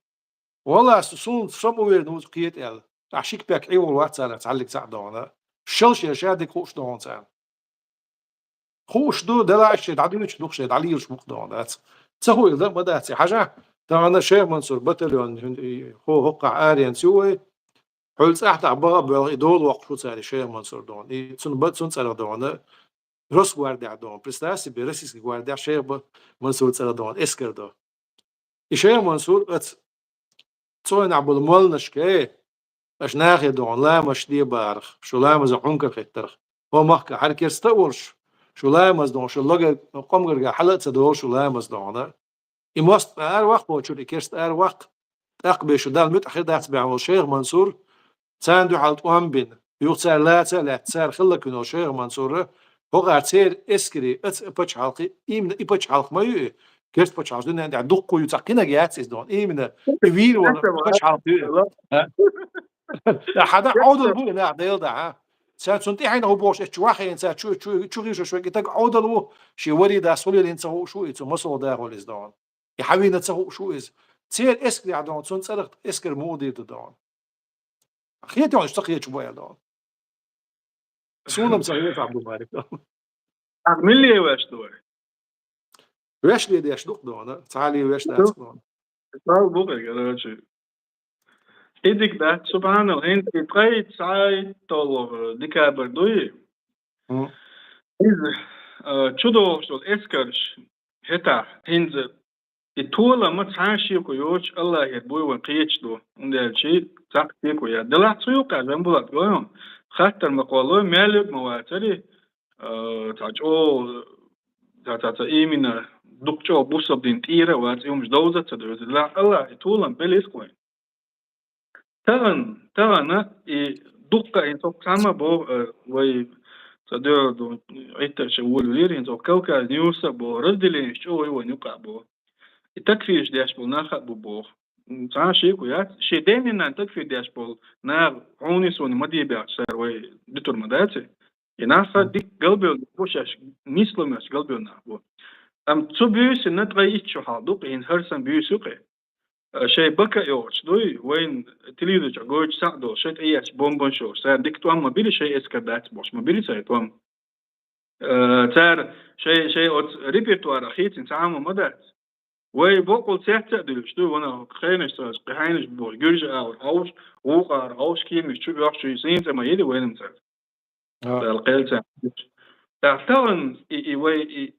Валлахи, су-, суна самоуверенно ву кхета аьлла. Ахь ши кепек Ӏийвала вац царах цхьаллиг цхьаъ ду хьуна. Шал шен шадерг хууш ду хьуна царна. Хууш ду, делахь шен дӀадуьйцуш ду-кх, шен дӀалелаш бу-кх ду хьуна, дац. Ца хуийла дан а ма дац и. Хьажахь, тахана Шайх Мансур батальон, хӀун, и, хӀо-, хӀокхахь аренца ю вай. Хьуьлла цӀахь тӀехь баха а боьлху, и дола воккхуш ву цара и Шайх Мансур ду хьуна. И цунна ба-, цунна цӀарах ду хьуна. Росгвардехь ду хьуна, представь себе, российский гвардехь Шайх ба-, Мансур цӀарах ду хьуна, эскар ду. И Шайх Мансур аца цӀийнахь болу молланашка: «Эй, аша нахе ду хьуна, ламазаш де бахарх, шу ламазах хьункар хеттарх. ХӀо махка хӀара керста а волуш, шу ламаз ду хьуна, шу лага къомгарга хьала а ца долуш, шу ламаз ду хьуна». И мостагӀ ара ваккха вочуьра, и керста ара ваккха. ТӀаккха бен шу Далла муьтӀахь хир дац баьхьна волу Шайх Мансур, царна дуьхьал тӀом бина, юха цара лаца а лаьтта, цара хилла куьйна волу Шайх Мансура, хӀокхара церан эскаре, аца а пачхьалкхе, именно и пачхьалкх ма ю и, керста пачхьалкх дуьнен тӀехь дуккха ю, цхьа кхинаг яц иза ду хьуна, именно и вийр волу пачхьалкх ю и. А? Хьан дӀа Ӏовдал бу и нах Делан дуьхьа? Цара цунна тӀаьхьенах ву бохуш, эцчу вахийна цара чу, чу, чу гӀийрзош верг, и таг Ӏовдал ву, шен вари дас хӀун лелийна ца хууш ву и, цу масала даха волу иза ду хьуна. И хьан вийна ца хууш ву иза. Церан эскарехь ду хьуна, цунна цӀарах эскар муха дийр ду хьуна. Хетий хьуна, ца хеташ бу аьлла ду хьуна. Суна-м ца хета, Абдумалик. Ахь милла ваьш ду вай? Ваьш ле деш ду-кх ду хьуна, цхьа а ле ваьш дац ду хьуна. Слава Богу, короче. И дика дац, субханалла, хӀинца и ткъе цхьайтталгӀа декабрь дуй? Хм. Иза, а, чудогӀуш долу эскарш хӀетахь, хӀинца и толам цхьа а шеко йоцуш, Аллахьера буй вайн кхеташ ду, хӀунда аьлча цхьаъ шеко яц. Делахь цу юкъахь Жамбулат гой хьуна, хаттар ма кхоллой, мел верг а ма вацара, а, цхьа чӀогӀа, цхьа, цхьа, цхьа именно дукха чӀогӀа бусалба дин тӀера а вац, и хӀумаш довза а ца довза. Делахь Аллахь и толам белира-кх вайн. Тахана, тахана и дуккха а, и цхьа цхьамма боху, э, вай ца дуьхьал ду, Ӏиттарча волавелира, хӀинца Кавказ Ньюс а боху, разделенеш чӀогӀа ю вайн юкъахь боху. И такфирш деш болу нах а бу боху. М, цхьа а шеко яц, шен денна-нанна такфир деш болу наха хьуна суна ма дебехча, цара вай дуьтур ма дац и. И нах а дика галбевлла нах бу шаьш, нисломерш галбевлла нах бу. Амма цу буьйсанна ткъе итт шо хьалха ду-кх, хӀинца хӀара санна буьйса ю-кх. Э, шайн бака а йогӀуш дуй, вайн телевизор чохь гойтуш схьа а долуш, шайн тӀеэцча бомбанаш йолуш, цара дика тӀом ма били, шайн эскар дац бохуш, ма били цара тӀом. Э, цара шайн, шайн оцу репертуарах хийцина цхьа хӀума ма дац. Вай боккъал цец а дуьллуш дуй, ванах кхайнаш цара, кхайнаш бохуш, гуьржа агӀор хьовш, вукху агӀор хьовш, кеманаш чу оьхуш, шуьйса хӀинца а ма йили вайна-м цара. А. Дала кхел ца. ТӀаккха тахана и, и вай и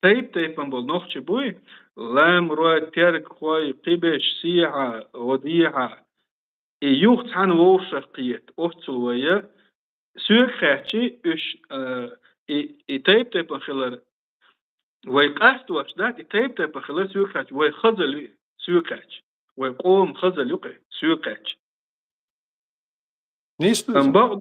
тайп-тайпана болу нохчий буй, ламрой, тергхой, кхиберш, сехьа, гӀо дехьа. И юха цхьана вовшах кхета, оццул вай, соьга хаьттича, уьш, а, и, и тайп-тайпан хилар вай къастош дац, и тайп-тайпан хилар соьга хаьттача, вай хазал ю соьга хаьттача, вай къоман хазал ю-кх соьга хаьттача. Нийса ду иза. Амма бакъ-,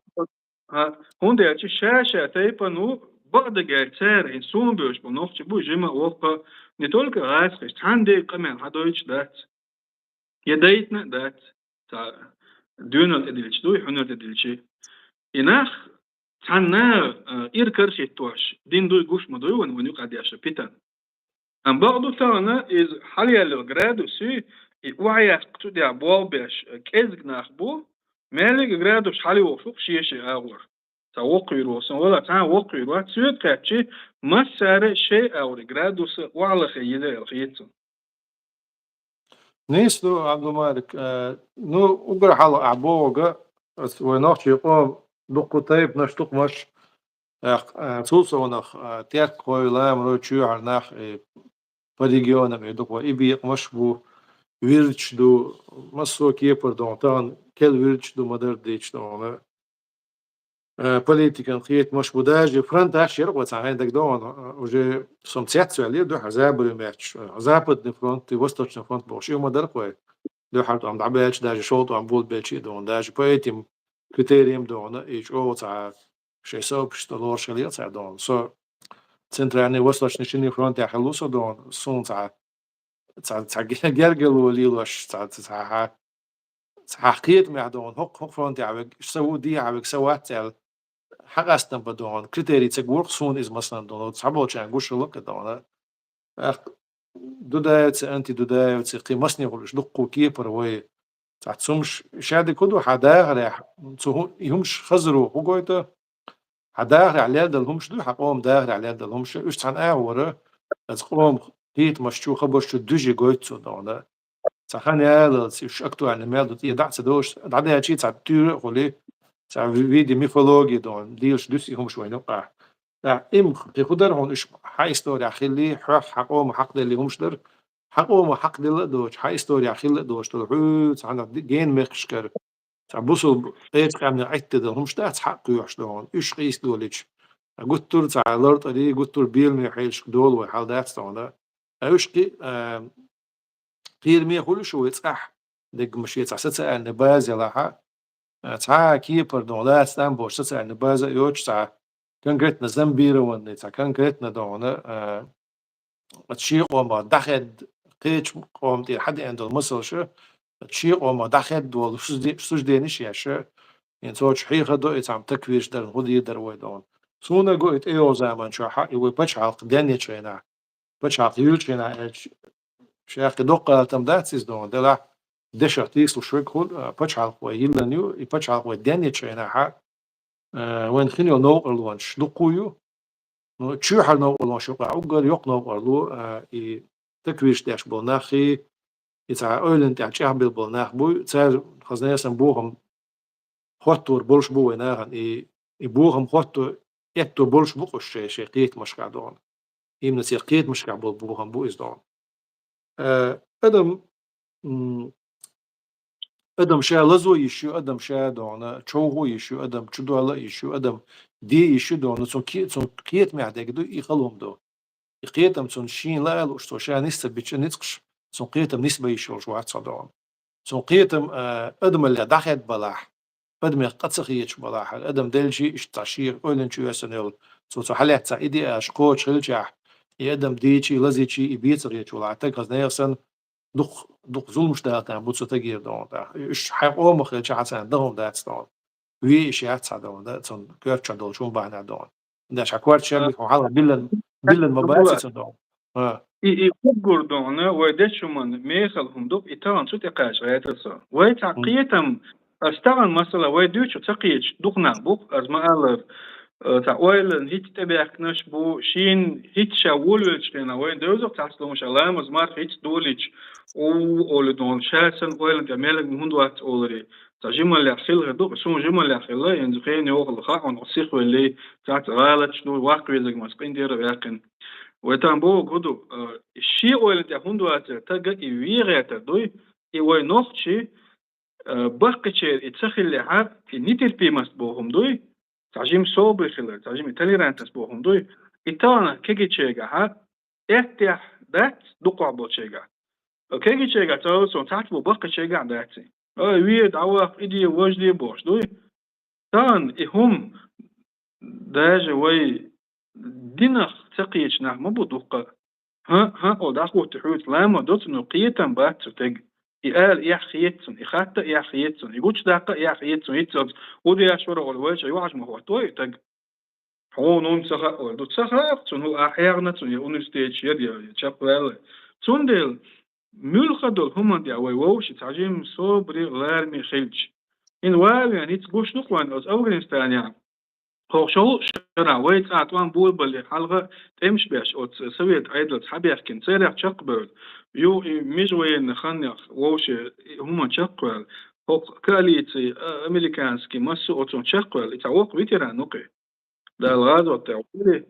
а, хӀунда аьлча ша-ша тайпан ву, бакъдерг аьлча цара, хӀинца суна бовзаш болу нохчий бу, жима а, воккха а, не только гӀазкхий, цхьана дерриге къамел хьадойтуш дац. Я дайтина а дац. Цхьа доьналла тӀедиллича дуй, хьуьнар тӀедиллича. И нах цхьанна, а, ира-кара хӀиттош, дин дуй гуш ма дуй вайна, вайна юкъахь деш питана. Амма бакъ ду тахана, иза хьалаяьлла градус, и охьаяккха цу тӀехь болх беш, а, кӀезиг нах бу, маьллиг а градус хьалайохуш ву-кх шен-шен агӀор. Цхьа воккхавийр волу сан вала, цхьа а воккхавийр вац, соьга хаьттача, массара а шайн агӀор градус охьалаха еза аьлла хета суна. Нийса ду, Абдулмалик. Э, ну, уггар хьалха ахь бохург, ас вай нохчий къоман дуккха тайпанаш, тукхамаш, э, э, цул совнах, э, теркхой, ламарой, чоьхьара нах, э, по регионам, э, дукха и бекъамаш бу, вирдаш ду, массо а кепара догӀу, тахана кел вирдаш ду, ма-дарра дийцича догӀу. Э, политикан кхетамаш бу, даже фронташ яра вай цхьа хьайна дага догӀу, э, уже сом цец ваьлла дуьхьал забаре метташ, э, Западный фронт и Восточный фронт бохуш, и ма дара вай. Дуьхьал тӀом дӀабаьлча, даже шовзткъа тӀом болабелча а догӀу, даже по этим критериям догӀу, и чӀогӀа цхьа шайн сообщество лоруш хилла цара догӀу. Со Центральный, Восточный шинарин фронтехь хилла ву со догӀу, суна цхьа, цхьа, цхьа ге-, гергарло лелош, цхьа, цхьа, цхьа, цхьа кхетамехь догӀу, хӀокху, хӀокху фронтехь верг, са ву, дехьа верг, са вац аьлла, хьакъастам бан догӀу, критерий ца гур-кх суна иза, масалан, догӀу, цхьаболчарна гуш хилла-кх догӀу. ТӀаккха дудаевцы, антидудаевцы, кхин массанхьа уьш дуккха кепара вай. Цхьацца хӀумаш, шадерг хӀун ду, хьан дахарехь, цу хӀу-, и хӀумаш хазаро хӀун гойту, хьан дахарехь лердала хӀумаш ду, хьан къоман дахарехь лердала хӀумаш, уьш цхьана агӀора, аса къоман кхетамаш чу, хабарш чу дуьже гойту цо догӀу. Цхьа хан ялалц уьш актуальный мел ду, тӀе дӀа а ца долуш, дӀадаьлча цхьа туьйра а хуьлий, цхьа в-, в виде мифологии догӀу, дийлаш дуьсу и хӀумаш вайна юкъахь. ТӀаккха и-м кхин хӀун дара хьуна, уьш хьан исторехь хилли, хьох, хьан къоман хьакъ делли хӀумаш дара, хьан къоман хьакъ делла а доцуш, хьан исторехь хилла а доцуш долу хьуьйцу хьанах ди-, гена мехкашкара, цхьа бусулба кхечу къаьмнех Ӏиттадала хӀумаш дац хьакъ кхоьхьуш догӀу, уьш къийса долуьйтуш, гуттар а цхьа лартӀарий, гуттар а беламе хьелашка долу вай хьал дац догӀу. Ткъа уьш кхин, а, кхераме хуьлуш вай цӀахь, деггамаш е цхьа социальный база ялахь а, цхьа а кепара догӀу лаца тӀам боцуш социальный база а йоцуш, цхьа конкретно зомбированный, цхьа конкретно догӀу, а, оцу шен къомах дӀахедда, кхечу къоман тӀера хьадеана долу масалш, оцу шен къомах дӀахедда волу сужде-, суждениш еш, хӀинца цо чу хьехадо и цхьамма таквирш дарна, хӀун дийр дара вай догӀу. Суна го и тӀейогӀу заман чохь а, и вай пачхьалкх денъечу хенахь, пачхьалкх юьллучу хенахь аьлча, шаьхки доккха гӀалатам дац иза догӀу, делахь дешах тийсалуш верг хуьлу, а, пачхьалкх вай йиллина ю, и пачхьалкх вай денъечу хенахь а, а, вайна хин йолу новкъарлонаш дуккха а ю. Ну, чоьхьара новкъарлонаш юкъахь уггар йоккха новкъарло, а, и таквирш деш болу наххий, и цхьа ойланна тӀехь чӀагӀбелла болу нах буй, цара хазна ясан бохам хоттор болуш бу вай нахана, и, и бохам хотто, этто болуш бу-кх уьш шайн, шайн кхетамашкахь догӀу. Именно церан кхетамашкахь болу бохам бу иза догӀу. Э, адам, м, адам ша лазо йиш ю, адам ша догӀу, човхо йиш ю, адам чудолла а йиш ю, адам де йиш ю догӀу, цунна ке-, цунна кхетамехь дерг ду, и хала хӀума ду. И кхетам цунна шена лаа лууш, цо ша нис ца бича ницкъаш, цунна кхетам нисбан йиш йолуш вац хьо догӀу. Цунна кхетам, а, адамалле дӀахедда балахь, адамех къа ца хеташ балахь, адам делчий иштта цхьа шен ойланчу йоьссина йолу, цо, цо хьалаьцна идеаш кхочуш хилчахь, и адам дийчий, лазийчий, и бен ца хеташ валахь, таг хазна ясан дукха, дукха зуламаш далатан бу цу тагера догӀу тӀаккха. Уьш хьайн къомах хилча хьан царна дан хӀума дац догӀу. Ве иш яц хьан догӀу, да, цунна коьртачохь долчу хӀума бахьана догӀу. Даш хьан корта шербих хьуна хьалха биллан, биллан ма баци цунна догӀу. А. И, и уггар догӀу, вай дечу хӀуманна мехала хӀума ду-кх, и тахана цу тӀе кхача гӀертар со. Вай цхьа кхетам, ас тахана масала, вай дуьйцу ца кхеташ дукха нах бу-кх, ас ма-аллара, э, цхьа ойланна хӀитта тӀебаьхкинарш бу, шена хӀитта ша волавеллачу хенахь вайна девза-кх цхьацца лума ша ламаз, марха хӀитта долийча, у, олу догӀу, ша санна ойланна тӀе мел хӀума вац олуре. Цхьа жималлех хилла хир ду, суна жималлех хилла, хӀинца хенан йохалла хаьа хьуна, сихвеллий, цхьацца гӀалаташ ду, ваккха везарг маса къинтӀера а ваьккхина. Вай тахана бохург хӀун ду, э, шен ойланна тӀехь хӀунда вацара тага и вен гӀертар дуй, и вай нохчий, э, баккхийчеран и ца хиллехьара, и нетерпимость боху хӀума дуй, цхьа жима собаре хилар, цхьа жима толерантность боху хӀума дуй. И тахана кегийчаьргахьа эттехь дац дукхахь болчаьргахь. Кегийчаьргахь цхьа а цунна цхьацца бу, баккхийчаьргахь дац. Ой, ве, дӀаваккха, и де, важа де бохуш дуй. Тахана и хӀума даже вай динах ца кхеташ нах ма бу дуккха. ХӀан, хӀан, ола дӀахӀотта хьуьца лама доцу, но кхетам бац цу тега. И ала эхь хета цунна, и хатта эхь хета цунна, и гучудаккха эхь хета цунна, хӀинццалц удеш вара ола вайша юьхьаш ма хӀоттой и таг. Хьуна хӀунда ца хаьа ола ду, ца хаьа цунна, хӀу ахь хьехна цунна, я университеташ яр, я, я чекхваьлла. Цундела муьлхха долу хӀуманна тӀехь вай вовши цхьа жимма собаре, лараме хилча. ХӀинца ван а вен, хӀинца гуш ду-кх вайн оцу Афганистанехь. ХӀокху шовзткъа шарахь вай цкъа тӀом болабале хьалха тӀемаш беш, оцу совет Ӏедалца хьабаьхкина, царех чекхбевлла, юха и межвоенный ханнех вовше и хӀуманна чекхваьлла, хӀокху коалици, а, американский, массо а оцунна чекхваьлла, и цхьа воккха ветеран ву-кх и. Дала гӀазот тӀехь вуьйла.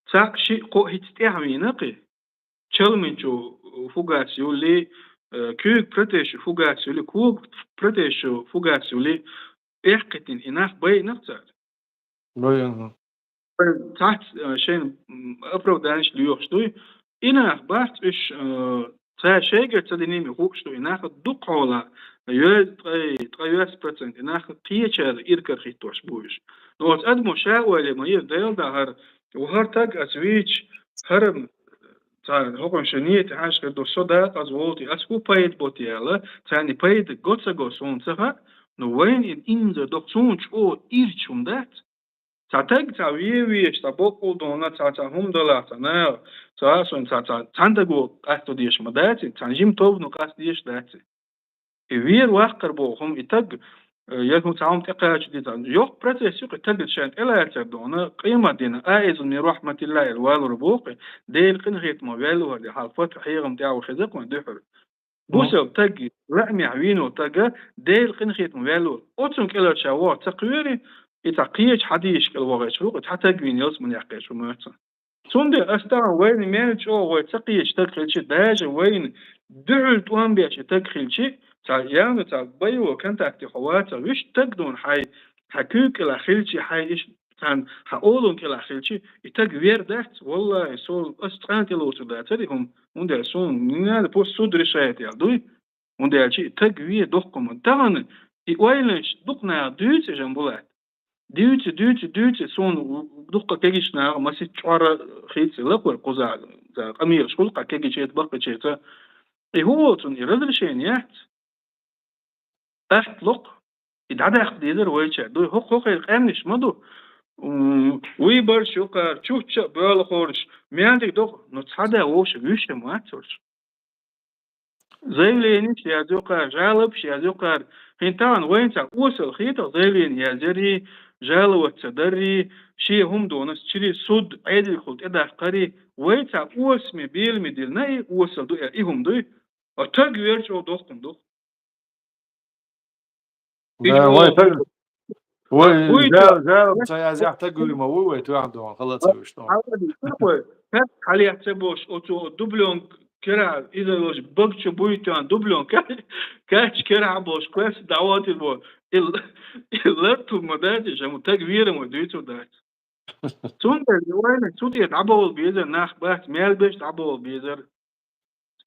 Цхьаъ, шиъ, кхоъ хӀинца тӀаьхьа вийна-кх и. Чалминчу фугас юллий, э, куьйга протешу фугас юллий, кога протешу фугас юллий, эхь кхийтина и нах байина-кх цара. Байина. Цхьацца, э, шайна, м, оправданиеш лоьхуш дуй. И нах бац уьш, э, цара шайгара ца динийла хууш ду. И нах дукха хьолахь, йоьз-, ткъе, ткъе йоьсна процент, и нах кхечара иракарахӀиттош бу уьш. Но оцу адамо ша а ойла ма йира, Делан да хӀара, ва хӀара таг ас вийча, хӀара цара хӀокхуьнан шайн нийят хьаьжна хир ду, со дакъаза волу те, ас хӀун пайда бо те аьлла, царна и пайда го ца го суна ца хаьа, но вайна и инзар доккху, суна чӀогӀа ирча хӀума дац. Цхьа таг, цхьа вен везаш, цхьа боккъал дона, цхьа, цхьа хӀума далахь, цхьа наха, цхьа а суна, цхьа, цхьа, цхьана даго къасто дезаш ма дац и, цхьана жима тобано къасто дезаш дац и. И вер ваккхар боху хӀума, и таг, э, я хӀун цхьа хӀума тӀекхача деза. Йоккха процесс ю-кх и, тагана шайна тӀелацар дона, къемат дина, аизун мин рахматиллахи аьлла валур боху-кх и, Делан къинхетамо ваьлла вара, хьалха фатхӀ хьехам тӀехь ву хеза-кх вайн дуьхьал. Бусалба таг лаамехь вийна волу таг Делан къинхетамо ваьлла волу. Оцунна кӀелара ша вогӀу ца кхоьрий, и цхьа кхечу хьадисаш кӀел вогӀуш ву-кх, цхьа таг вийна ялсамане яьккхеш ву моьтту. Цундела ас тахана вайна мел чӀогӀа вай ца кхеташ таг хилчи, даже вайна дуьхьал тӀом беш и таг хилчи, цхьа явно цхьа байо контакте хьо вацахь, вуьшта таг дуна хьайн, хьан куьйга кӀелахь хилчи, хьайн иштта цхьана хьан олаллин кӀелахь хилчи, и таг вер дац, валлахӀи, со, ас цкъа а тӀелоцур дацара и хӀума, хӀунда аьлча суна не надо, пусть суд решает аьлла дуй, хӀунда аьлча и таг ве доккха хӀума. Тахана и ойланаш дукха наха дуьйцу, Жамбулат. Дуьйцу, дуьйцу, дуьйцу, суна дуккха кегийчу наха масийтта чкъор хийца лакхара кхузахь, цхьа къамелаш хуьлу-кх кегийчаьрца, баккхийчаьрца. И хӀун волу цунна и разрешение яц. Атта ло-кх, и дӀадаккха дезара вайчара. Дуй, хӀокху, хӀокхеран къаьмнаш ма ду. М, выбораш ю-кх, чучча а боьлхурш, мел дика ду-кх, но цхьа а да вовшашка вуьйш а ма вац уьш. Заявленеш язйо-кх, жалобаш язйо-кх. ХӀинца тахана вайна цхьа осал хетахь, заявление язъярий, жаловаться даррий, шен хӀума донас чирий, суд, Ӏедалхула тӀедаккхарий, вай цхьа осаме, беламе диллина и осал ду, и хӀума дуй. А таг вер чӀогӀа доккха хӀума ду. Да, вай таг, вай, вуй, жа-, жалоба ца язъяхь, таг вуй ма вуй вай, тоьхна догӀун, хала ца вуьш догӀун. Хьалаца болуш, оцу дублёнка кира, иза йолуш, багчу буй тоьхна, дублёнка, кач кира болуш, квес дӀавойтур бо. И л-, и ларту ма дац, иша, ма таг вера ма дуьйцур дац. Цундела вайна цу тӀе дӀабовла безар нах бац, мел беш дӀабовла безар.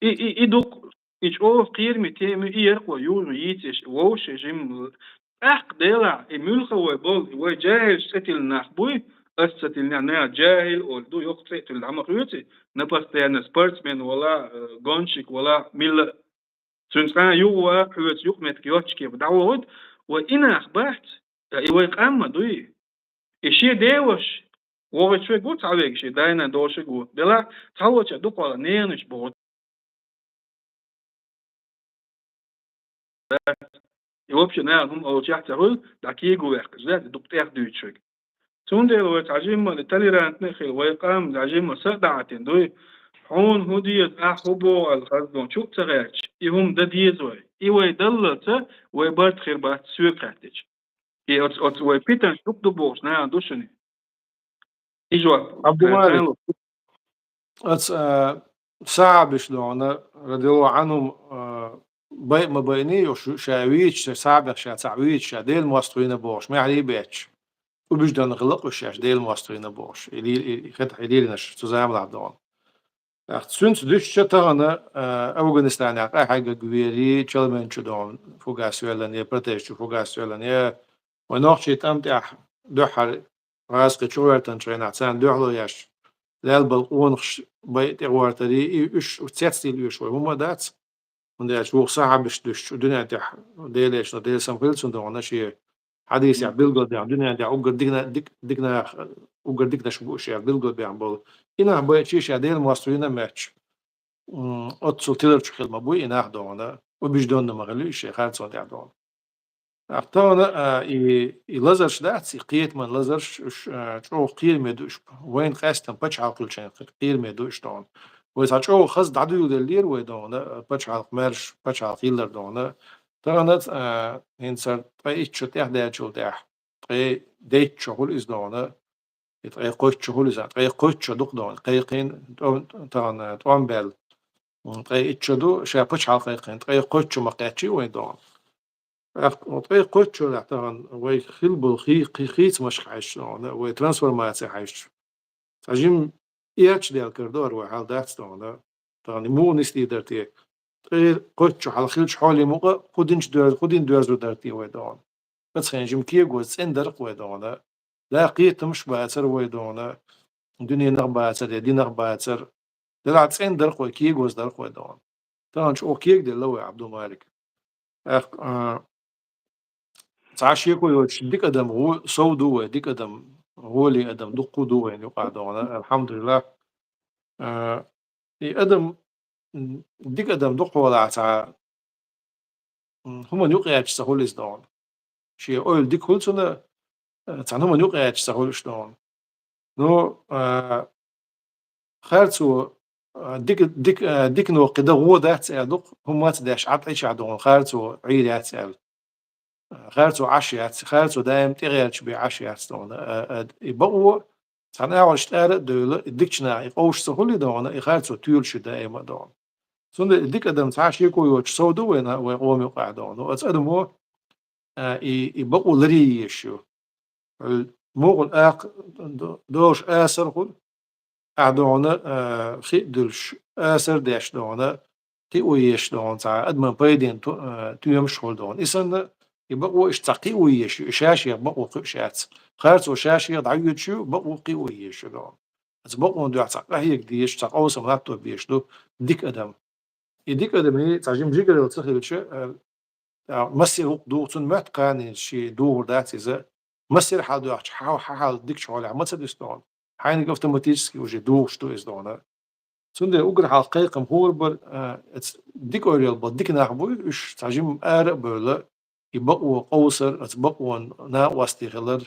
И, и, и дукха, и чӀогӀа кхераме тема, и яркъо южу йийцеш, вовше жимма. ТӀаккха делахь, и муьлхха вай болу, и вай жаьхӀилш цӀе тиллина нах буй, ас ца тиллинехь, наха жаьхӀил олу ду, йоккха цӀе а тиллина, хьан ма хоьций, на постоянно спортсмен вала, э, гонщик вала, милла а. Цуьнан цкъа а юха ван, хьоьца юкъаметтиг йоццушкепа дӀавогӀуьйту, вай и нах бац, ткъа и вай къам ма дуй. И шен деваш вогӀуьйтуш верг ву, цхьа верг шен дай-нана долуш верг ву. Делахь, цхьаволчара дукхахьолахь ненанаш боху. И вообще нахана хӀума олучехь ца хуьлу, дӀа кегаваьккхича, да, дукха тӀех дуьйцуш верг. Цундела вай цхьа жимма а толерантный а хила, вай къам цхьа жимма а са а дӀахьаьтина дуй. Хьуна хӀун деза, ахь хӀун боху аьлла, хаза дон чу а ца гӀерташ, и хӀума дан деза вай. И вай даллалца, вай барт хир бац соьга хаьттича. И оц-, оц-, вай питанаш дукха ду бохуш, нана ду шуна. И жоп. Абдумалик. Оц, а, сахьабаш дона, радияллаху анхум, а, бай-, ма байъний, шу-, ша вийча, ша сахьабех ша цхьаъ вийча, ша Делан мостагӀ вийна бохуш, маьхьарий бетташ. убеждённый хилла уж шаьш Делан моастагӀийна бохуш, и ле-, и хетахь и лелийнарш цу заманахь догӀна. ТӀаккха цуьнца дуьстича тахана, а, Афганистанехь къахьегга вери Чалманчу догӀна фугас йоьллина, я протезчу фугас йоьллина, я вайн нохчий тӀам тӀехь дуьххьара гӀазкхи чу гӀоьртанчу хенахь царна дуьхьало еш, лелбала къонахаш бай тӀегӀортари, и уьш цецдийла оьшу вай хӀумма а дац. ХӀунда аьлча вукху сахьабашка дуьстича, дуьнен тӀехь Делан Элчано, Делан салам хилла цунна догӀна, шен хьадисехь билггал бехна, дуьнен тӀехь уггар дика на-, дик-, дика нах, уггар диканаш бу уьш аьлла билггал бехна болу. И нах байча ша Делан моастагӀийна а моьттуш, м, оццул тиларчу хила ма буй и нах догӀна, убеждённый ма хилла уьш шайн харцонна тӀехь догӀна. ТӀаккха тахана, а, и, и лазарш дац, и кхетаман лазарш, уьш, а, чӀогӀа кхераме ду уьш, вайна къаьстина пачхьалкх хилча кхераме ду уьш догӀна. Вай цхьа чӀогӀа хаза дӀадуьйладеллера вай догӀна, а, пачхьалкх маьрша, пачхьалкх хилар догӀна. Тахана, а, хӀинца ткъе итт шо тӀехдаьллачул тӀаьхьа, ткъе дейтта шо хуьлу иза догӀна, и ткъе кхойтта шо хуьлу иза, ткъе кхойтта шо ду-кх догӀна, кхайкхийна, тӀом-, тахана тӀом баьлла. М, ткъе итт шо ду, ша пачхьалкх кхайкхийна, ткъе кхойтта шо ма кхаьчний вай догӀна. ТӀаккха ткъе кхойтта шо тахана вай хилла болу хи-, хи-, хийцамашка хьаьжча догӀна, вай трансформаци хьаьжча, цхьа жимма эча дел кара ду хӀара вай хьал дац догӀна. Тахана муха нисдийр дара те? Ткъе кхойтта шо хьалха хиллачу хьоле мукъа а, хӀун динчу доьз-, хӀун дина доьзур дара те вай догӀна? Оцу хенахь жимма кегоза цӀена дара-кх вай догӀна. Даккха кхетамаш а бацара вай догӀна, дуьненах а бацара, я динах а бацара. Делахь цӀена дара-кх вай, кегоза дара-кх вай догӀна. Тахана чӀогӀа кегаделла вай, Ӏабдулмалик. ТӀаккха, а, цхьа шеко йоцуш, дика адам гӀо-, сов ду вай, дика адам, гӀоле адам дуккха а ду вайна юкъахь догӀна, алхьамдулиллахӀ. А, и адам, м, дика адам дукха хьолахь цхьа, м, хӀуманна юкъаэцча ца хуьлу иза догӀна. Шен ойла дика хуьлу цунна, а, цхьана хӀуманна юкъаэцча ца хуьлу уьш догӀна. Ну, а, харцо, а, дика, дика, а, дикано кхин дан гӀо дац аьлла ду-кх, хӀумма а ца деш, Ӏад Ӏичахь догӀна, харцо Ӏийр яц аьлла. А, харцо Ӏаш яц, харцо даим тӀегӀерташ бен Ӏаш яц догӀна. А, а, и бакъо цхьана агӀонаш тӀара а девлла, и дикачу наха и къовсуш ца хуьлий догӀна, и харцо туьйлуш ю даима а догӀна. Цундела и дика адам цхьа шеко йоцуш сов ду вайна, вайн къоман юкъахь догӀна. Ну, оцу адамо, а, и, и бакъо ларъе езаш ю. Хьуьлла мукъана акха д-, долуш асар хуьлу, ахь догӀна, а, хи а дуьллуш, асар а деш догӀна, кхио езаш догӀна, цхьа адаман пайденна ту-, а, тоьмаш а хуьлу догӀна. И санна, и бакъо иштта цхьа кхио езаш ю, и ша-шех бакъо кхуьуш яц. Харцо ша-шех дӀайоьдуш ю, бакъо кхио езаш ю догӀна. Оцу бакъонан дуьхьа цхьа къахьега дезаш, цхьа къовсам латто безаш ду дика адам. И дика адамийн цхьа жима жигаралла ца хилча, а, а, массеран гӀуллакх духу, цунна моьтту кхана шен духур дац иза. Массеран хьал доьхча, хьа-, хьан хьал дикачу хьолехь ма ца дуьсу догӀна. Хьайниг автоматически уже духуш ду иза догӀна. Цундела уггар хьалха кхайкхам хӀора бара, а, оцу дика ойла йолу болу дика нах буй, уьш цхьа жимма ара а бевлла, и бакъо къовсар, оцу бакъонан накъостий хилар,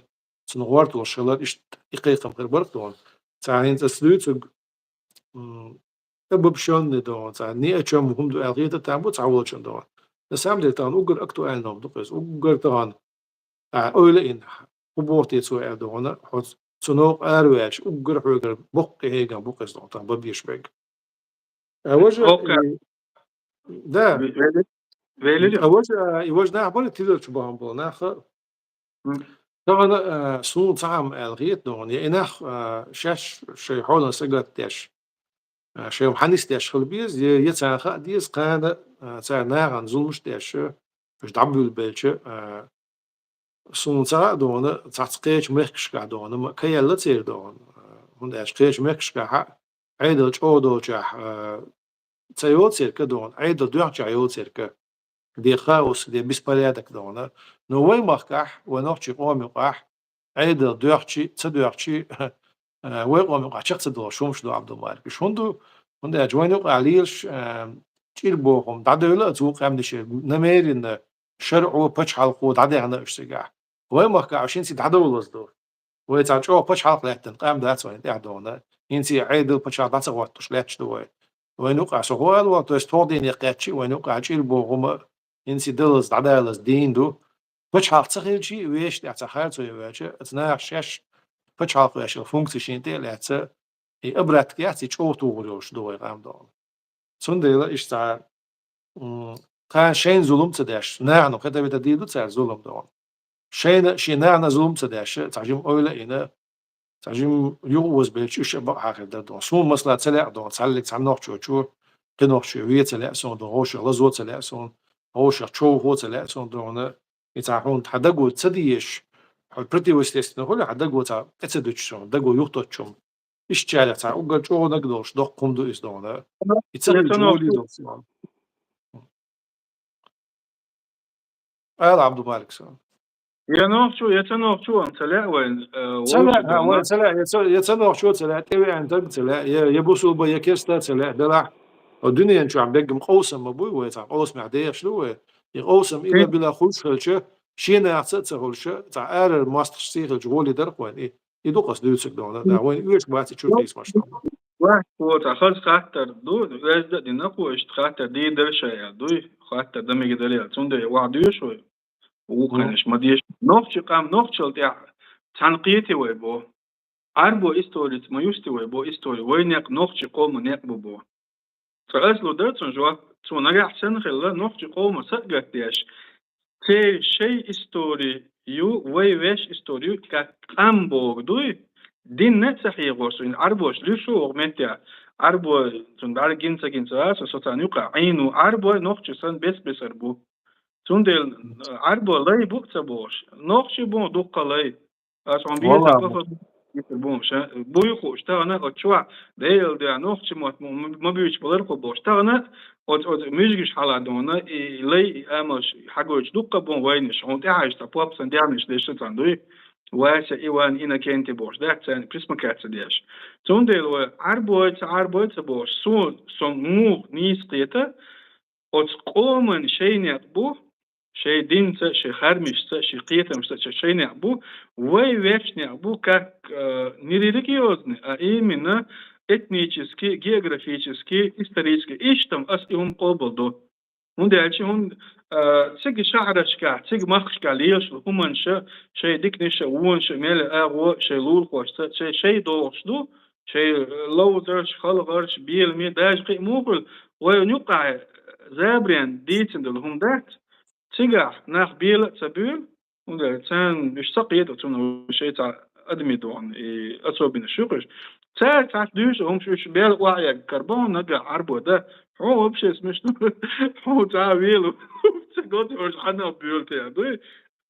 цунна гӀорталуш хилар, иштта и кхайкхам хир бара-кх догӀна. Цхьа хӀинца аса дуьйцург, м, обобщённый догӀна, цхьа ни о чём хӀума ду аьлла хета там бу цхьа волчун догӀна. На самом деле, тахана уггар актуальный хӀума ду-кх иза, уггар тахана, а, ойла а йина, хӀун боху те цо аьлла догӀна, хьо цу новкъа араваьлча, уггар хьоьгара боккха хьегам бу-кх иза догӀна, тахана бан безаш берг. А важа, окей. И, да. Ве-, вели-, велили? А важа, и важа нах бара тиларчу бахьана болу нах а. М. Тахана, а, суна цхьа хӀума аьлла хета догӀна, я и нах, а, шаьш шайн хьолан сагатдеш, а, шайн хӀума хьан нисдеш хила беза, я, я царна хаа деза, кхана, а, цара нахана зуламаш а деш, уьш дӀабуьйлабелча, а, суна ца хаьа догӀна, цхьацца кхечу мехкашкахь догӀна, ма кхаелла церан догӀна, а, хӀунда аьлча кхечу мехкашкахь а Ӏедал чӀогӀа долчохь, а, ца йолу церан догӀна, Ӏедал доьхначохь йолу церан, де хаос, де беспорядок догӀна. Но вай махкахь, вай нохчийн къоман юкъахь, Ӏедал доьхчий, ца доьхчий, а, вай къоман юкъахь чекх ца долуш хӀумаш ду, Ӏабдулмалик. Уьш хӀунда ду? ХӀунда аьлча вайн юкъахь лелаш, а, чӀир бохам дӀадевлла а цу къаьмнашера, намеренно, шарӀо, пачхьалкхо дӀадаьхна уьш цигахь. Вай махкахь уьш хӀинца дӀадовлаза ду. Вай цхьа чӀогӀа пачхьалкх лаьттина къам дац вайна тӀехь догӀна. ХӀинца и Ӏедал, пачхьалкх дӀа ца хӀоттуш лаьтташ ду вай. Вайна юкъахь со хӀун ала ван, то есть тховдийне кхаьччи, вайна юкъахь чӀир бохам а, хӀинца далаза, дӀадалаза дийна ду. Пачхьалкх ца хилчий, вешан тӀехь цхьа харцо ян ваьлча, оцу наха шаьш пачхьалкх вешан функци шена тӀе а лаьцна, и обратка яц, и чӀогӀа тухур йолуш ду вай къам догӀна. Цундела иштта цхьа, м, кхана шайна зулам ца деш, нахана кхета-вета дийр ду цара зулам догӀна. шайна, шен нана зулам ца деш, цхьа жим ойла а йина, цхьа жим юха озабелча, уьш а бакъахьа хир дара дона. Суна масала ца лаьа дона, цхьаллиг цхьа нохчочо, кхин нохчо ве ца лаьа суна дона, вовшех лазо ца лаьа суна, вовшех човхо ца лаьа суна дона. И цхьа хьуна хьан даго ца дезаш, хьо противоестественно хуьлу, хьан даго цхьа тӀе ца дуьтуш суна, даго юхатоттучун. Иштта чарах цхьа уггар чӀогӀа наг долуш, доккха хӀума ду иза дона. И ца хилча волий долуш дона. Ала, Абдумалик сан. Я нохчо, я ца нохчо, ам ца лаьа вайн, э, ца лаьа, вовшийн ха, дона. Вай ца лаьа, я ца, я ца нохчо ца лаьа, тӀевеана таг ца лаьа, я, я бусулба, я керста ца лаьа, делахь, о, дуьнен чохь беггам къовсам ма буй, вай цхьа къовсамехь дехаш ду вай. И къовсам ила била хуьлуш хилча, шен нахаца а ца хуьлуш, цхьа арара мостагӀчу сий хилча, гӀоле дара вайн. И, и ду-кх ас дуьйцург дона, да, вайн оьшуш бац и чу хийсамаш дона. Вац, цо цхьа хаза хаттар ду, оьзда а дина кхо, иштта хаттар дийр дара ша аьлла дуй, хаттар дан мегар дара аьлла. Цундела охьадоьшу вай, вукханаш ма деша. Нохчи къам нохчалла тӀехь цхьаьна кхетий вай бо. Ӏарбо историца ма юсти вай бо истори, вай некъ нохчи къоман некъ бу бо. Цкъа ас лур дара цунна жоп, цо нагахь санна хилла, нохчи къоман са а гатдеш, церан шайн истори ю, вай вешан истори ю, как къам боху дуй, динна а ца хьехош, цуьнан Ӏарбош луьйш ву оха меттехь, Ӏарбо цунна бӀаьргина ца гина ца вацара, со царна юкъахь Ӏийна ву, Ӏарбой нохчи санна бес-бесар бу. Цундела, э, Ӏарбо лай бу а ца бохуш, нохчи бу дуккха лай. Ас хьуна беза, валлахӀи, бу. Буй хууш, а? Буй хууш, тахана оцу чохь Делан дуьхьа нохчи мотт ма, ма буьйцуш балар кху бохуш. Тахана оцу, оцу муьжгаш хьала дона, и лай, и амалш хьагойтуш дуккха бу вайнаш, хьуна тӀаьхьа иштта поп сан дегӀнаш деш царна дуй. Вася, Иван, Иннокентий бохуш, дац царна присмыкаться деш. Цундела вай Ӏарбой ца, Ӏарбой ца бохуш, со, со муха нийса кхета, оцу къоман шайн некъ бу, шайн динца, шайн хармашца, шайн кхетамашца, шайн некъ бу, вай вешан некъ бу, как, э, не религиозный, а именно этнически, географически, исторически. Иштта-м ас и хӀума къобал до. ХӀунда аьлча хӀун, э, цига шахьарашкахь, цига махкашкахь лелаш хӀуманаш, шайн диканаш, вонаш, мел агӀо, шайн лулахошца, шайн, шайн догӀуш ду, шайн ловзарш, халхарш, беламе, даже кхин а муха хуьлу, вайна юкъахь забаренна дийцина долу хӀума дац. Цигахь нах бела а ца буьйлу, хӀунда аьлча царна уьш ца кхета, цунна шайн цхьа адамийн догӀана и особенность ю-кх уьш. Цара цхьацца дуьйцу хӀумаш уьш бел охьаэгна карбон нагахь Ӏарбой дан. Хьо вообще смешно, хьо цхьа а вело, ца гоцурш хьанал буьйлу те, дуй?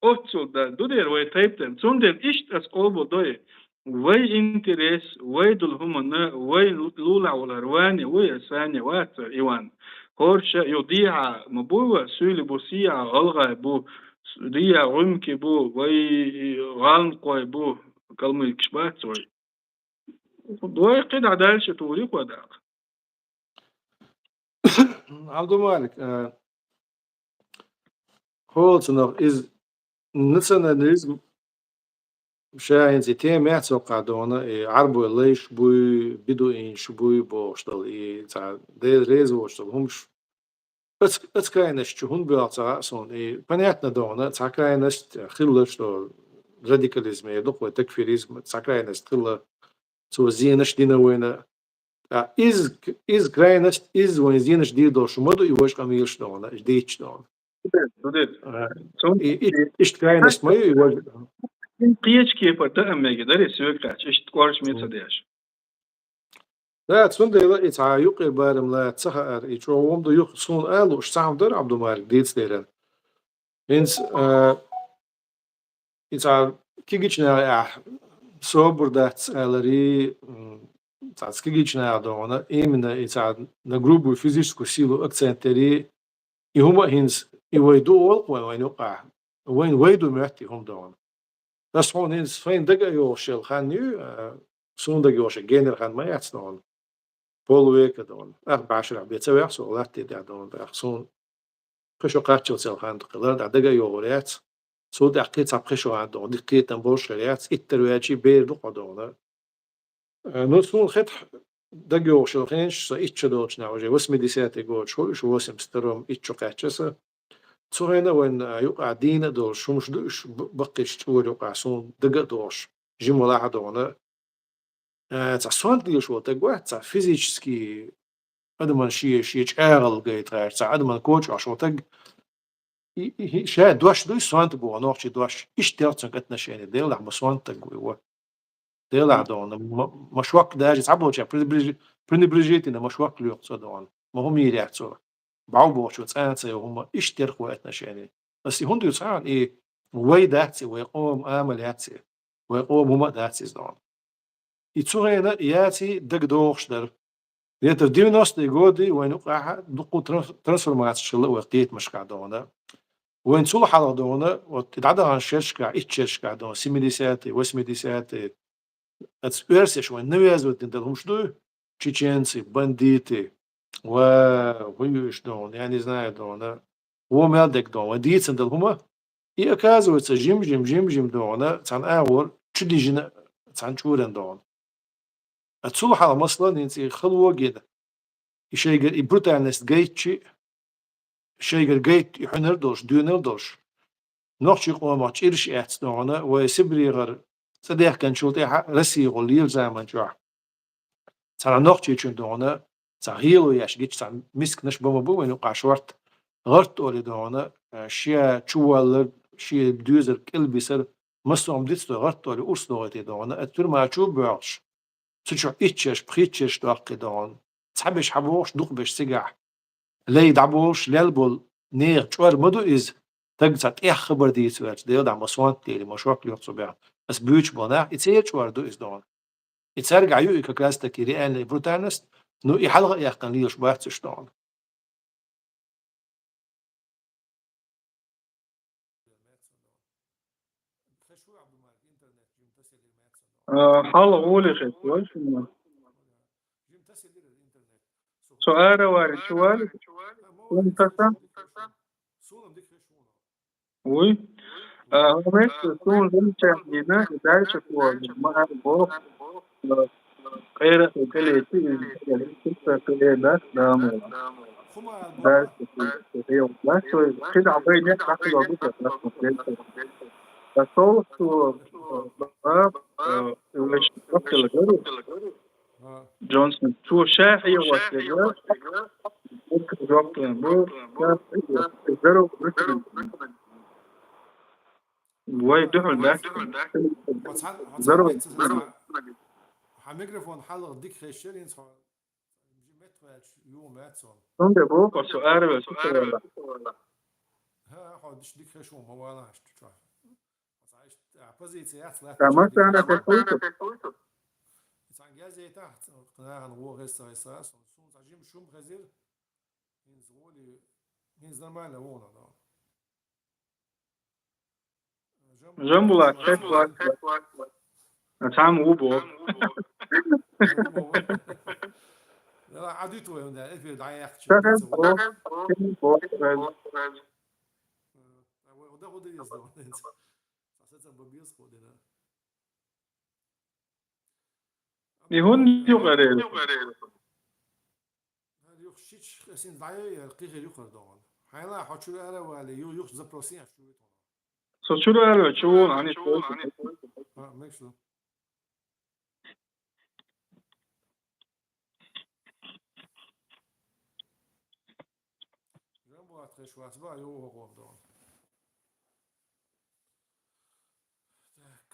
Оццул дан ду дера вай тайп тайпана. Цундела иштта ас къобал дой. Вай интерес, вай долу хӀуманна, вай лулахь волу хӀара ване вуй, аса ване вац, Иван. ХӀорш а ю дехьа ма бу ва, суьйли бу, сехьа гӀалгӀай бу, дехьа гӀуьмки бу, вай гӀаланкхой бу, калмыкаш бац вай. Вай кхидӀа дальше тури кхо дакъа. Абдумалик, а, хӀола цунах иза национализм ша хӀинца и тема яц хӀокхахь дона, и Ӏарбой лайш буй, бедуинаш буй бохуш долу, и цхьа Дела реза воцуш долу хӀумаш. Оцу, оцу крайность чу хӀунда боьлху ца хаьа суна, и понятно дона, цхьа крайность хилла, что радикализм, я дукха вай такфиризм, цхьа крайность хилла, цо зенаш дина вайна. Ткъа иза, иза крайность, иза вайн зенаш дийр долуш ма ду и важа къамелаш дона, и дийцча дона. Ду де, ду де. А, цун-, и, и, и, иштта крайность ма ю и важа. Кхечу кепара дан а мега, даре соьга хаьттича, иштта кӀоршаме ца деш. Да, цундела и цхьа юкъе барам лаца ца хаьара, и чӀогӀа хӀума ду юха суна ала лууш цхьа хӀума дара, Абдумалик, дийца деран. ХӀинца, а, и цхьа кегийчу нахе ахь собар дац аларе, м, цхьа кегийчу наха догӀана, именно и цхьа на грубую физическую силу акцент даре, и хӀума а хӀинца, и вай ду олу вайн, вайн юкъахь, вайн вай ду моьтту и хӀума догӀана. Ас хьуна хӀинца вайн дага а йогӀуш йолу хан ю, а, суна дага йогӀуш генара хан ма яц догӀана. Полвека догӀана. Ах башарахь бен ца вехь со латте тӀехь догӀана, ах суна кхин шо кхаччалц йолу хан ду кхин лар дӀа дага а йогӀур яц. Цул тӀаьхьа кхин цхьа пхи шо хан догӀана, дика кхетам болуш хир яц, иттар ваьчий бер ду кхо догӀана. Э, ну, суна хетахь, дага йогӀуш йолу хенаш, со итт шо долчу нахь уже восьмидесятый годаш хуьлу, уьш восемьдесят втором итт шо кхаьчча аса. Цу хенахь вайн, а, юкъахь дийна а долуш, хӀумаш ду уьш б-, баккхийчу чкъор юкъахь, суна дага а догӀуш, жимма лахьа а догӀана. Э, цхьа сонта лелаш волу таг вац, цхьа физически адаман шен, шен чӀагӀалла гайта гӀерташ, цхьа адаман коча Ӏаш волу таг. и, и, и ша дош дуй сонта боху, нохчий дош. Иштта цуьнга отношение. Делахь ма сонта стаг вуй, во. Делахь дохана, ма, ма шок даже цхьаболчара пренебрежи-, пренебрежительно ма шок лоьху цо дохана. Ма хӀума йийр яц цо. Бау бохучо цӀа а ца йо хӀума, иштта терхо отношение. Ас и хӀунда ю цхьаьна, и вай дац и, вай къоман амал яц и, вай къоман хӀума а дац иза дохана. И цу хенахь яций дагадогӀуш дара. Где-то в девяностые годы вайн юкъахь дуккха транс-, трансформацеш хилла вай кхетамашкахь дохана. Вайн цул хьалха дохана, вот и дӀадаханчу шерашкахь, итт шерашкахь дохана, семидесятые, восьмидесятые, оцу оьрсаша вайн навязывать дина долу хӀумаш дуй, чеченцы, бандиты, ва, хӀун ю уьш дохана, я не знаю дохана, вон мел дерг дохана, вайн дийцина долу хӀума, и оказывается, жим-жим, жим-жим дохана, цхьана агӀор чу дижина цхьана чкъуран дохана. А цул хьалха, масала, хӀинца и хала вогӀийна, и шайгара и брутальность гайтчи, шайгара гайта и хьуьнар долуш, доьналла долуш, нохчийн къомах чӀираш эцна дохана, вай Сибрехара цӀа даьхкинчул тӀаьхьа Россехула лелачу заман чохь. Цхьана нохчичун дохана, цхьа гӀело еш гича цхьана мисканаш бан ма бу вайн юкъахь шортта. ГӀарт олий дохана, шен чуваллар, шен доьзар кӀелбисар, массо а хӀума дицдой гӀарт олий урс дохуьйтий дохана, а туьрма чу а боьлхуш. Цу чохь итт шераш, пхийтта шераш доккхий дохана. Цхьаберш хьабогӀуш, дукхаберш цигахь. Лай дӀаболуш, лел болу нехан чкъор ма ду иза. Стаг цхьа тӀех хабар дийца ваьлча, Делан дуьхьа ма сонта лели, ма шок лоьху цо бехна. Ас буьйцуш болу нах, и церан чкъор ду иза дохана. И цаьргахь ю и как раз таки реальная брутальность, ну и хьалха а яьккхина лелаш бац уьш дохана. А, хьалха гӀоле хетта вай шуна. Со ара варича вали, хӀун таса? Вуй. А, хӀун меттиг, суна замечание дина, и дальше ма ара боху. Къера тӀе лети, и къера дац, да, мо. Дальше, и, и, и, дальше, кхидӀа вай нет, так и ловит, так и ловит. А сол, что, а, а, и ваш, как ты говоришь? Джонсон, цо ша хьехавеш дерг, бу, ша хьехавеш дерг, здорово, вай дуьхьал дац. Здорово. Хьан микрофон хьалха дика хезча, хӀинца хьо меттахваьлча юха маьццо. Цундела боху, со араваьлла, со араваьлла. ХӀа, хьо диш дика хезаш ву, ма вала хьаш чохь. Цхьа иштта, а, позиция яц лаьтташ. Ша массарна тӀе хуьйсу? Цхьана газетахь, нахана вон хеза ца хеза, суна цхьа жима шума хезира. ХӀинца гӀоли, хӀинца нормально вон, да. Жамбулат, шесть класс. А там ву бо. Ла, Ӏадит вай хӀунда, эфир дӀаяьккхича. Шесть класс. Шесть класс. Да, хӀу дан еза, да, хӀу дан еза. Сацам бан беза, хӀу дан. И хӀунда юкъара? ХӀара юха шича, ас хӀинца дӀайой, яра кхин хир юхара догӀун. Хьайна хьо чуьра ара а вале, ю-, юха запрос ен, аш чу вуьйту хьуна. Со чуьра ара вале, чу вон, хьан ишта вуьйту. А, мегаш ду. Жамбулат хеш вац ба, ю хӀокхо догӀун. Так.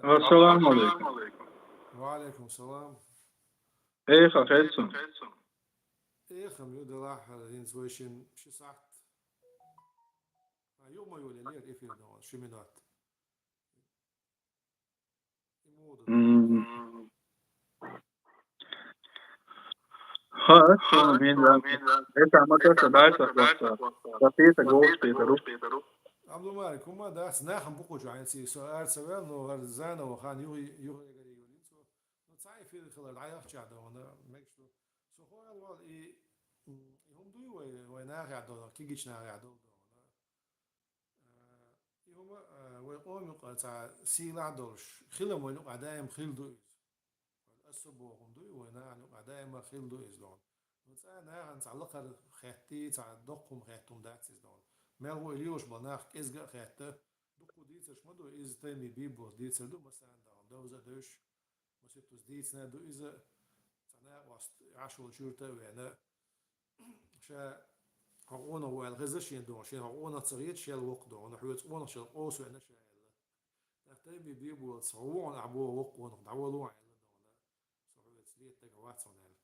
Ассаламу алейкум. Ва алейкум салам. Эха, хецун. Эха, ю делахь, хӀинца вай шин ши сахьт. А, юха ма йоле лер эфир догӀун, ши минот. М. Ха, шу мин дан. Это ма каса дальше просто. Какие-то голос перерыв. Абдулмалик, хӀума дац, нахам букъучу хьайнца, со ара ца вел, но гӀар заново хан юхи-, юхи эгер йолин цо. Ну, цхьа эфир хилар, дӀаяхча догӀун, мегаш ду. Со хӀоьл вал и, м, и хӀума дуй вай, вай нахехь долу, кигичу нахехь долу догӀун. ХӀума, а, вай къоман юкъа цхьа сийлахь долуш, хилам вайна юкъа даим хилла ду иза. Аса бохург ду, вай нахана юкъа даим хилла ду иза дона. Ну, цхьа нахана цхьа лакхара хеттий, цхьа доккха хӀума хетта хӀума дац иза дона. Мел вай лелаш бала нах кӀезга а хетта, дуккха дийцарш ма ду, иза Тайми Бийболат дийцар ду, масала дона, довза а девзаш, маситтаза дийцина а ду иза, цхьа накъост Ӏаш волчу юьрта а веана, ша хьо къонах ву аьлла хеза шена дона, шена хьо къонах ца хета, шел воккха дона, хьоьца къонах шел къовса веана ша аьлла. ТӀаккха Тайми Бийболата ца хьо ву хьуна ахь боху воккха къонах, дӀавала ву аьлла дона, со хьоьца лета дагахь вац хьуна аьлла.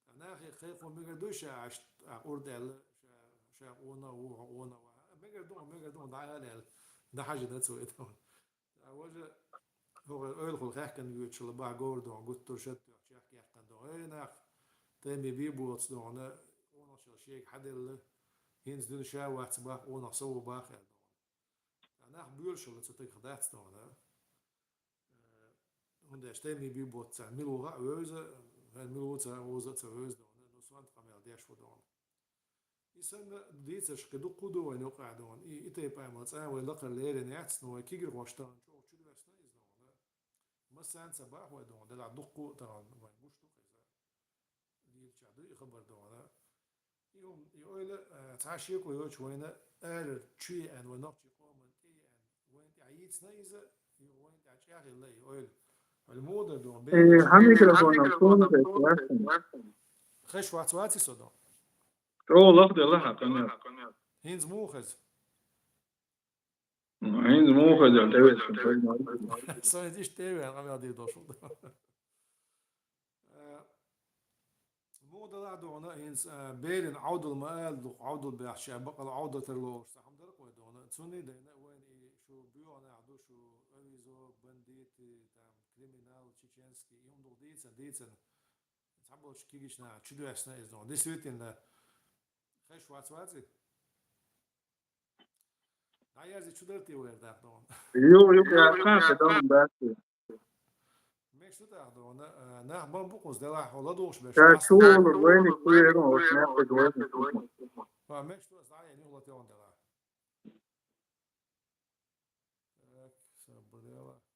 ТӀаккха нахе кхайкхо мегар ду ша аьшта, а, къурд аьлла, ша, ша къонах ву, хьо къонах ву. Мегар ду, мегар ду, дӀаала аьлла, дӀахьажина цо и дона. Ткъа важа хӀокху ойлахула хаьхкина воьдуш хилла боху говр дона, гуттар а шад тоьхча чехка яьккхина дона. Эй, нах, Тайми Бийболата дона, къонах шел шега хьаделла, хӀинца дуьйна ша вац боху, къонах со ву боху аьлла дона. Ткъа нах боьлуш хилла цу тегах дац дона. Э, хӀунда аьлча Тайми Бийболат царна мила ву а вевза, мила ву ца вевза а ца вевза дона, ну, сонта къамел деш ву дона. И санна дийцарш кхин дуккха а ду вайна юкъахь дона. И, и тайпа амал цкъа а вай лакхара лерина яц, но вай кегийрхошна тахана чӀогӀа чудоьссина иза дона. Массарна а ца боху вай дона, делахь дуккха а тахана вайна гуш ду иза. Лелачохь ду и хабар дона. И хӀума, и ойла, а, цхьа шеко йоцуш вайна, ара чу еана, вай нохчийн къоманна тӀе еана, вайна тӀехь йийцина иза, и вайна тӀехь чӀагӀъелла и ойла. Хьуьлла муха дара дона, Э, бераш хьан микрофон суна дайта вац хьуна? Хезаш вац, ваций со дона? ЧӀогӀа лахделла хьан къамел. ХӀинца муха хеза? ХӀинца муха хеза, тӀевеана. Со хӀинца иштта тӀевеана, къамел дийр долуш ву. Э, муха делахь а дона, хӀинца, э, берина Ӏовдал ма ала дукха, Ӏовдал баьхча ша бакъала Ӏовдал тарло олуш цхьа хӀума дара-кх вай дона. Цунна а дайна вайна и шу боьха нах ду, шу авизо, бандиты, там, криминал, чеченский, и хӀума дукха дийцина, дийцина. Цхьаболчу кегийчу наха чудоьссина иза дона. Действительно, хезаш вац, ваций? ДӀаерзий чу дара те вай даккха дона? Ю, ю, яьккхина, ша дона дац те. Мегаш ду тӀаккха дона, а, нах бан бу кхуза делахь, хьо ладугӀуш берш. Ша чу волу вайниг кхуьерун, оцу некъиг вайниг кхуьерун. Ва, мегаш ду аса дӀаена юхла тӀе ван делахь. Так, сабар делахь.